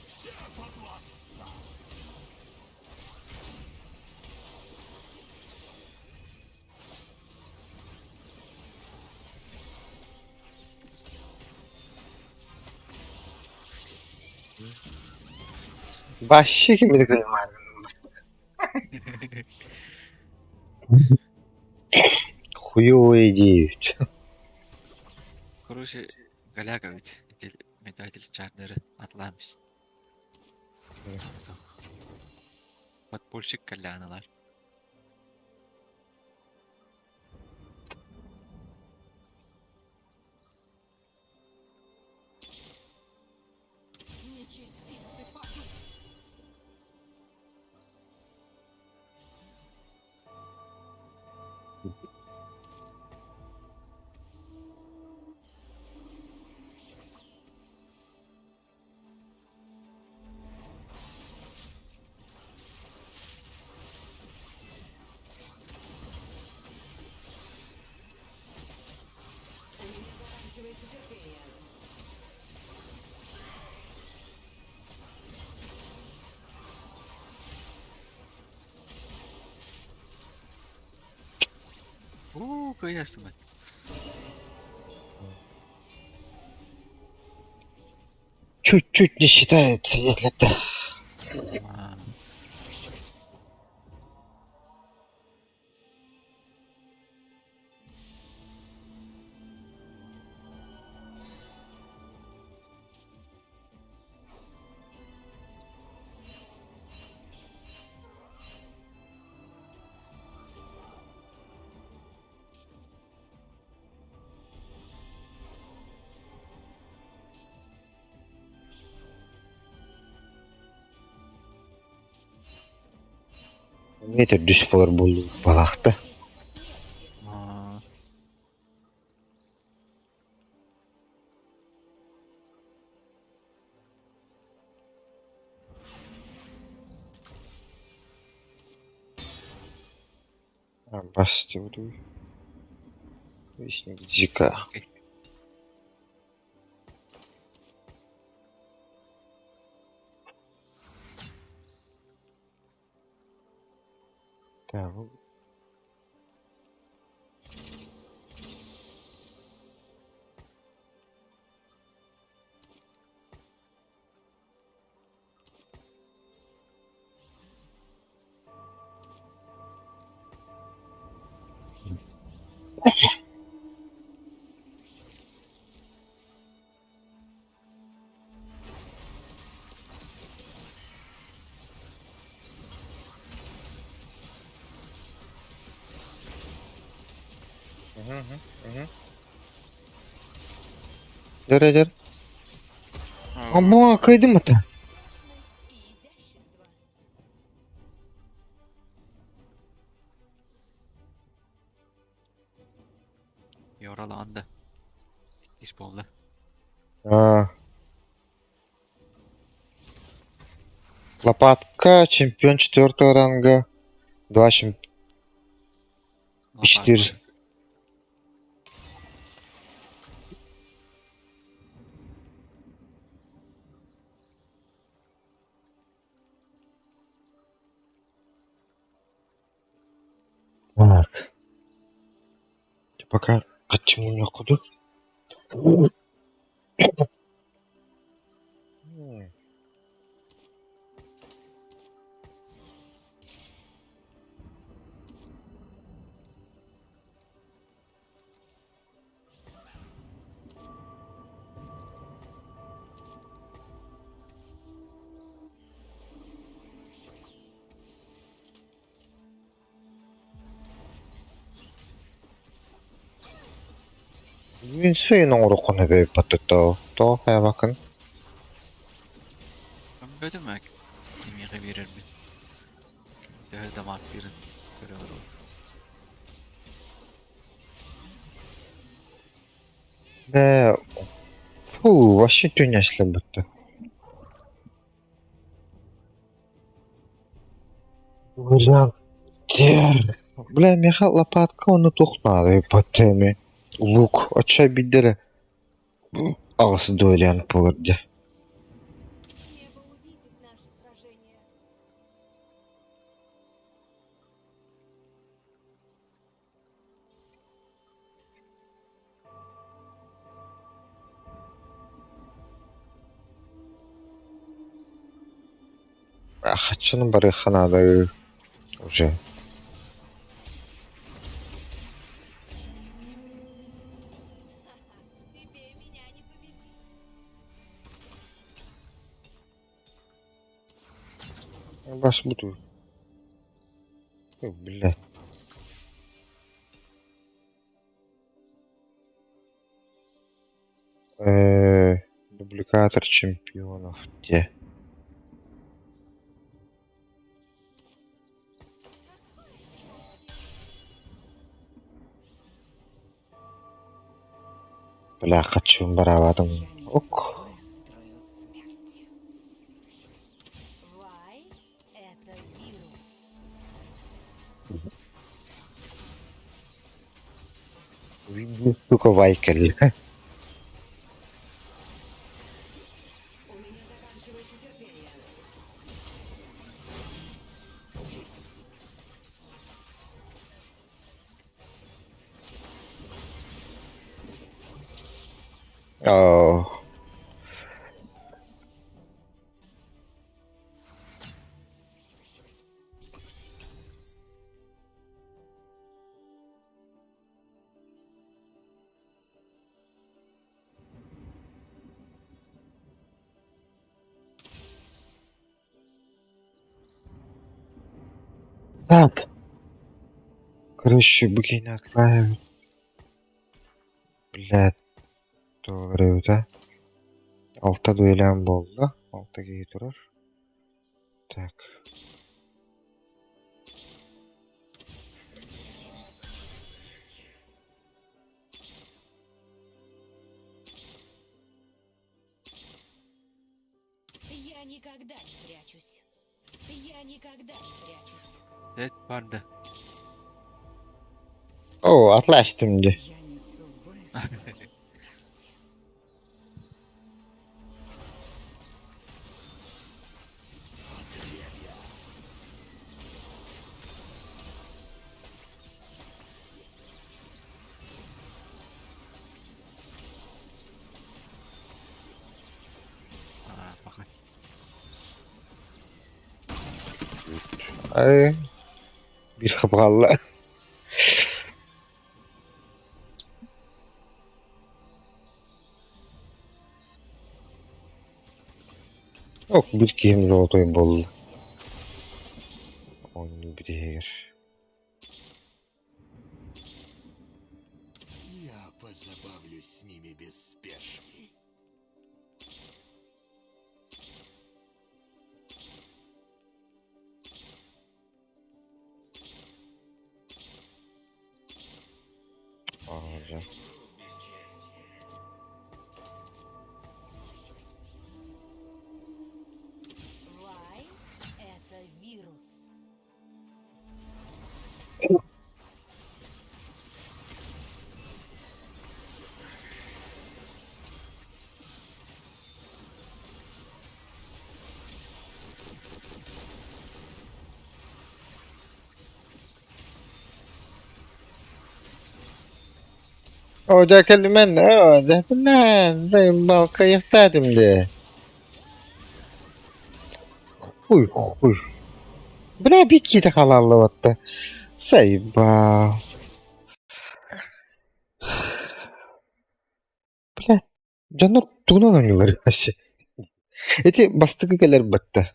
Все поплатятся! Вообще ким Хуёвая идея. Короче, голяга ведь метатель чарнеры атламыс. Подпольщик каляналар. Нечестивцы падут. У меня заканчивается терпение. Уу, кыйасымын. Чуть-чуть не считается, если это. Метр дүс болар бұл балақты. Бас буду. Вестник Дика. Так. Дер, дер. Амма, кайдым ата. И изящество. Yoralанды. Иккис буолла. А. Лопатка, чемпион четвертого ранга. Два чем... Четыре. Так. Пока к чему не ходу. Мин сайын оҥоруоххун эбэйбэт тоҕо тоҕо хайаабаккын? Көмпөтүм ээ кимиэхэ биэрэрбин. Төһө да мааттыырын көрө олоробун. Бээ, фу, вообще түнэслэбитэ. Бля, бля, миэхэ лопатка уонна туох наадый по теме? Лук, оччо биирдэрэ аҕыс дуэлянт буолар дьэ. Небо увидит наше сражение. Хаччыны барыахха наада уже. Тебе меня не победить. Бас буду. Ой, блядь. Дубликатор чемпионов где? Бля, хочу барабатым. Я несу Ок. быструю смерть. Вай — это вирус. Сука, Вайкель. У меня заканчивается терпение. Oh. Так. Короче, букин отправим. Блядь, тугурута. Алта дуэлям буолла. Алта киһи турар. Так. Я никогда не прячусь. Я никогда не прячусь. Сет барды. О, атлаштым дии. Я несу быструю смерть. Аа, баха. Ай, биир хабаҕалла. Ок, биир киһим золотой буолла. Оонньуу бириһигэр. Я позабавлюсь с ними без спешки. Ага. Вай — это вирус. О, дьэ кэллимэн, оо, дьэ билэн, балкайыктаатым дии. Хуй, хуй. Бля, биккиитэ халааллыбатта. Сайбаа. Бля, дьоннор тугунан оонньууллар вообще? Ити бастакы кэлэр батта.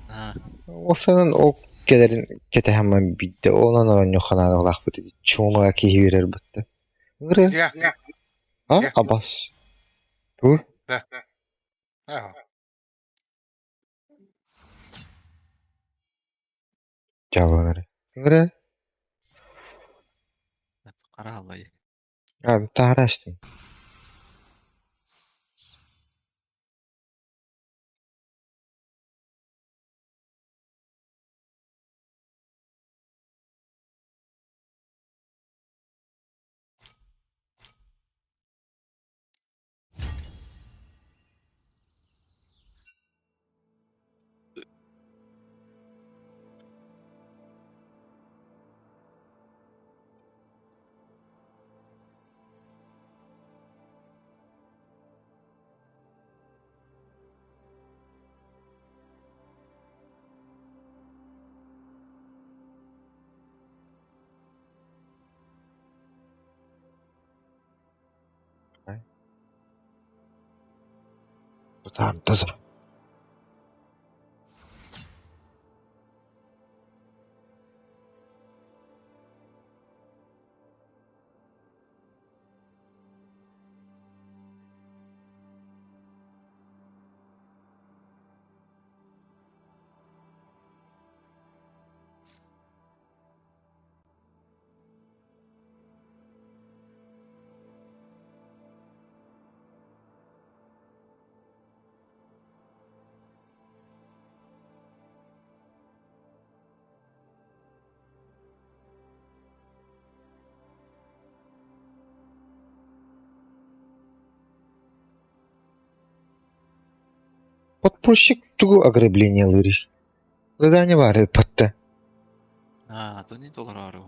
Аа, Ол санан ол кэлэрин кэтэһэммин биирдэ онон оонньуу ханаалаахпыт ити чуумаҕа киһи үөрэр батта. Ыҥырыа. А, Дьэ. абас. Тугуй? Да. Ага. Дьаабыланар. Ыҥырар. Харааллай. А, таһара астым. Бытаардас. Подпольщик тугу ограблениелыырый? Задание баар ыыппатта. Аа, то не толорору.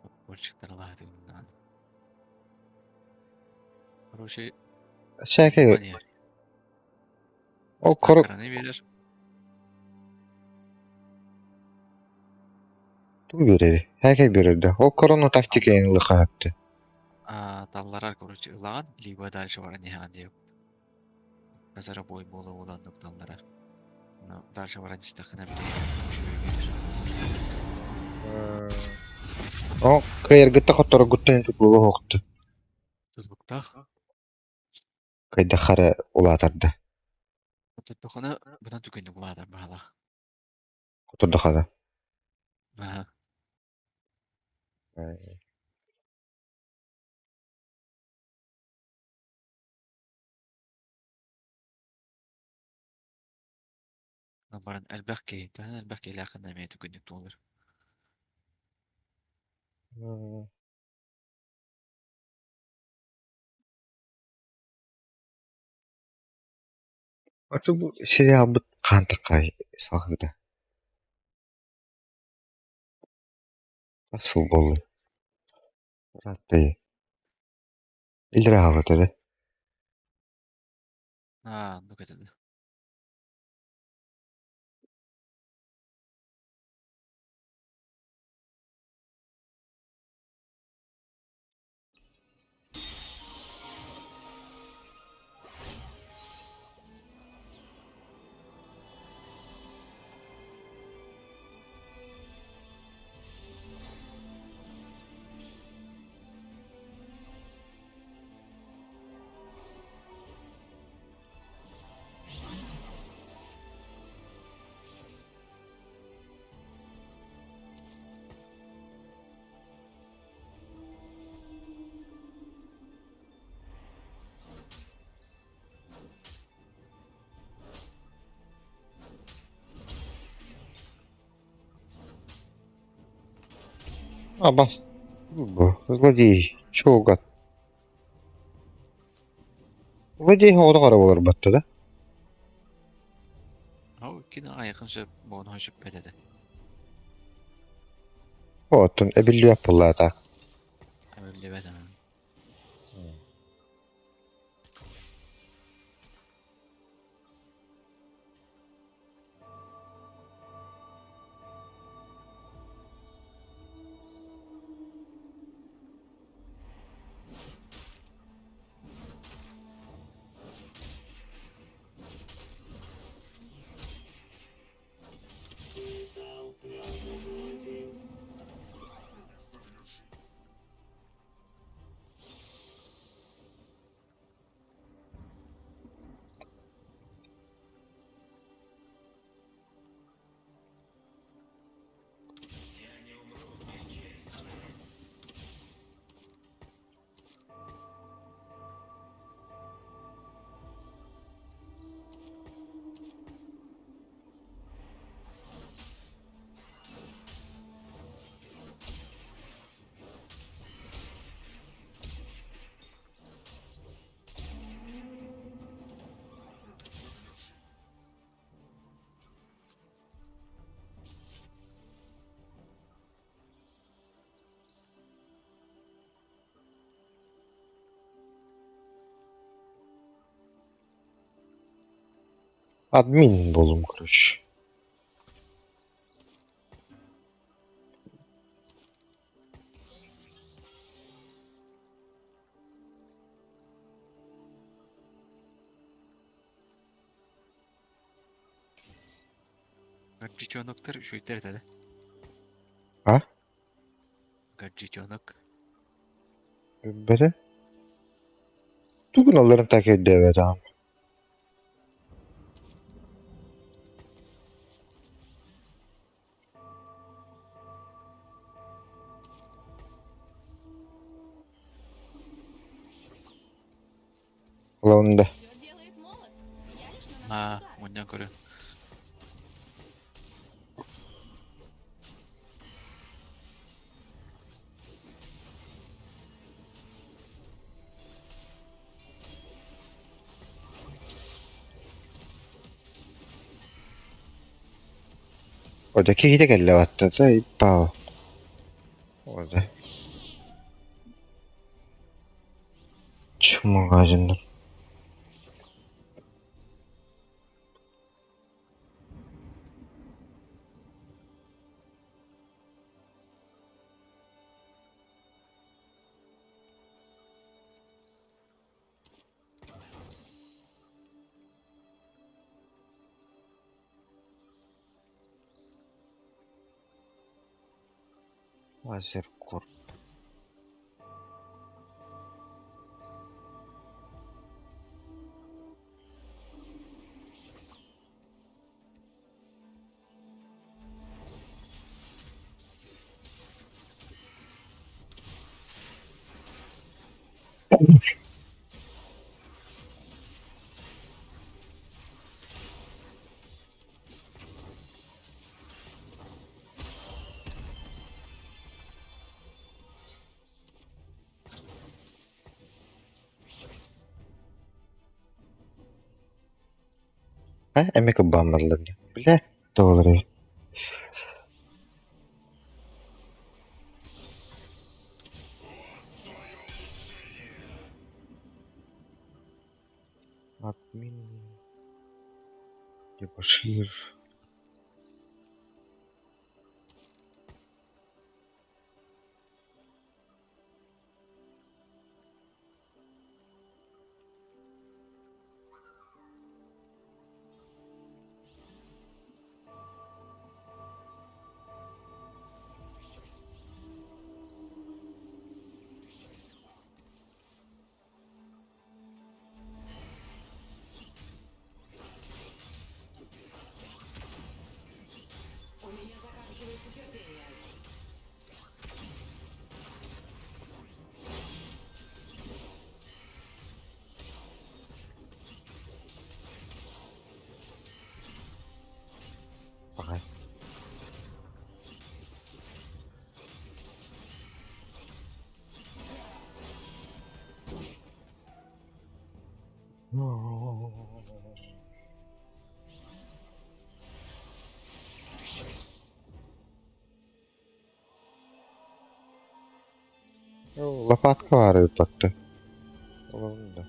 Подпольщиктар лаатыгынан. Короче, Всякай не. Ол кор Краны биэрэр. тугу биэрэр? Һээкэй биэрэр да. Ол корону тактика ылыха сөптө. А, талларар, короче, ылаҕын, либо дальше баран иһэҕин диэбит. Казара бой буола буолан талларар. Но дальше баран истэххинэ үчүгэй биэрэр. О, кыайаргытта хотторгуттан тутулуга суохту. Тутулуктаах. Кыайдахха эрэ улаатар да. Хоттордоххуна быдан түгэнник улаатар баһалаах. Хоттордоххо да. Аха. Баран элбэх киһи, төһөн элбэх киһилээххинэ эмиэ түгэнник туолар. Аты бу сериалбыт хаан таххай салгыта. Хас сыл буоллай? Ырааттай. Иллэрэ хаалбыта да? Аа, оннук этэ дуу. Абас. Бу, злодей. Чего гад? Злодей оҕото хара буолар батта да? Ол кини айахын сөп, буонуһа сүппэт этэ. Оттон эбиллибэт буоллаата. Эбиллибэт аны. Админ буолуум короче. Гаджетеноктар үчүгэйдэр этэ да. А? Гаджетенок. Билбэтим. Тугун олорон так өйдөөбөтөҕүм. Лонда. Все делает молот. Я лишь наношу Аа, удар. мунньан көрү. Ода киһитэ кэллэ баттата иппаа. Ода. Чумаҕаадьыннар. Лазер корп. Э, эмиэ кырбаан бараллар дии. Бля, тоҕолоро Админ, дебошир. У меня заканчивается терпение. Баҕай. Лопатка баар ыыппатта. Олорун да.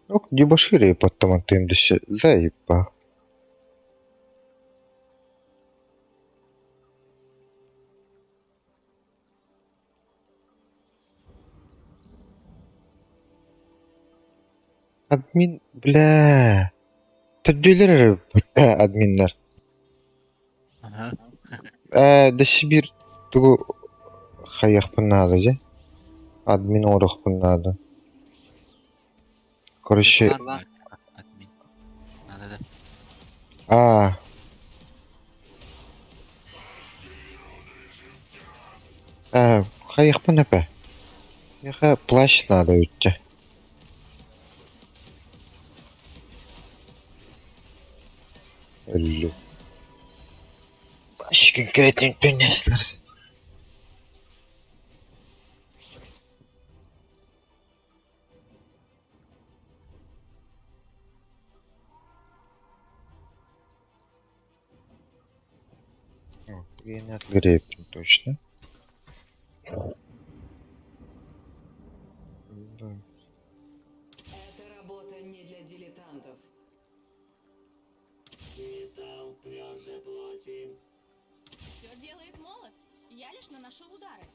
Ок, дебошири ыыппаттамантыым дөссө заебал. Админ, бля. Төрдүөлэр эрэ админнар. Аха. Ээ, дөссө биир тугу хайыахпын наада дьэ. Админ оҥоруохпун наада. Короче, План админ. Надо да. аа. Ээ, хайыахпын эпэ. Миэхэ плащ наада үччэ. Өллүм. Конкретно не Гребень, точно. Да. Эта работа не для дилетантов. Металл тверже плоти. Все делает молот. Я лишь наношу удары.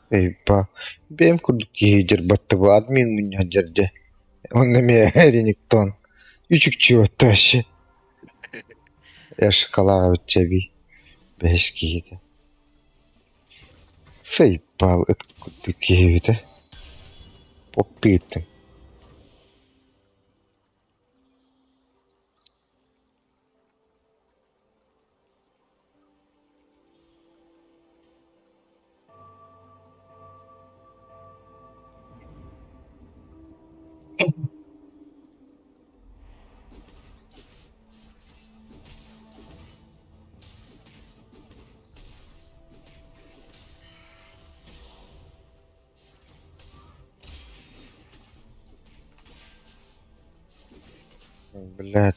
Эйба, бэйэм курдук киһи дьарбаттыбы админ мунньах дьэрдэ. Онно эмиэ Рениктон. Үчүкчү вообще. Эшкалаах эбит чэбий. Бэһис киһитэ. Сайбал ыт курдук киһи эбитэ. Поппыыттым. Блядь.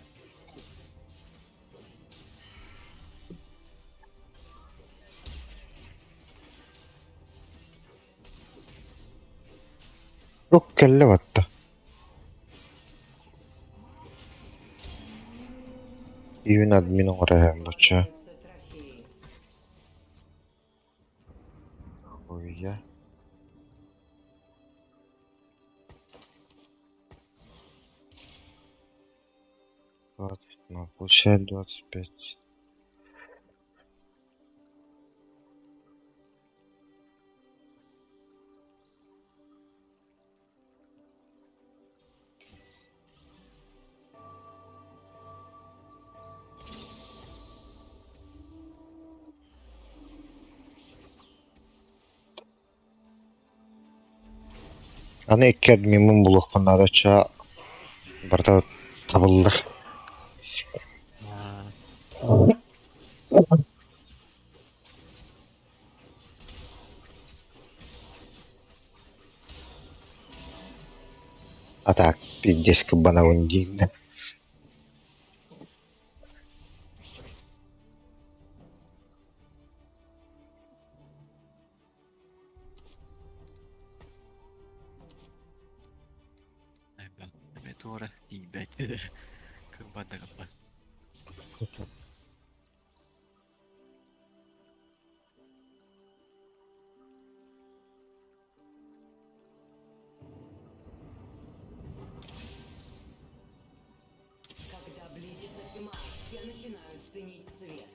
Туох кэллэ батта? Июнь админ оҥоро бачча. Полагаются трофеи. Хуя. 20, ну, получает 25. Аны икки адмиммын булуохпун наада оччо барыта табыллар. А так, пиздец кыбанабын диин. Эмэ туора тиийбэт кырбан да кырбан. Когда близится тьма, все начинают ценить свет.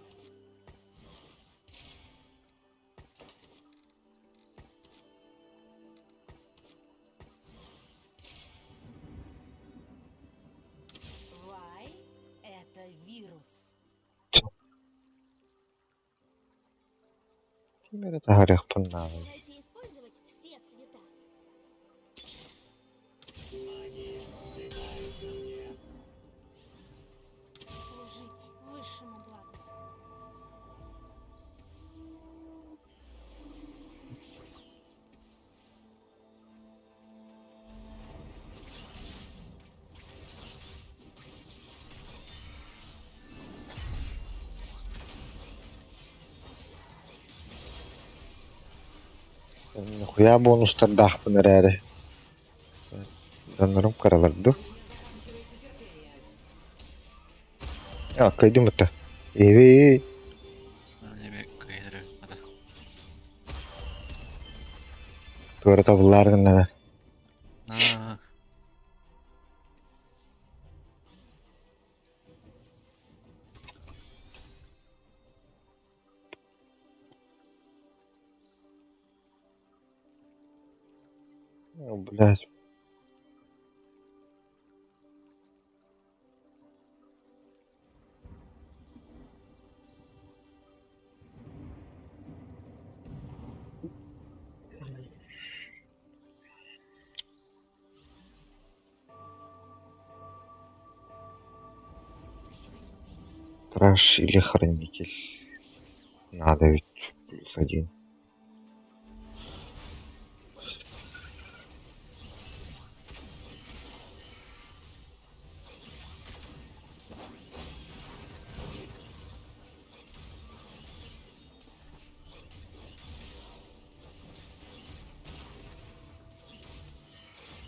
Вай – это вирус. Ким эрэ таһаарыахпын наада. Давайте использовать все цвета. Маги взыграют на мне. Служить высшему благу. Нахуя бонустардаахпын эрээри дьоннорум кыралар дуу? А, кыайдым это. Эбээ Эме кыайдара. Туора табыллаар гынна Аа, да. Блядь. Краш или хранитель. Надо ведь плюс один.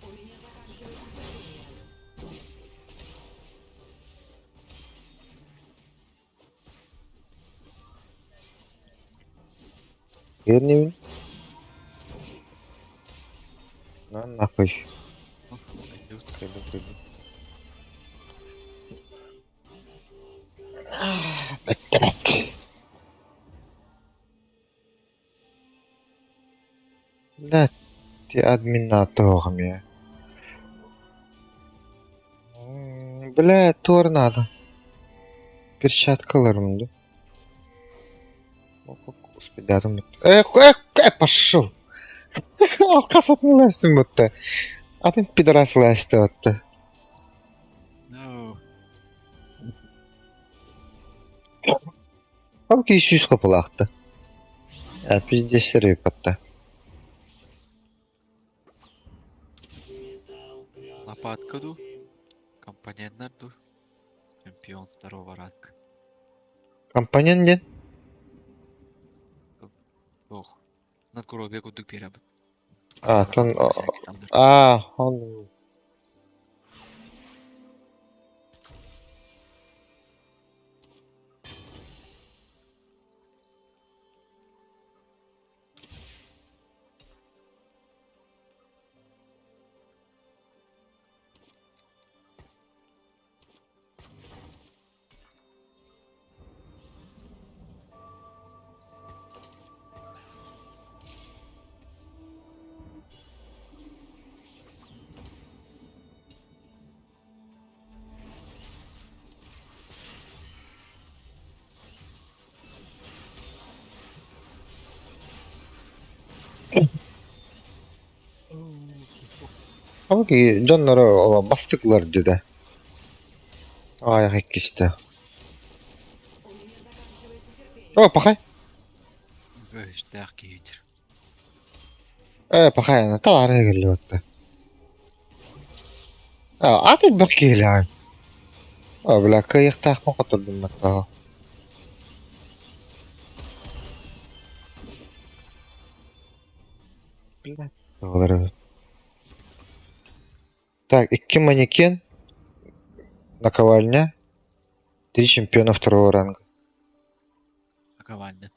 У меня заканчивается терпение. Верни. На нахуй. пойдет. Приду, приду. Бэтти, Бля, ты админатор мне. Бля, тор надо. Перчаткаларым да. Господи, да, Эх, эх, эх, пошел. Алкас атмыластым будто. А ты пидорас ласты отты. No. Там 200 капылақты. А пиздец репатта. Лопатка ду. Компонент ду. Чемпион второго ранга. Компонент ден? Ох. Над курок кудук беребит. А, тон... А, он... Окей, дьонноро бастыклар деді. Аяқ иккисте. У меня заканчивается терпение. О, пахай. Бөштәк кейдер. Э, пахай, на товары келіп отты. А, аты бір келі. О, бля, кыйықтақ қотырдым маттағы. Бля, doğru. Так, икки манекен, наковальня, три чемпиона второго ранга. Наковальня.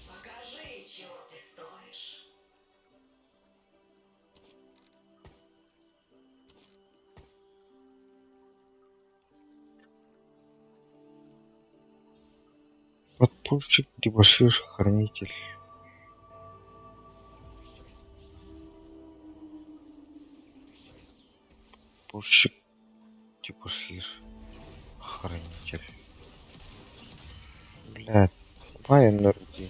Покажи, чего ты стоишь. Подпольщик, дебошир, хранитель. Подпольщик, дебошир, хранитель. Бля, давай энергии.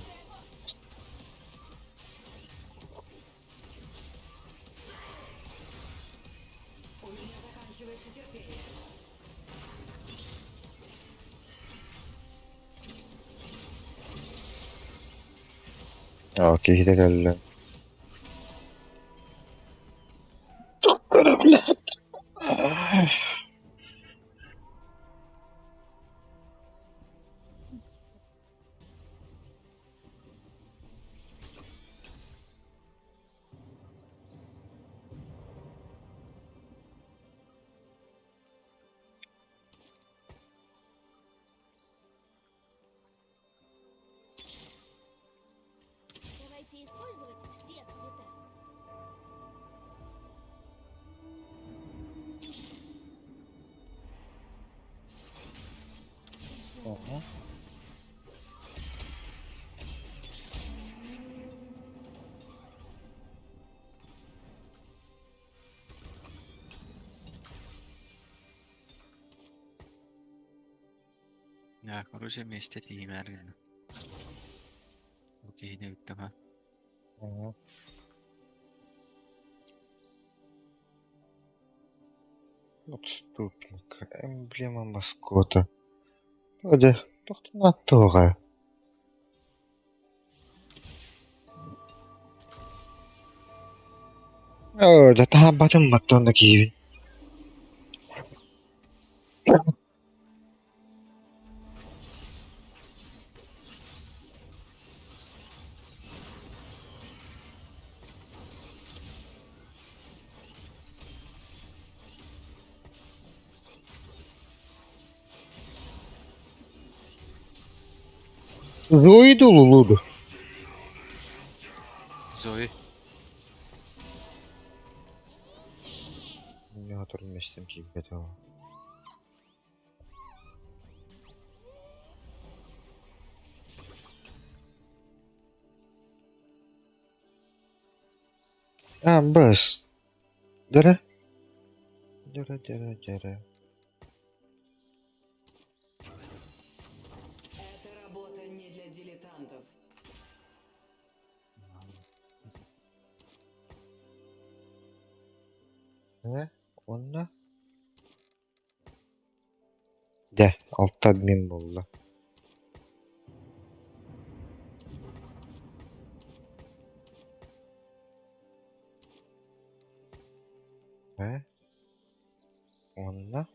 У меня заканчивается терпение. А, окей, кэллэ. Блядь. Короче, миэстэ тиийимээр гынна. Бу киһини ыттым ha. Отступник. Эмблема маскота. Дьэ, тохтоноттуоҕа. Оо, дьэ таһаарбатым баттан да киһибин. Зои дуу, Лулу дуу? Зои. Миэхэ туран миэстэм киирбэтэ ол. А, быс. Дьэрэ. Дьэрэ, дьэрэ, дьэрэ. Эта работа не для дилетантов. Ээ, уонна? Дьэ, алта админ буолла. Ээ, уонна?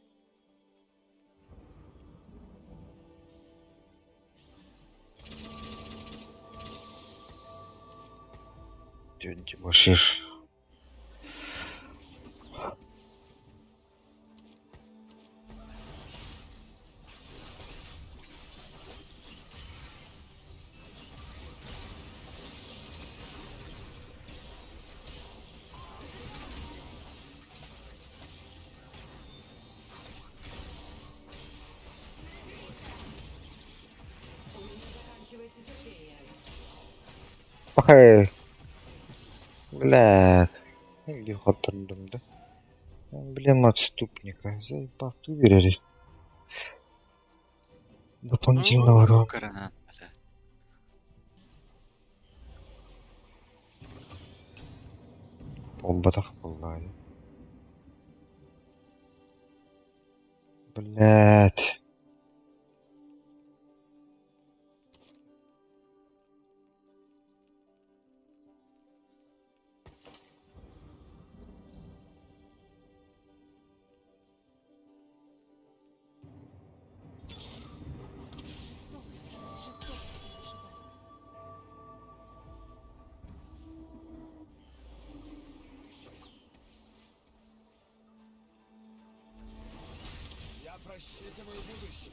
Дебошир. У меня заканчивается терпение. Пахай. Бля. Или хоттордум да. Эмблема отступника. Заебал, ты веришь. Дополнительного урона. Гранат, бля. Буолбатах буоллаҕа дии. Блядь. Жестокость, жестокость выживает. Я просчитываю будущее.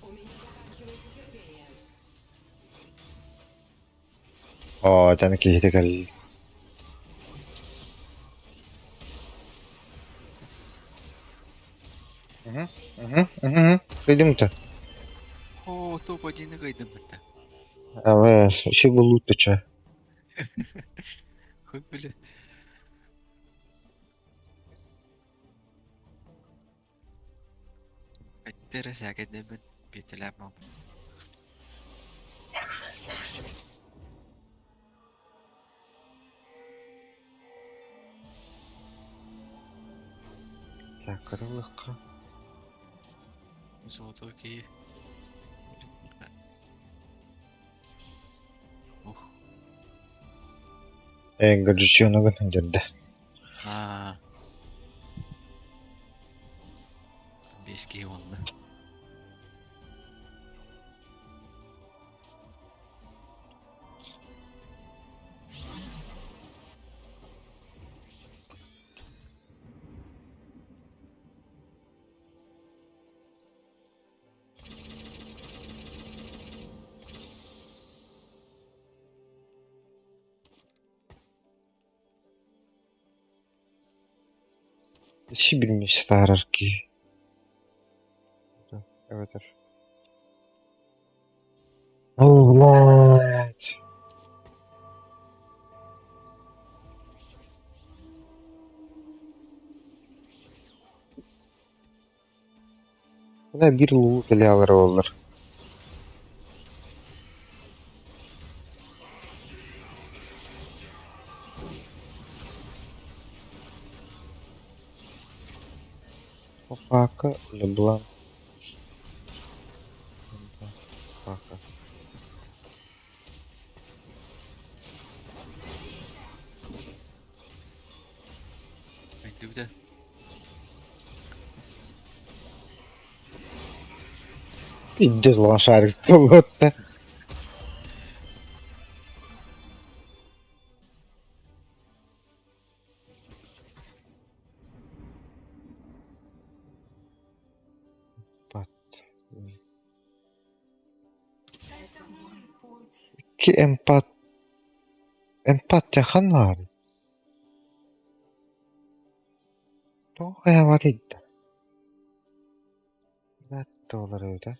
У меня заканчивается терпение. Оо, тэн киһитэ кэллэ. Угу, угу, угу. Придумай-то. О, топ-1 кыйдым бытта. Аве, еще бы луточа. Хуй, бля. Эттере сәкедебин битилэм Так, кырылыкка. Золотой кии. Ух. Э, гаджетчоногын дерде. Аа. Бес кии болду. Сибирь Старарки. Эватар. О, блядь. Бля, биир луу кэлэ олороллор. Папака, Леблан. Папака. Өйдүбүтэ. Пиздец лошарик болуотта. Ки эмпат эмпатия ханна Тоҕо хайаабатый да? Буолар эбит ээ.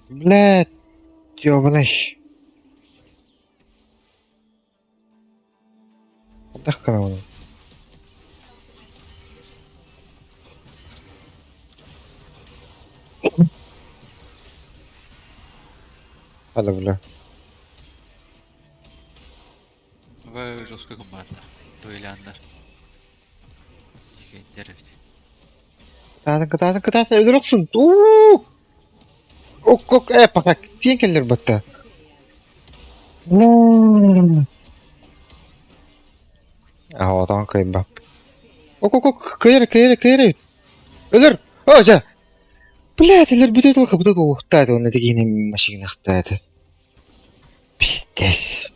Блядь, ёбаный. Хайдах гынабыный? Hadi бля. Вы жестко гумбаатылар. Дуэляннар. Дьигэйдэр эбит. Кытаатын, кытаатын, кытаатын, өлөр охсун. Уу! Ок, ок, э, пока тиэн кэллэр батта. А, отон кыйбап. Ок, ок, ок, кыйыр, кыйыр, кыйыр. Өлөр! О, жа! Блядь, өлөр бүтэ тыл кыбыта толуктааты, онно тигине машинахтааты. Пиздец.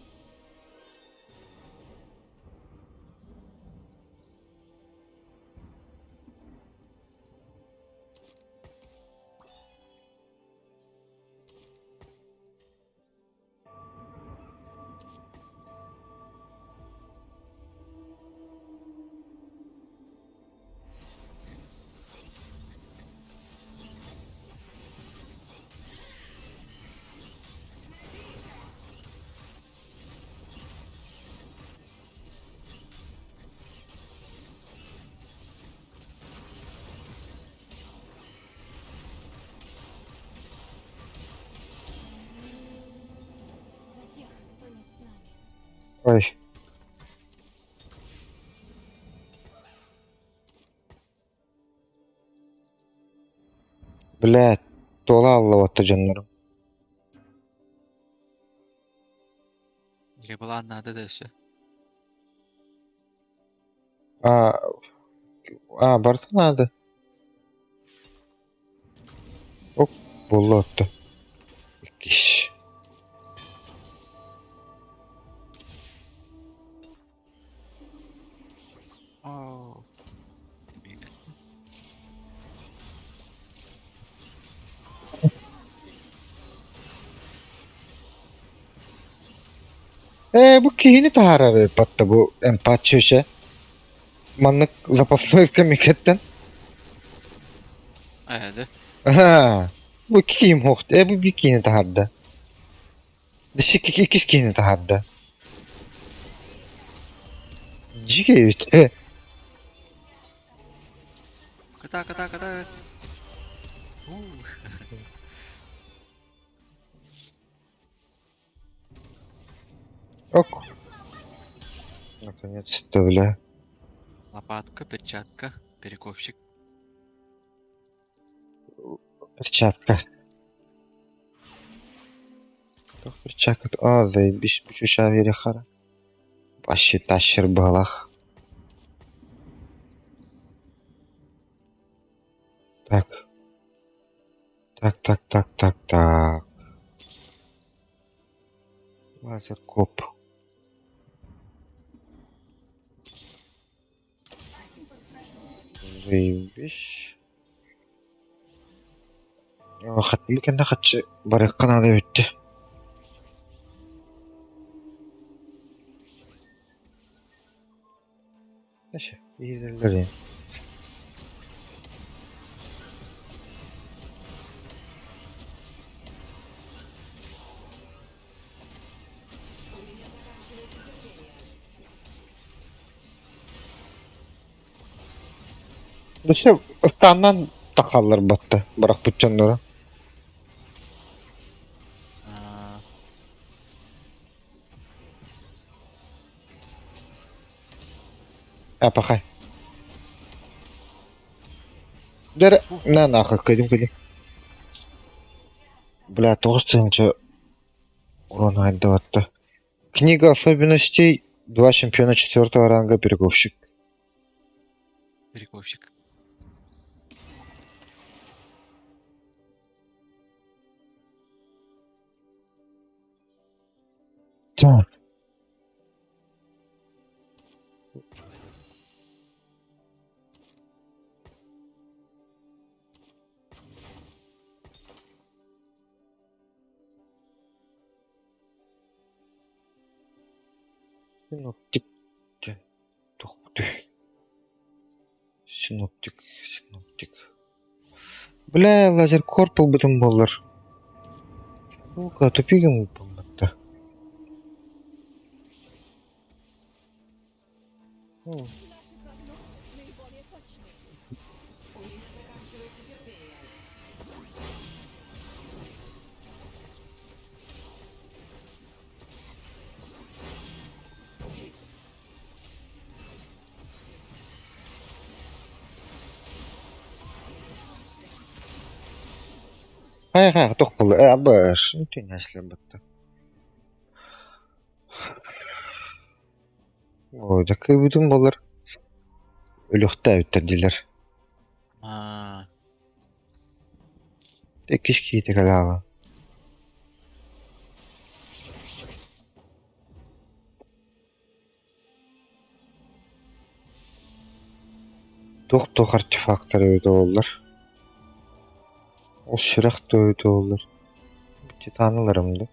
За тех, кто не с нами. Ой. Блядь, туола аллыбатта дьоннорум. Лебалаан наада да өссө. А, а, барыта наада. Ок, буолла отто. Иккис. Оо. Миинэ. Ээ, бу киһини таһаарар батта бу эмпат чүчэ. Маннык запасной скамейкаттан. Ээ да. Аха. Бу икки киһим суох. Ээ, бу биир киһини таһаарда. Иккис киһини таһаарда. Дьиҥэ эбит. Кыта кыта кыта. Уу. Ок. Наконец-то, бля. Лопатка, перчатка, перековщик. Перчатка. Туох перчатка? А, заебись, бу хара. Вообще тащер балах. Так. Так, так, так, так, так. Лазер коп. Заебись. Бу кэннэ хаччы барыахха наада эбит Дьэ, иһиллэр. Өссө ыстааннаан тахаллар батта бырахпыт дьонноро. Аа, Апахай. Дэр на нахуй кыдым кыдым. Бля, 9000 урон айдаватта. Книга особенностей. Два чемпиона четвертого ранга перекупщик. Перековщик. Так. Синоптик. Синоптик, синоптик. Бля, лазер корпул бытым боллар. Сука, тупигин болбатта. Наши прогнозы наиболее точные. У меня заканчивается терпение. Хайа-хайа, туох буолла? Э, абыш, түнэслэ батта. Ой, дакы бүтүн боллар. Өлүөхтээбиттэр дииллэр. Аа, Иккис киһитэ кэлээҕэ. Туох-туох артефактар эбитэ буоллар. Ол сүрэх да эбитэ буоллар. Титан ыларым да.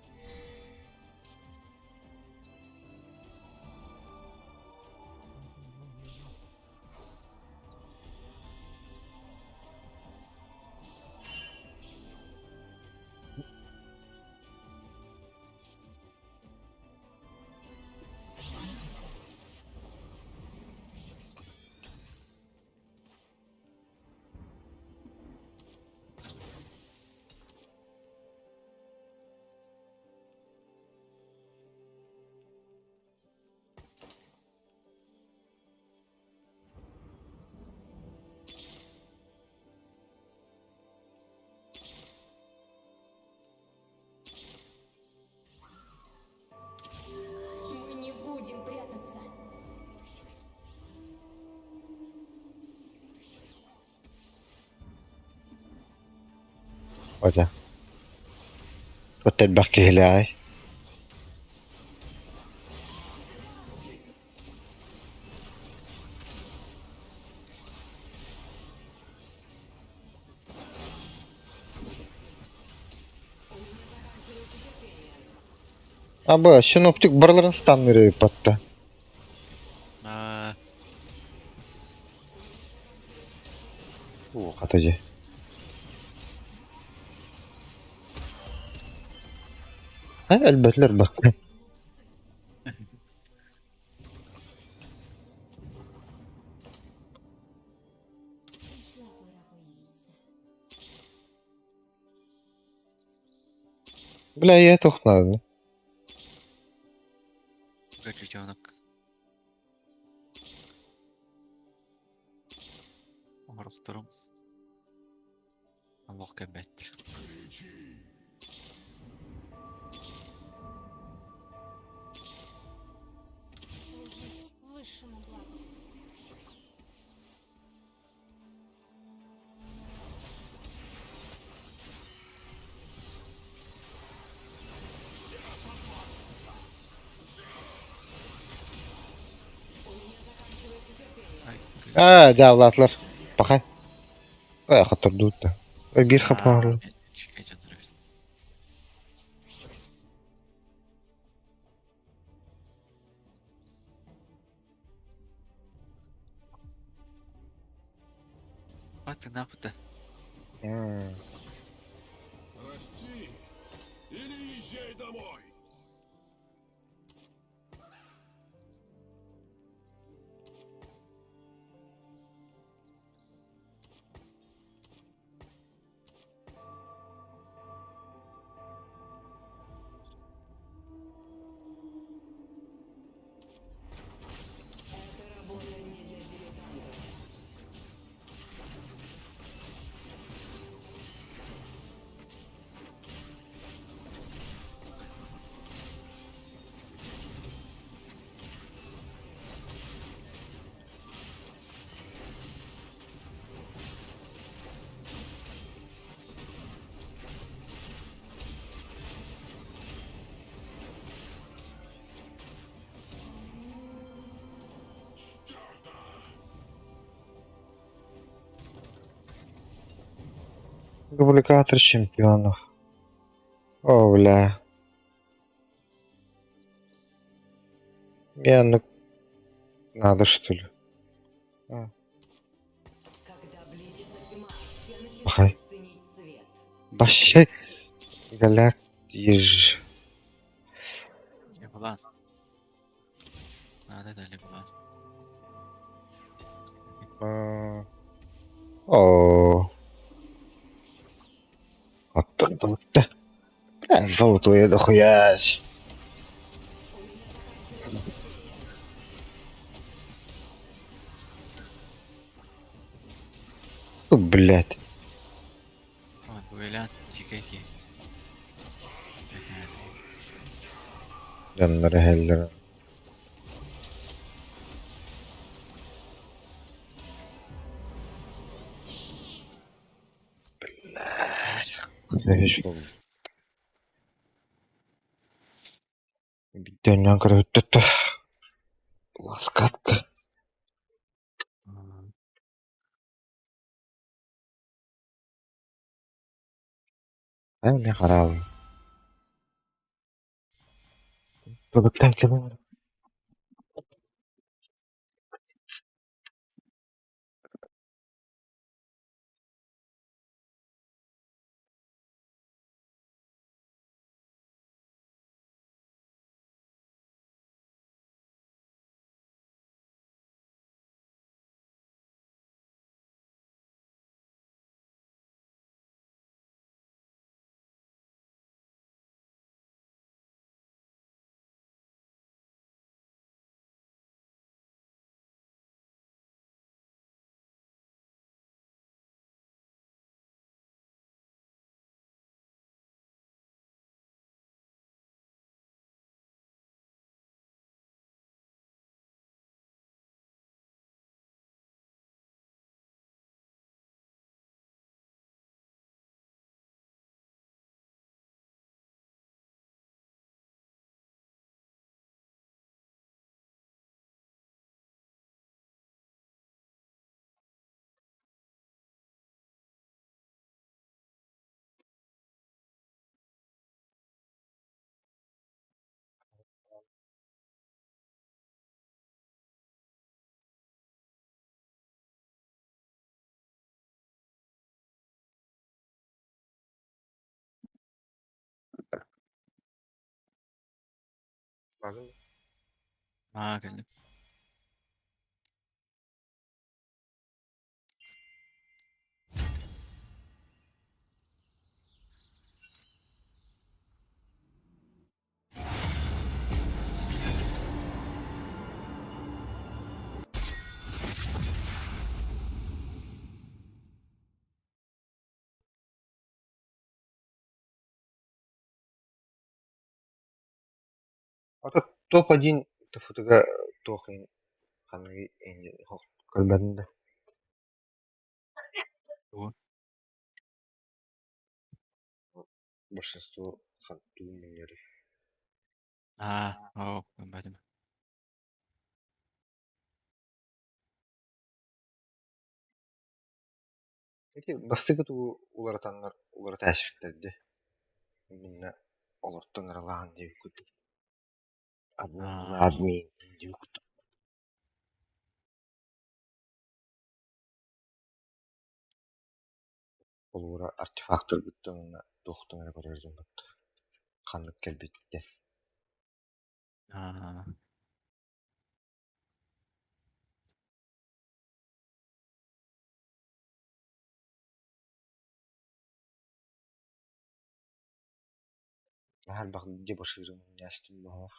Мы не будем прятаться. Ота. От элбэх киһилээҕий. Аба, синоптик барыларын станныры батта. аа, Уу, хата дьэ. Э, өлбөтүлэр батта. Пришла пора появиться. Бля, я туох нааданы. Гаджетенок. Оҥорохторум. Олох кэлбэт. Кричи! Служить высшему благу. Ай, Аа, дьааллаатылар. Пахай. Э, хоттордуут да. Ой, биир хапаалла. Чекай, нравится. А ты нахуй-то? Расти или езжай домой! Дубликатор чемпионов. О, бля. Мне ну надо что ли? А. Когда близится тьма, я начинаю Пахай. ценить свет. Вообще, голяк, еж. Булан. Надо дали булан. А, О. Оттон Бля, золотое дохуя. Ну, блядь. Ой, буэлят, чикайки. Дьоннор иһэллэр. Бүттэннэн көрөһүттэ Ласкатка. Ээ, мин хараабын. Тобуктан кэлэн Аа, кэллим. Ото топ-1 ТФТ-га туох ханныгы көрбөтүм да. Тугу? Большинство хантуу мунньары. Аа, оо, көрбөтүм. Ити бастакы тугу уларытаннар уларыта эшиттэрди. Инна олортон ыралаан диэбит курдук. Аа. Админ диэбит курдук. Холобура артефактаргыттан уонна туохтан эрэ көрөр дьоммут ханнык кэлбиттэр. Аа. Наһаа элбэх дебоширы мунньаастым баҕалаах.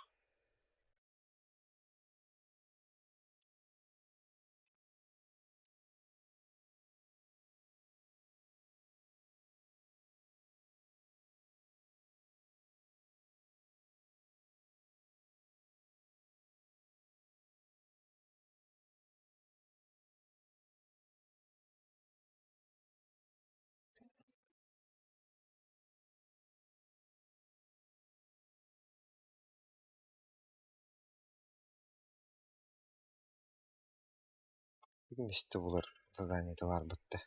Миэстэ булар заданиета баар батта.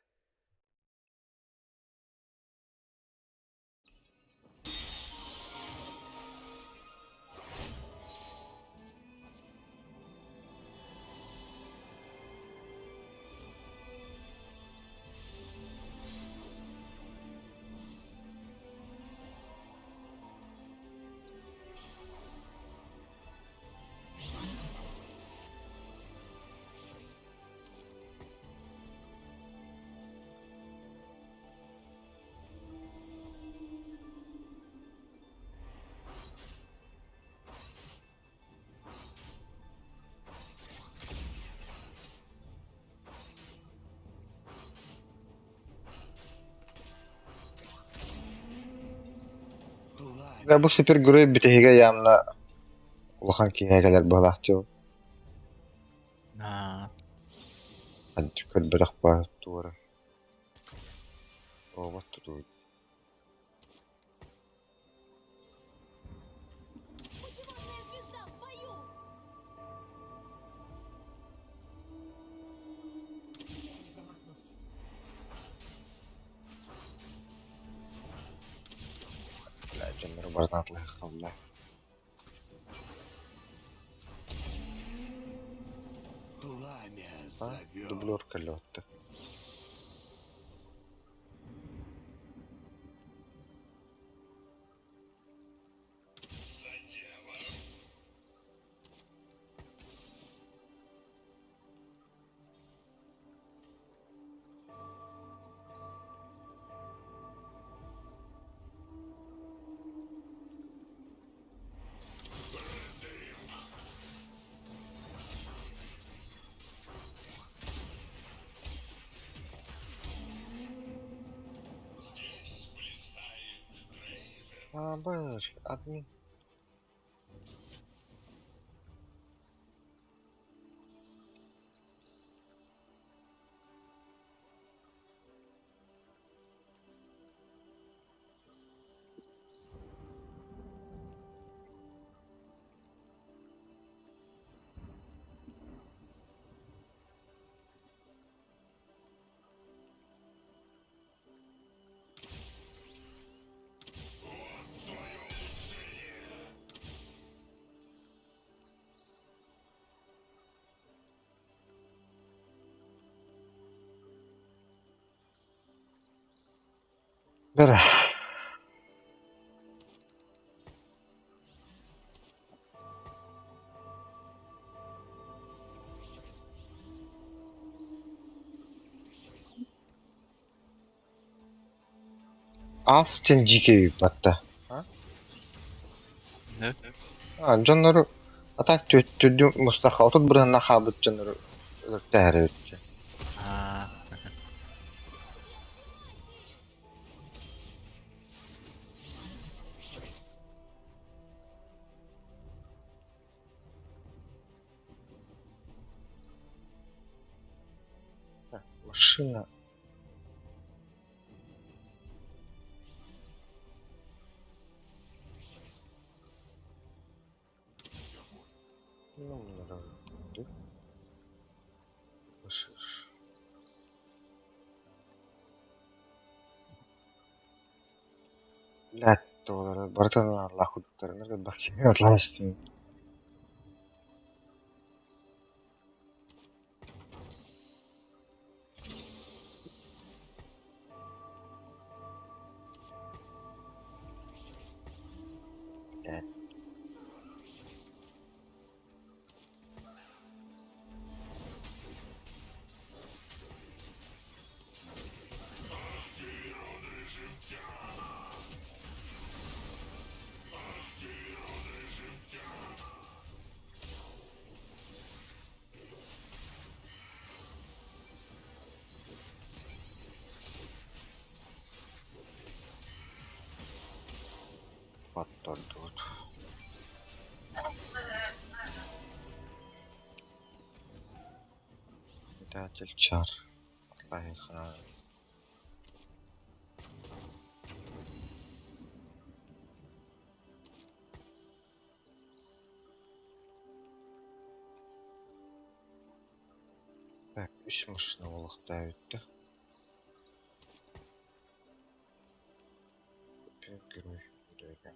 Бу супергерой бүтэһигэ явно улахан киһи кэлэр быһалаах дьыл. Аа, Көрбөтөх баа туора. Робот тутуу. Путеводная звезда в бою! Я не промахнусь. Бля, дьоннору барытын атылыахха Пламя А? зовет. Дублер кэллэ А, баш, админ. Бэр. Ас диэн дьиикэй батта. Да? А, дьоннору а так түрдү мустаха отут бырыһынна хаабыт дьоннору өлөртөһөр эбит. Аа, Машина. Ну, наверное, Блядь, барытын Аллах курдуктарынар бахчыны атлаастым. Блядь. Pattorduut. Метатель чар. Атлайха. Так, үс машина болохтой бүттэ. Герой. Отребья.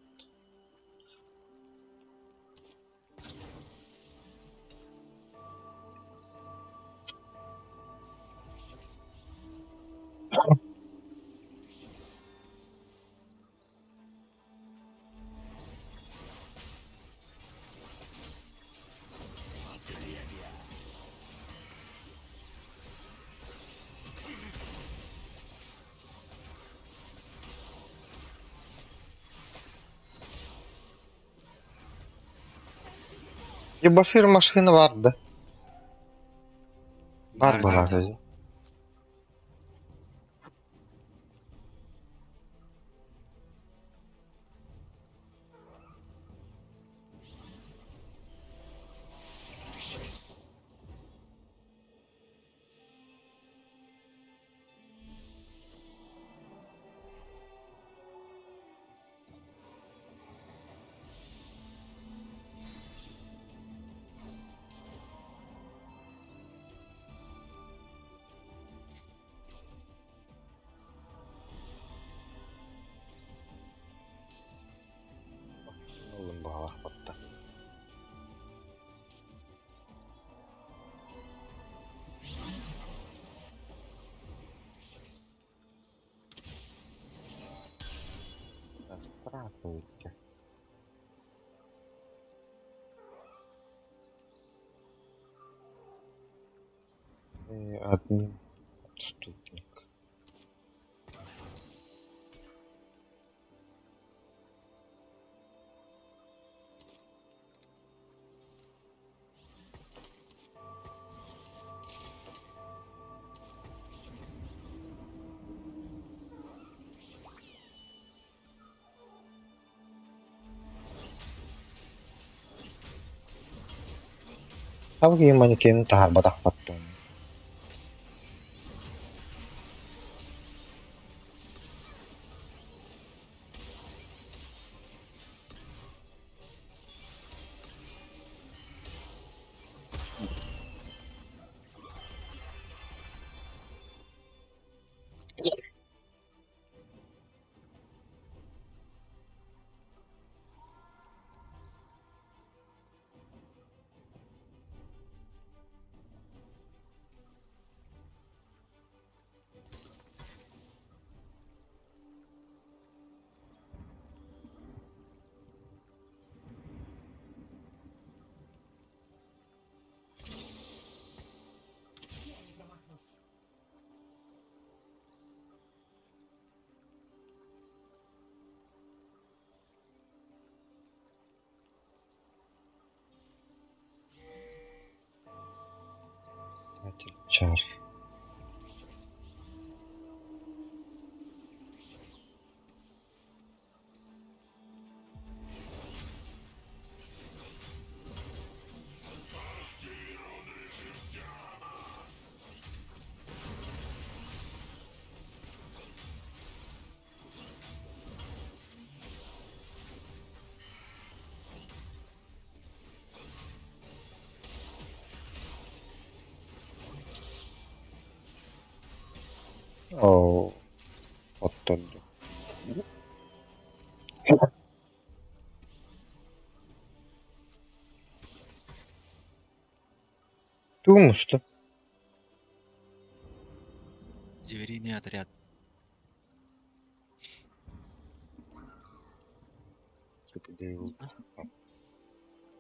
Ебашир машина бар да. Бар Бар, бар. бар. Баҕалаах батта. Здравствуйте. Ты админ отступник. Хабы манекенин таһаарбатахпат дуо? Я не промахнусь. Чар. Оо, оттон Тугу муста? Звериный отряд.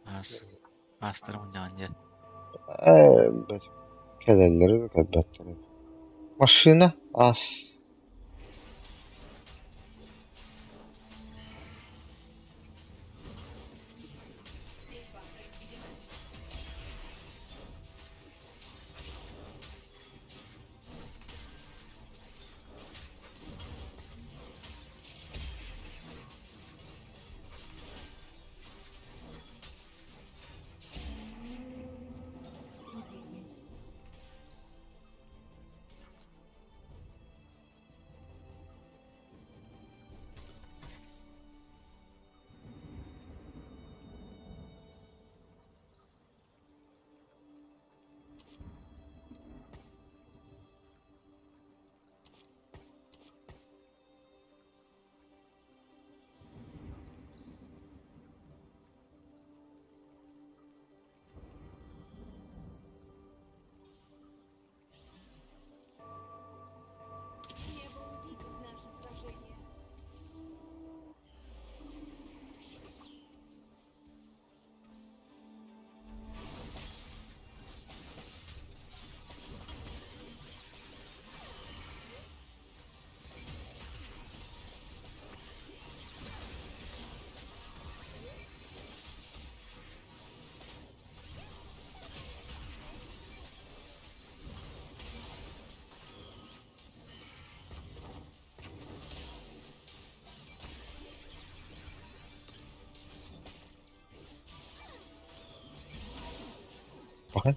Ас. Астар мунньаҕын Ээ, бэр кэлэллэрэ да кэлбэттэрэ. Машина ас. Стрельба произведена. Небо увидит наше сражение. Bakın.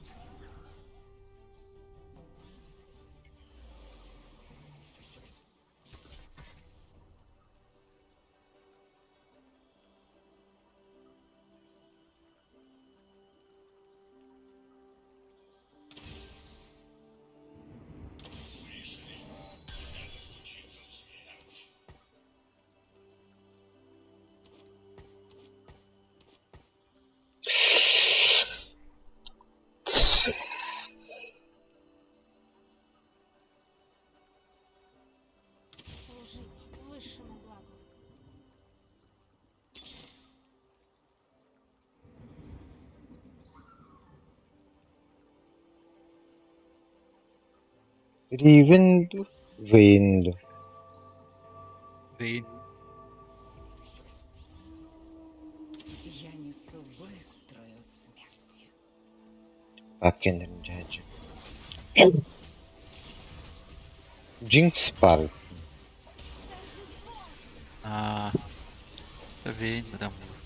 Ривен дуу, Вейн дуу? Вейн. Я несу быструю смерть. Папкеннэрин дьаһайдьы. Джинкс баар. Аа, Вейн быдан буолар.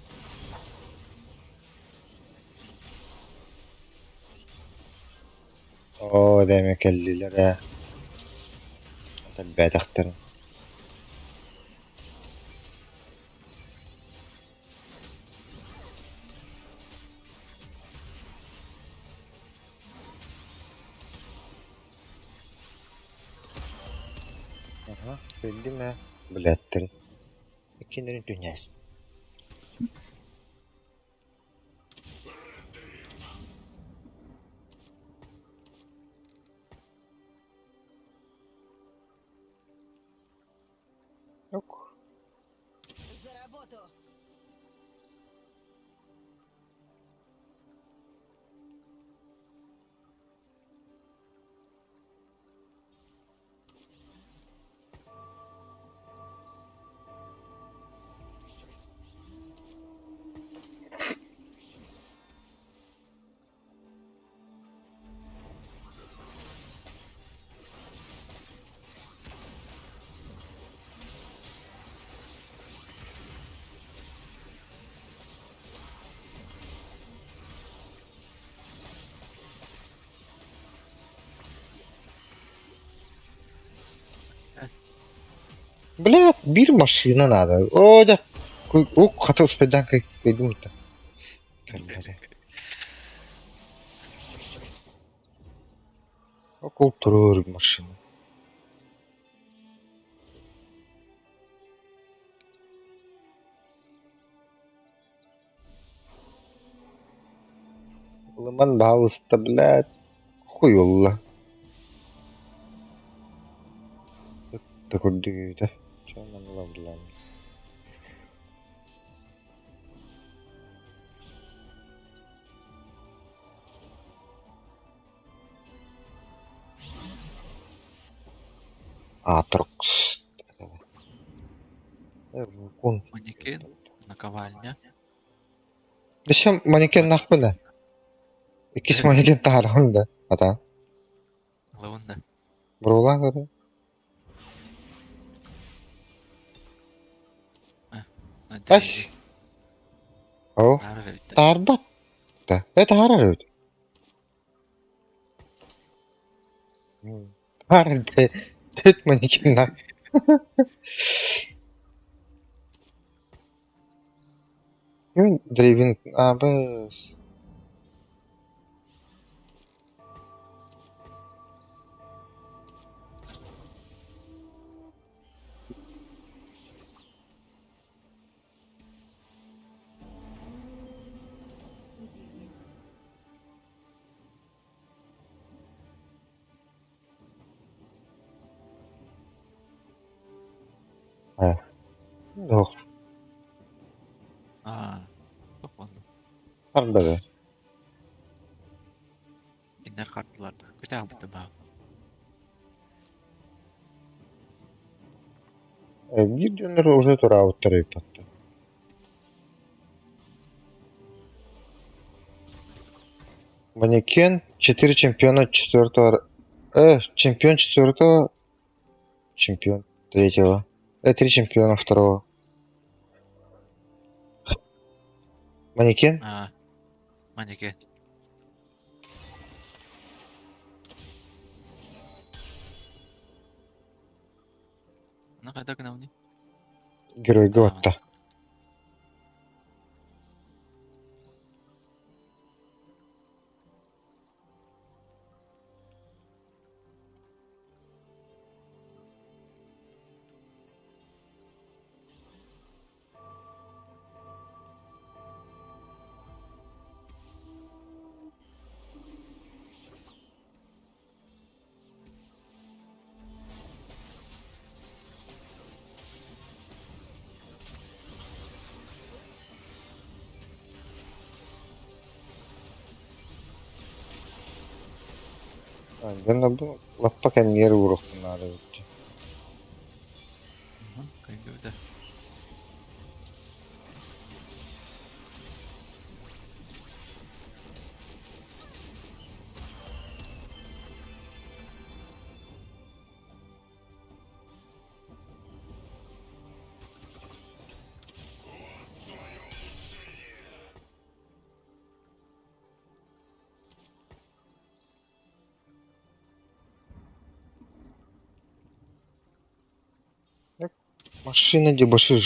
Оо, дэмэ кэллилэр ээ. Элбээтэхтэрин. Аха, биллим ээ, билээттэрин. Иккиэннэрин түннээс. Ок. За работу! Бля, биир машина надо. Оо, дьэ, ук хата успайдаан кыйдым да. Кэллэрэ. Окол турur машина. Ылыман баһаалыста, блядь, хуй ылла. Да курдук Чонан ылабылан. Атрокс. Вукун. Манекен, наковальня. Зачем манекен нахпына? Иккис манекен таһааран да. Ата. Лаунда. Бруолаан көрө. Ас. О, таһаарбат да. Э таһаарар эбит. Таһаарар тэт манекен нах. Древин абыс. Э. Суох. Аа, туох буолла? Харда Кинилэр хардылар да. Күтэ аҕалбыта баа. Биир дьоннор уже тураабыттар ыйыппаттар. Манекен, четыре чемпиона четвертого... чемпион четвертого, чемпион третьего. Три чемпиона второго. Манекен? Аа, манекен. Ну, хайдах гынабыный? Геройга батта. Дьоно бу лаппа кэннигэр ууруохпун наада эбит дии. Көҥүлэ. Машина дебошир.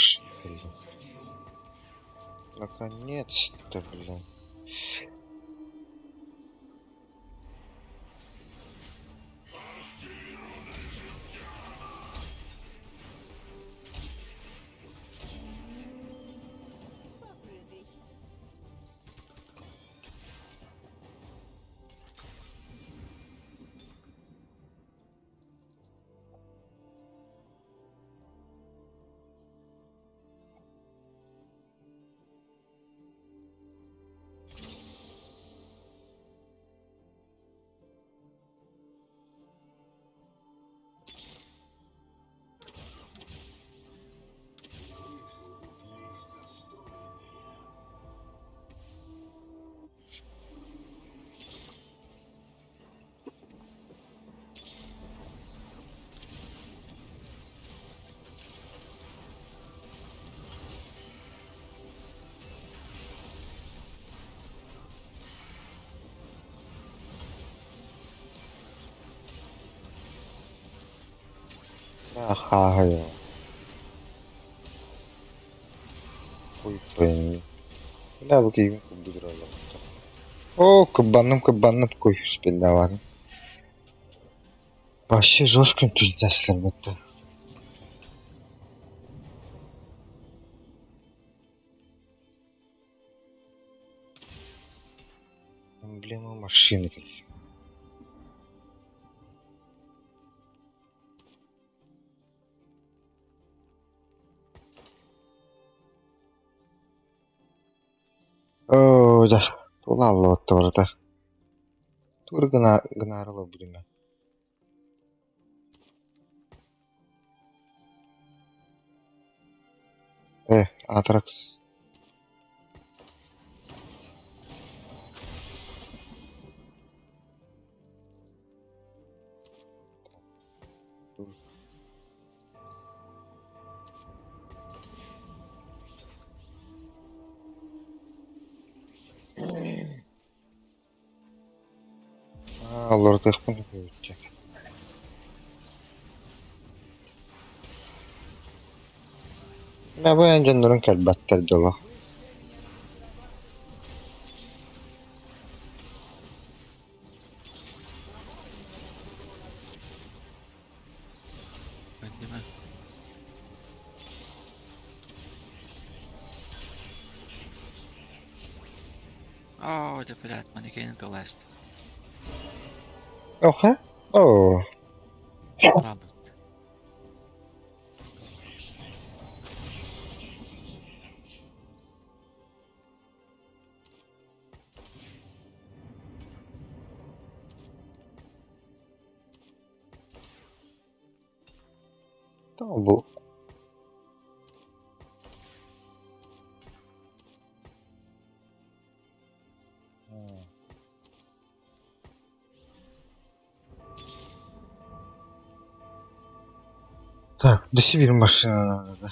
Наконец-то, блин. Попрыгай. Ахаа. Хуй пойми. Бля, бу киһим курдук олорбута. О, кыбанным, кыбанным, кой спиннован. Вообще жестко пиздец это. Эмблема машины. Оо, да, тулаллыбатта барыта. Тугу гына гынаары олорбутум ээ. Атракс. Аа, олордохпун үччэ. Мэ бу эн дьоннорун кэлбэттэр дьоло. Көндүмэ. Оо, дьэ, блядь, манекены тылласт. Оха? Оо. Правда. Тоҕо бу? Так, до Сибири машина надо, да.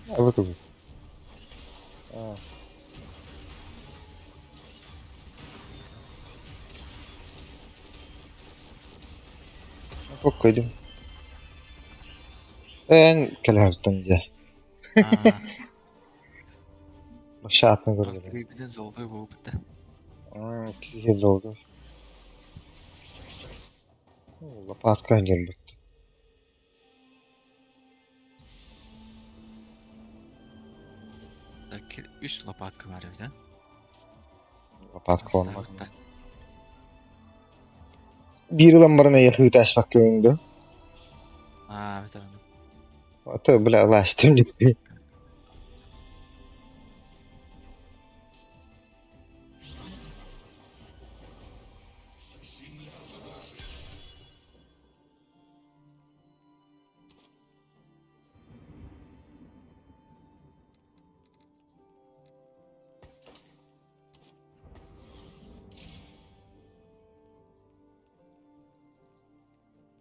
А вот тут. А. Покойдум. Эн кэлэһэртэн дьэ. Башаатны көрдөрө. Кирибинен золотой буолбут да. Аа, киһи золото. Лопатка кэлбит. Үс лопатка баар эбит, ээ? Лопатка Астаабыт да. Биир ылан баран эйиэхэ ыытааспакка өҥдө. Аа, эбэтэр ону. Ото, бля, лаастым дии.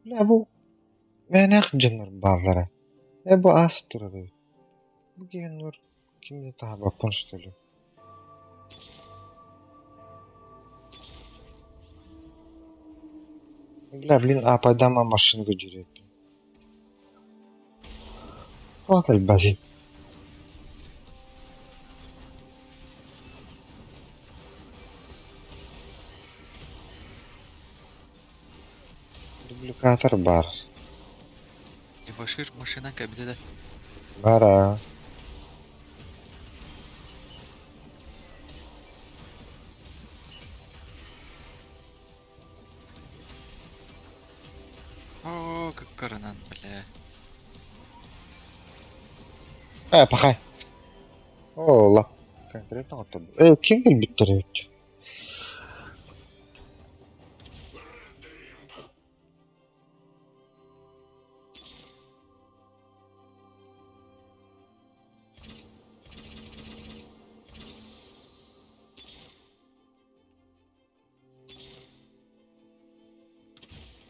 Бля, бу мээнээх дьоннор бааллара. Э, бу аас турар эбит. Бу киһиннэр ким да таһаабаппын что ли? Бля, блин, аапайдаама машинага дьүрүөппүн. Тоҕо кэлбэтий? Дубликатор баар. Дебошир машина кэбитэ да. Баар аа. Оо, кыккырынан, бля. Ээ, пахай. Оо, конкретно оттон. Э, ким кэлбиттэр эбит?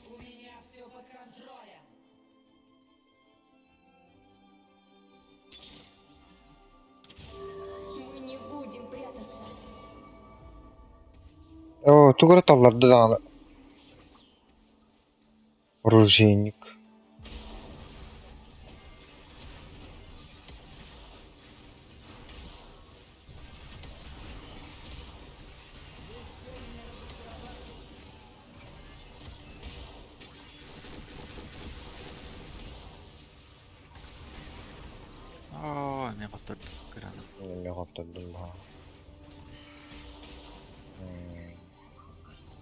У меня все под контролем. Мы не будем прятаться. Оо, тугу эрэ талларда даҕаны. Оружейник. Оо, эмиэ хоттордум кыранан. Эмиэ хоттордум баа.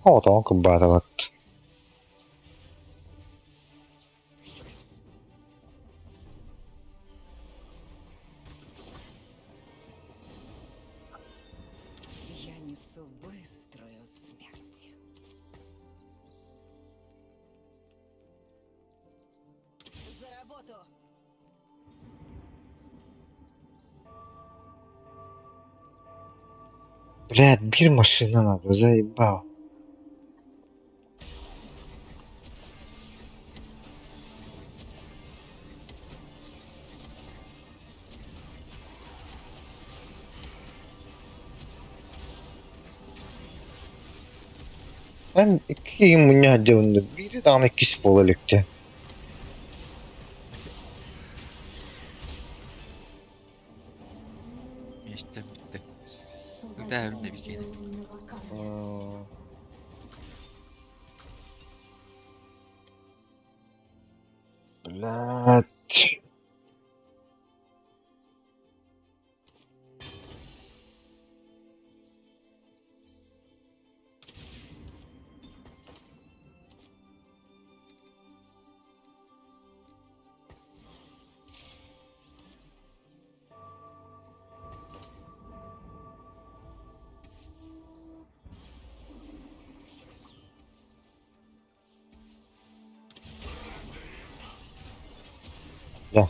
Оҕотоҕун кырбаатыбат. Я несу быструю смерть. За работу! Блядь, биир машина надо, заебал. Эн икки киһи мунньа сылдьабын да, биири даҕаны иккис буола иликтэ. Миэстэ бүттэ. Когда на бикини? М, Блядь. Да,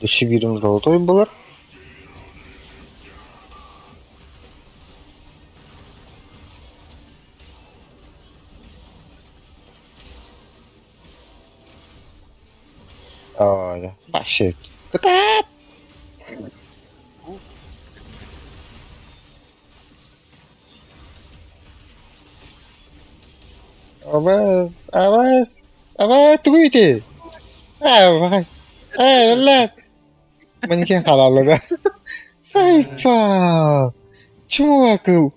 Сибирым золотой булар. Аа, да. Вообще. Кытаат! Абас, абас, абас, тугуй ити? Аа, бай. Ээ, блядь. Манекен хаалла да. Сайпа! Чмо акыл?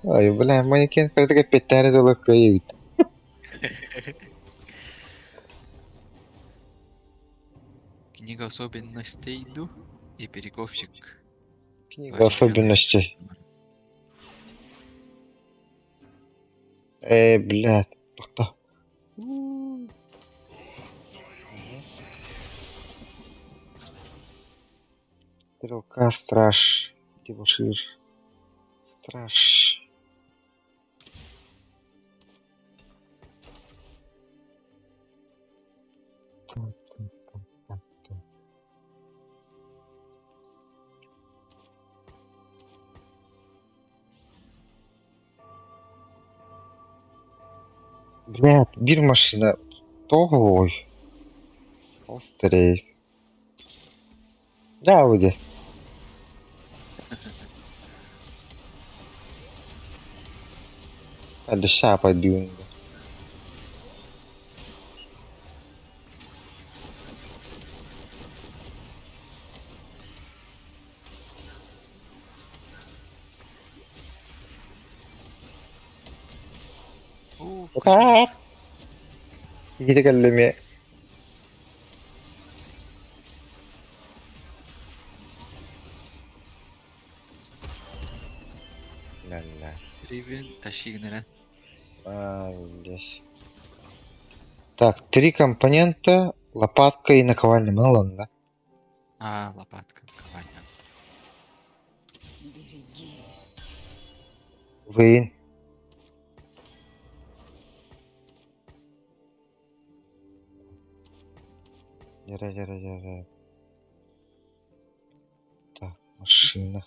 Ой, бля, манекен кыратык эппиэттээри дылы кыайбыт. Книга особенностей иду и перековщик. Книга особенностей. Ээ, блядь, тохто. Стрелка, страж, дебошир, страж. Блядь, биир машина тоҕой? Острей. Да, где? Душа пойду. Киһитэ кэллэ эмиэ. Ла-ла. Ривен тащи гынара. А, здесь. Так, три компонента, лопатка и наковальня. Мало, да? А, лопатка, наковальня. Берегись. Вейн. Яра, яра, яра. Так, машина.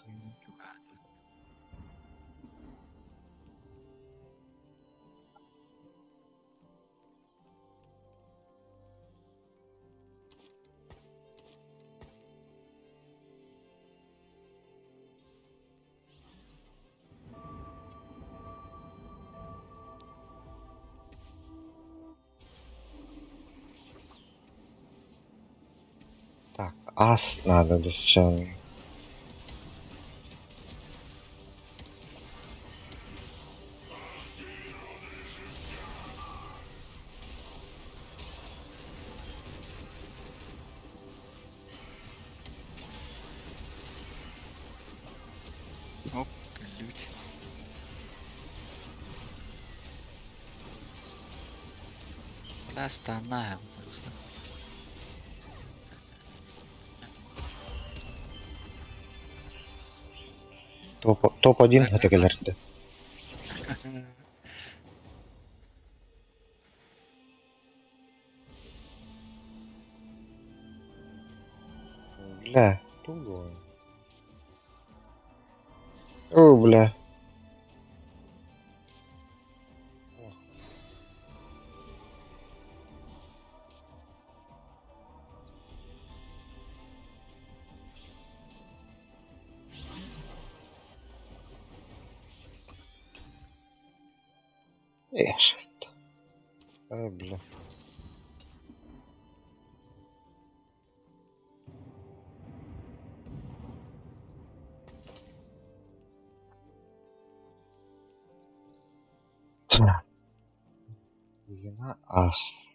Так, ас надо все. Оп, лють. Бля, станаем просто. Топ, топ-1 это галерда. Бля, туго. О, бля. Эст. Ой, бля. Так. Ас.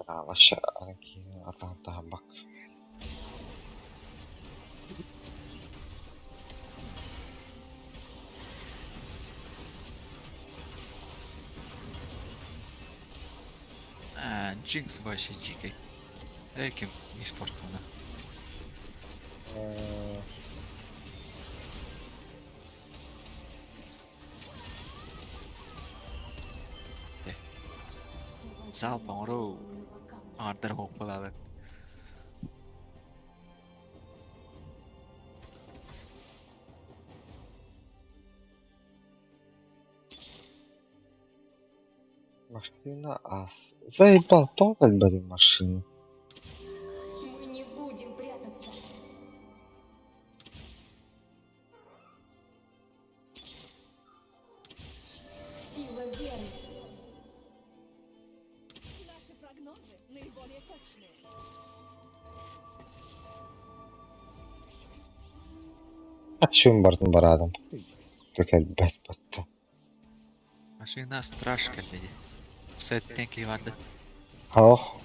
Вообще, атаан бак. А, Джинкс вообще дикий. Эким, не спортивно. Залпом оҥоруу аҥардар суох буолаабыт. Машина ас. Заебал, тоҕо элбэҕий машина? Мы не будем прятаться. Сила веры. Наши прогнозы наиболее точные. Ачым бардым барадым. Кэлбэт батта. Машина страж кэллэ дии. Сэттэн киһи барда. Ох.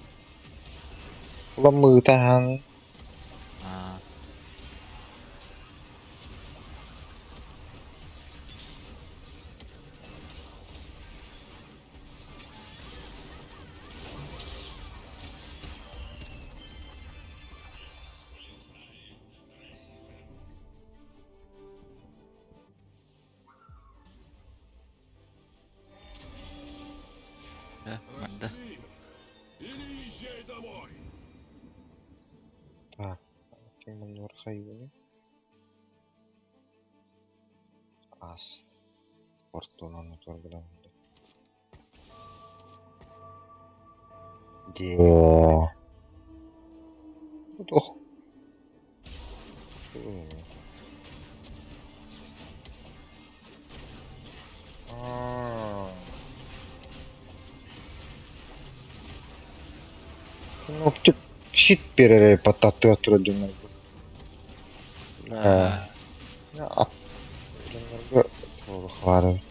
Ламмыытаан Аа. Э, барда. Или езжай домой! Так, ким хайыыны? Ас. Фортунаны турбудан. Дьиэ. Ох. Кнопчик щит перерей потатыа турар дьоннорго. Аа. Дьоннорго туох баар эбит.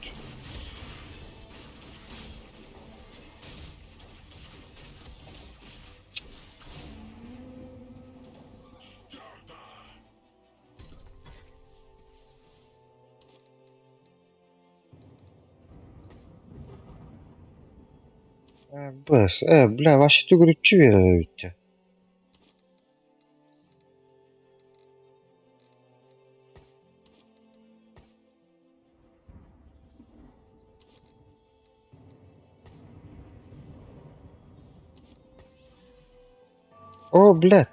Быс, бля, вообще төгүрүччү биэрэр эбит дьэ. О, бля.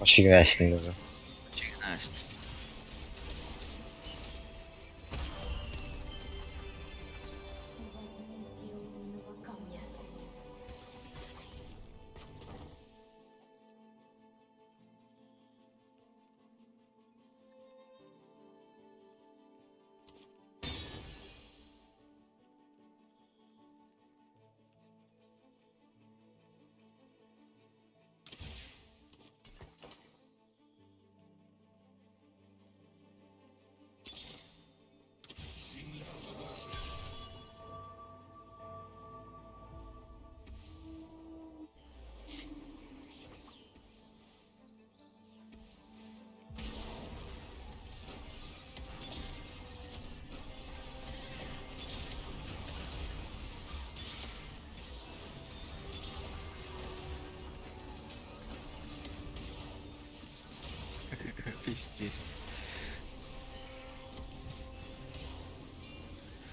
Машина уже. Чигнасть. Возмездие лунного камня. Пиздец.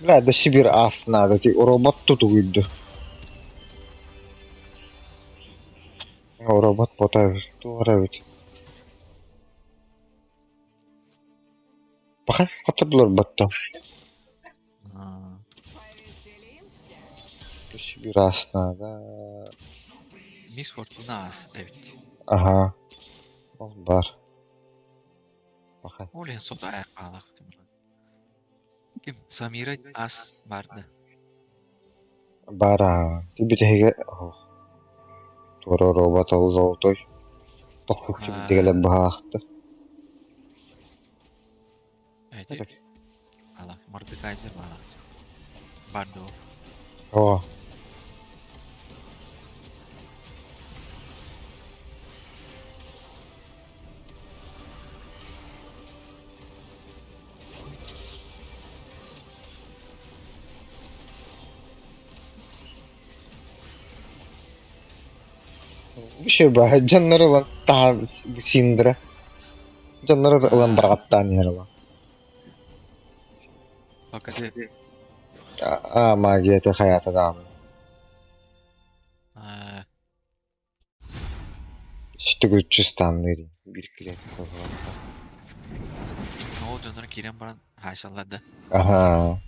Бля, до Сибирь ас надо, ти робот тут уйду. Робот пота туора ведь. Пока хоторлор батта. Аа. Повеселимся? До Сибирь ас надо. Мисс Фортуна ас эбит. Ага. Ол бар. Пока. Ол иһин сото айар Ким Самира ас барды. Бара. Ти битеге. Туора робот ол золотой. Тохку дигеле баахты. Эти. Алах, Мордекайзер балах. Бардо. О. Бу баа дьоннор ылан таһан синдра. Дьоннор ылан барҕаттаан иһэр ылан. Покажи. А магията хаята даҕаны. Аа. Сүтүгүччү станныыр биир клетка Ол дьоннор киирэн баран хаайсаллар да. Аха.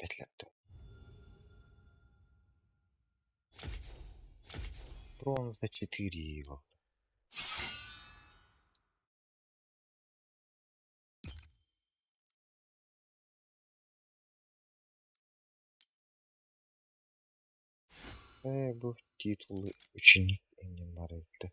Испэтилэр дуо? Бронза 4 буолла. Ээ, бу титулы ученик эҥин барыйда.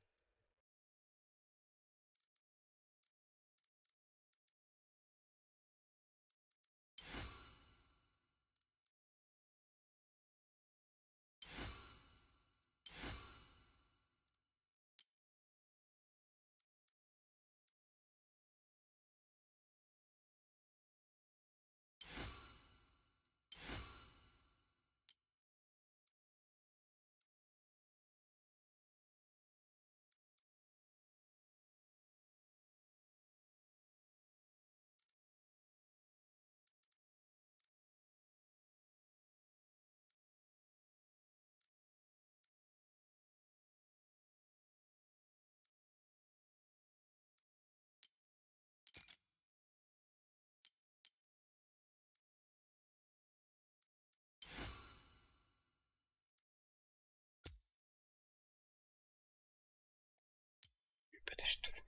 Что ли?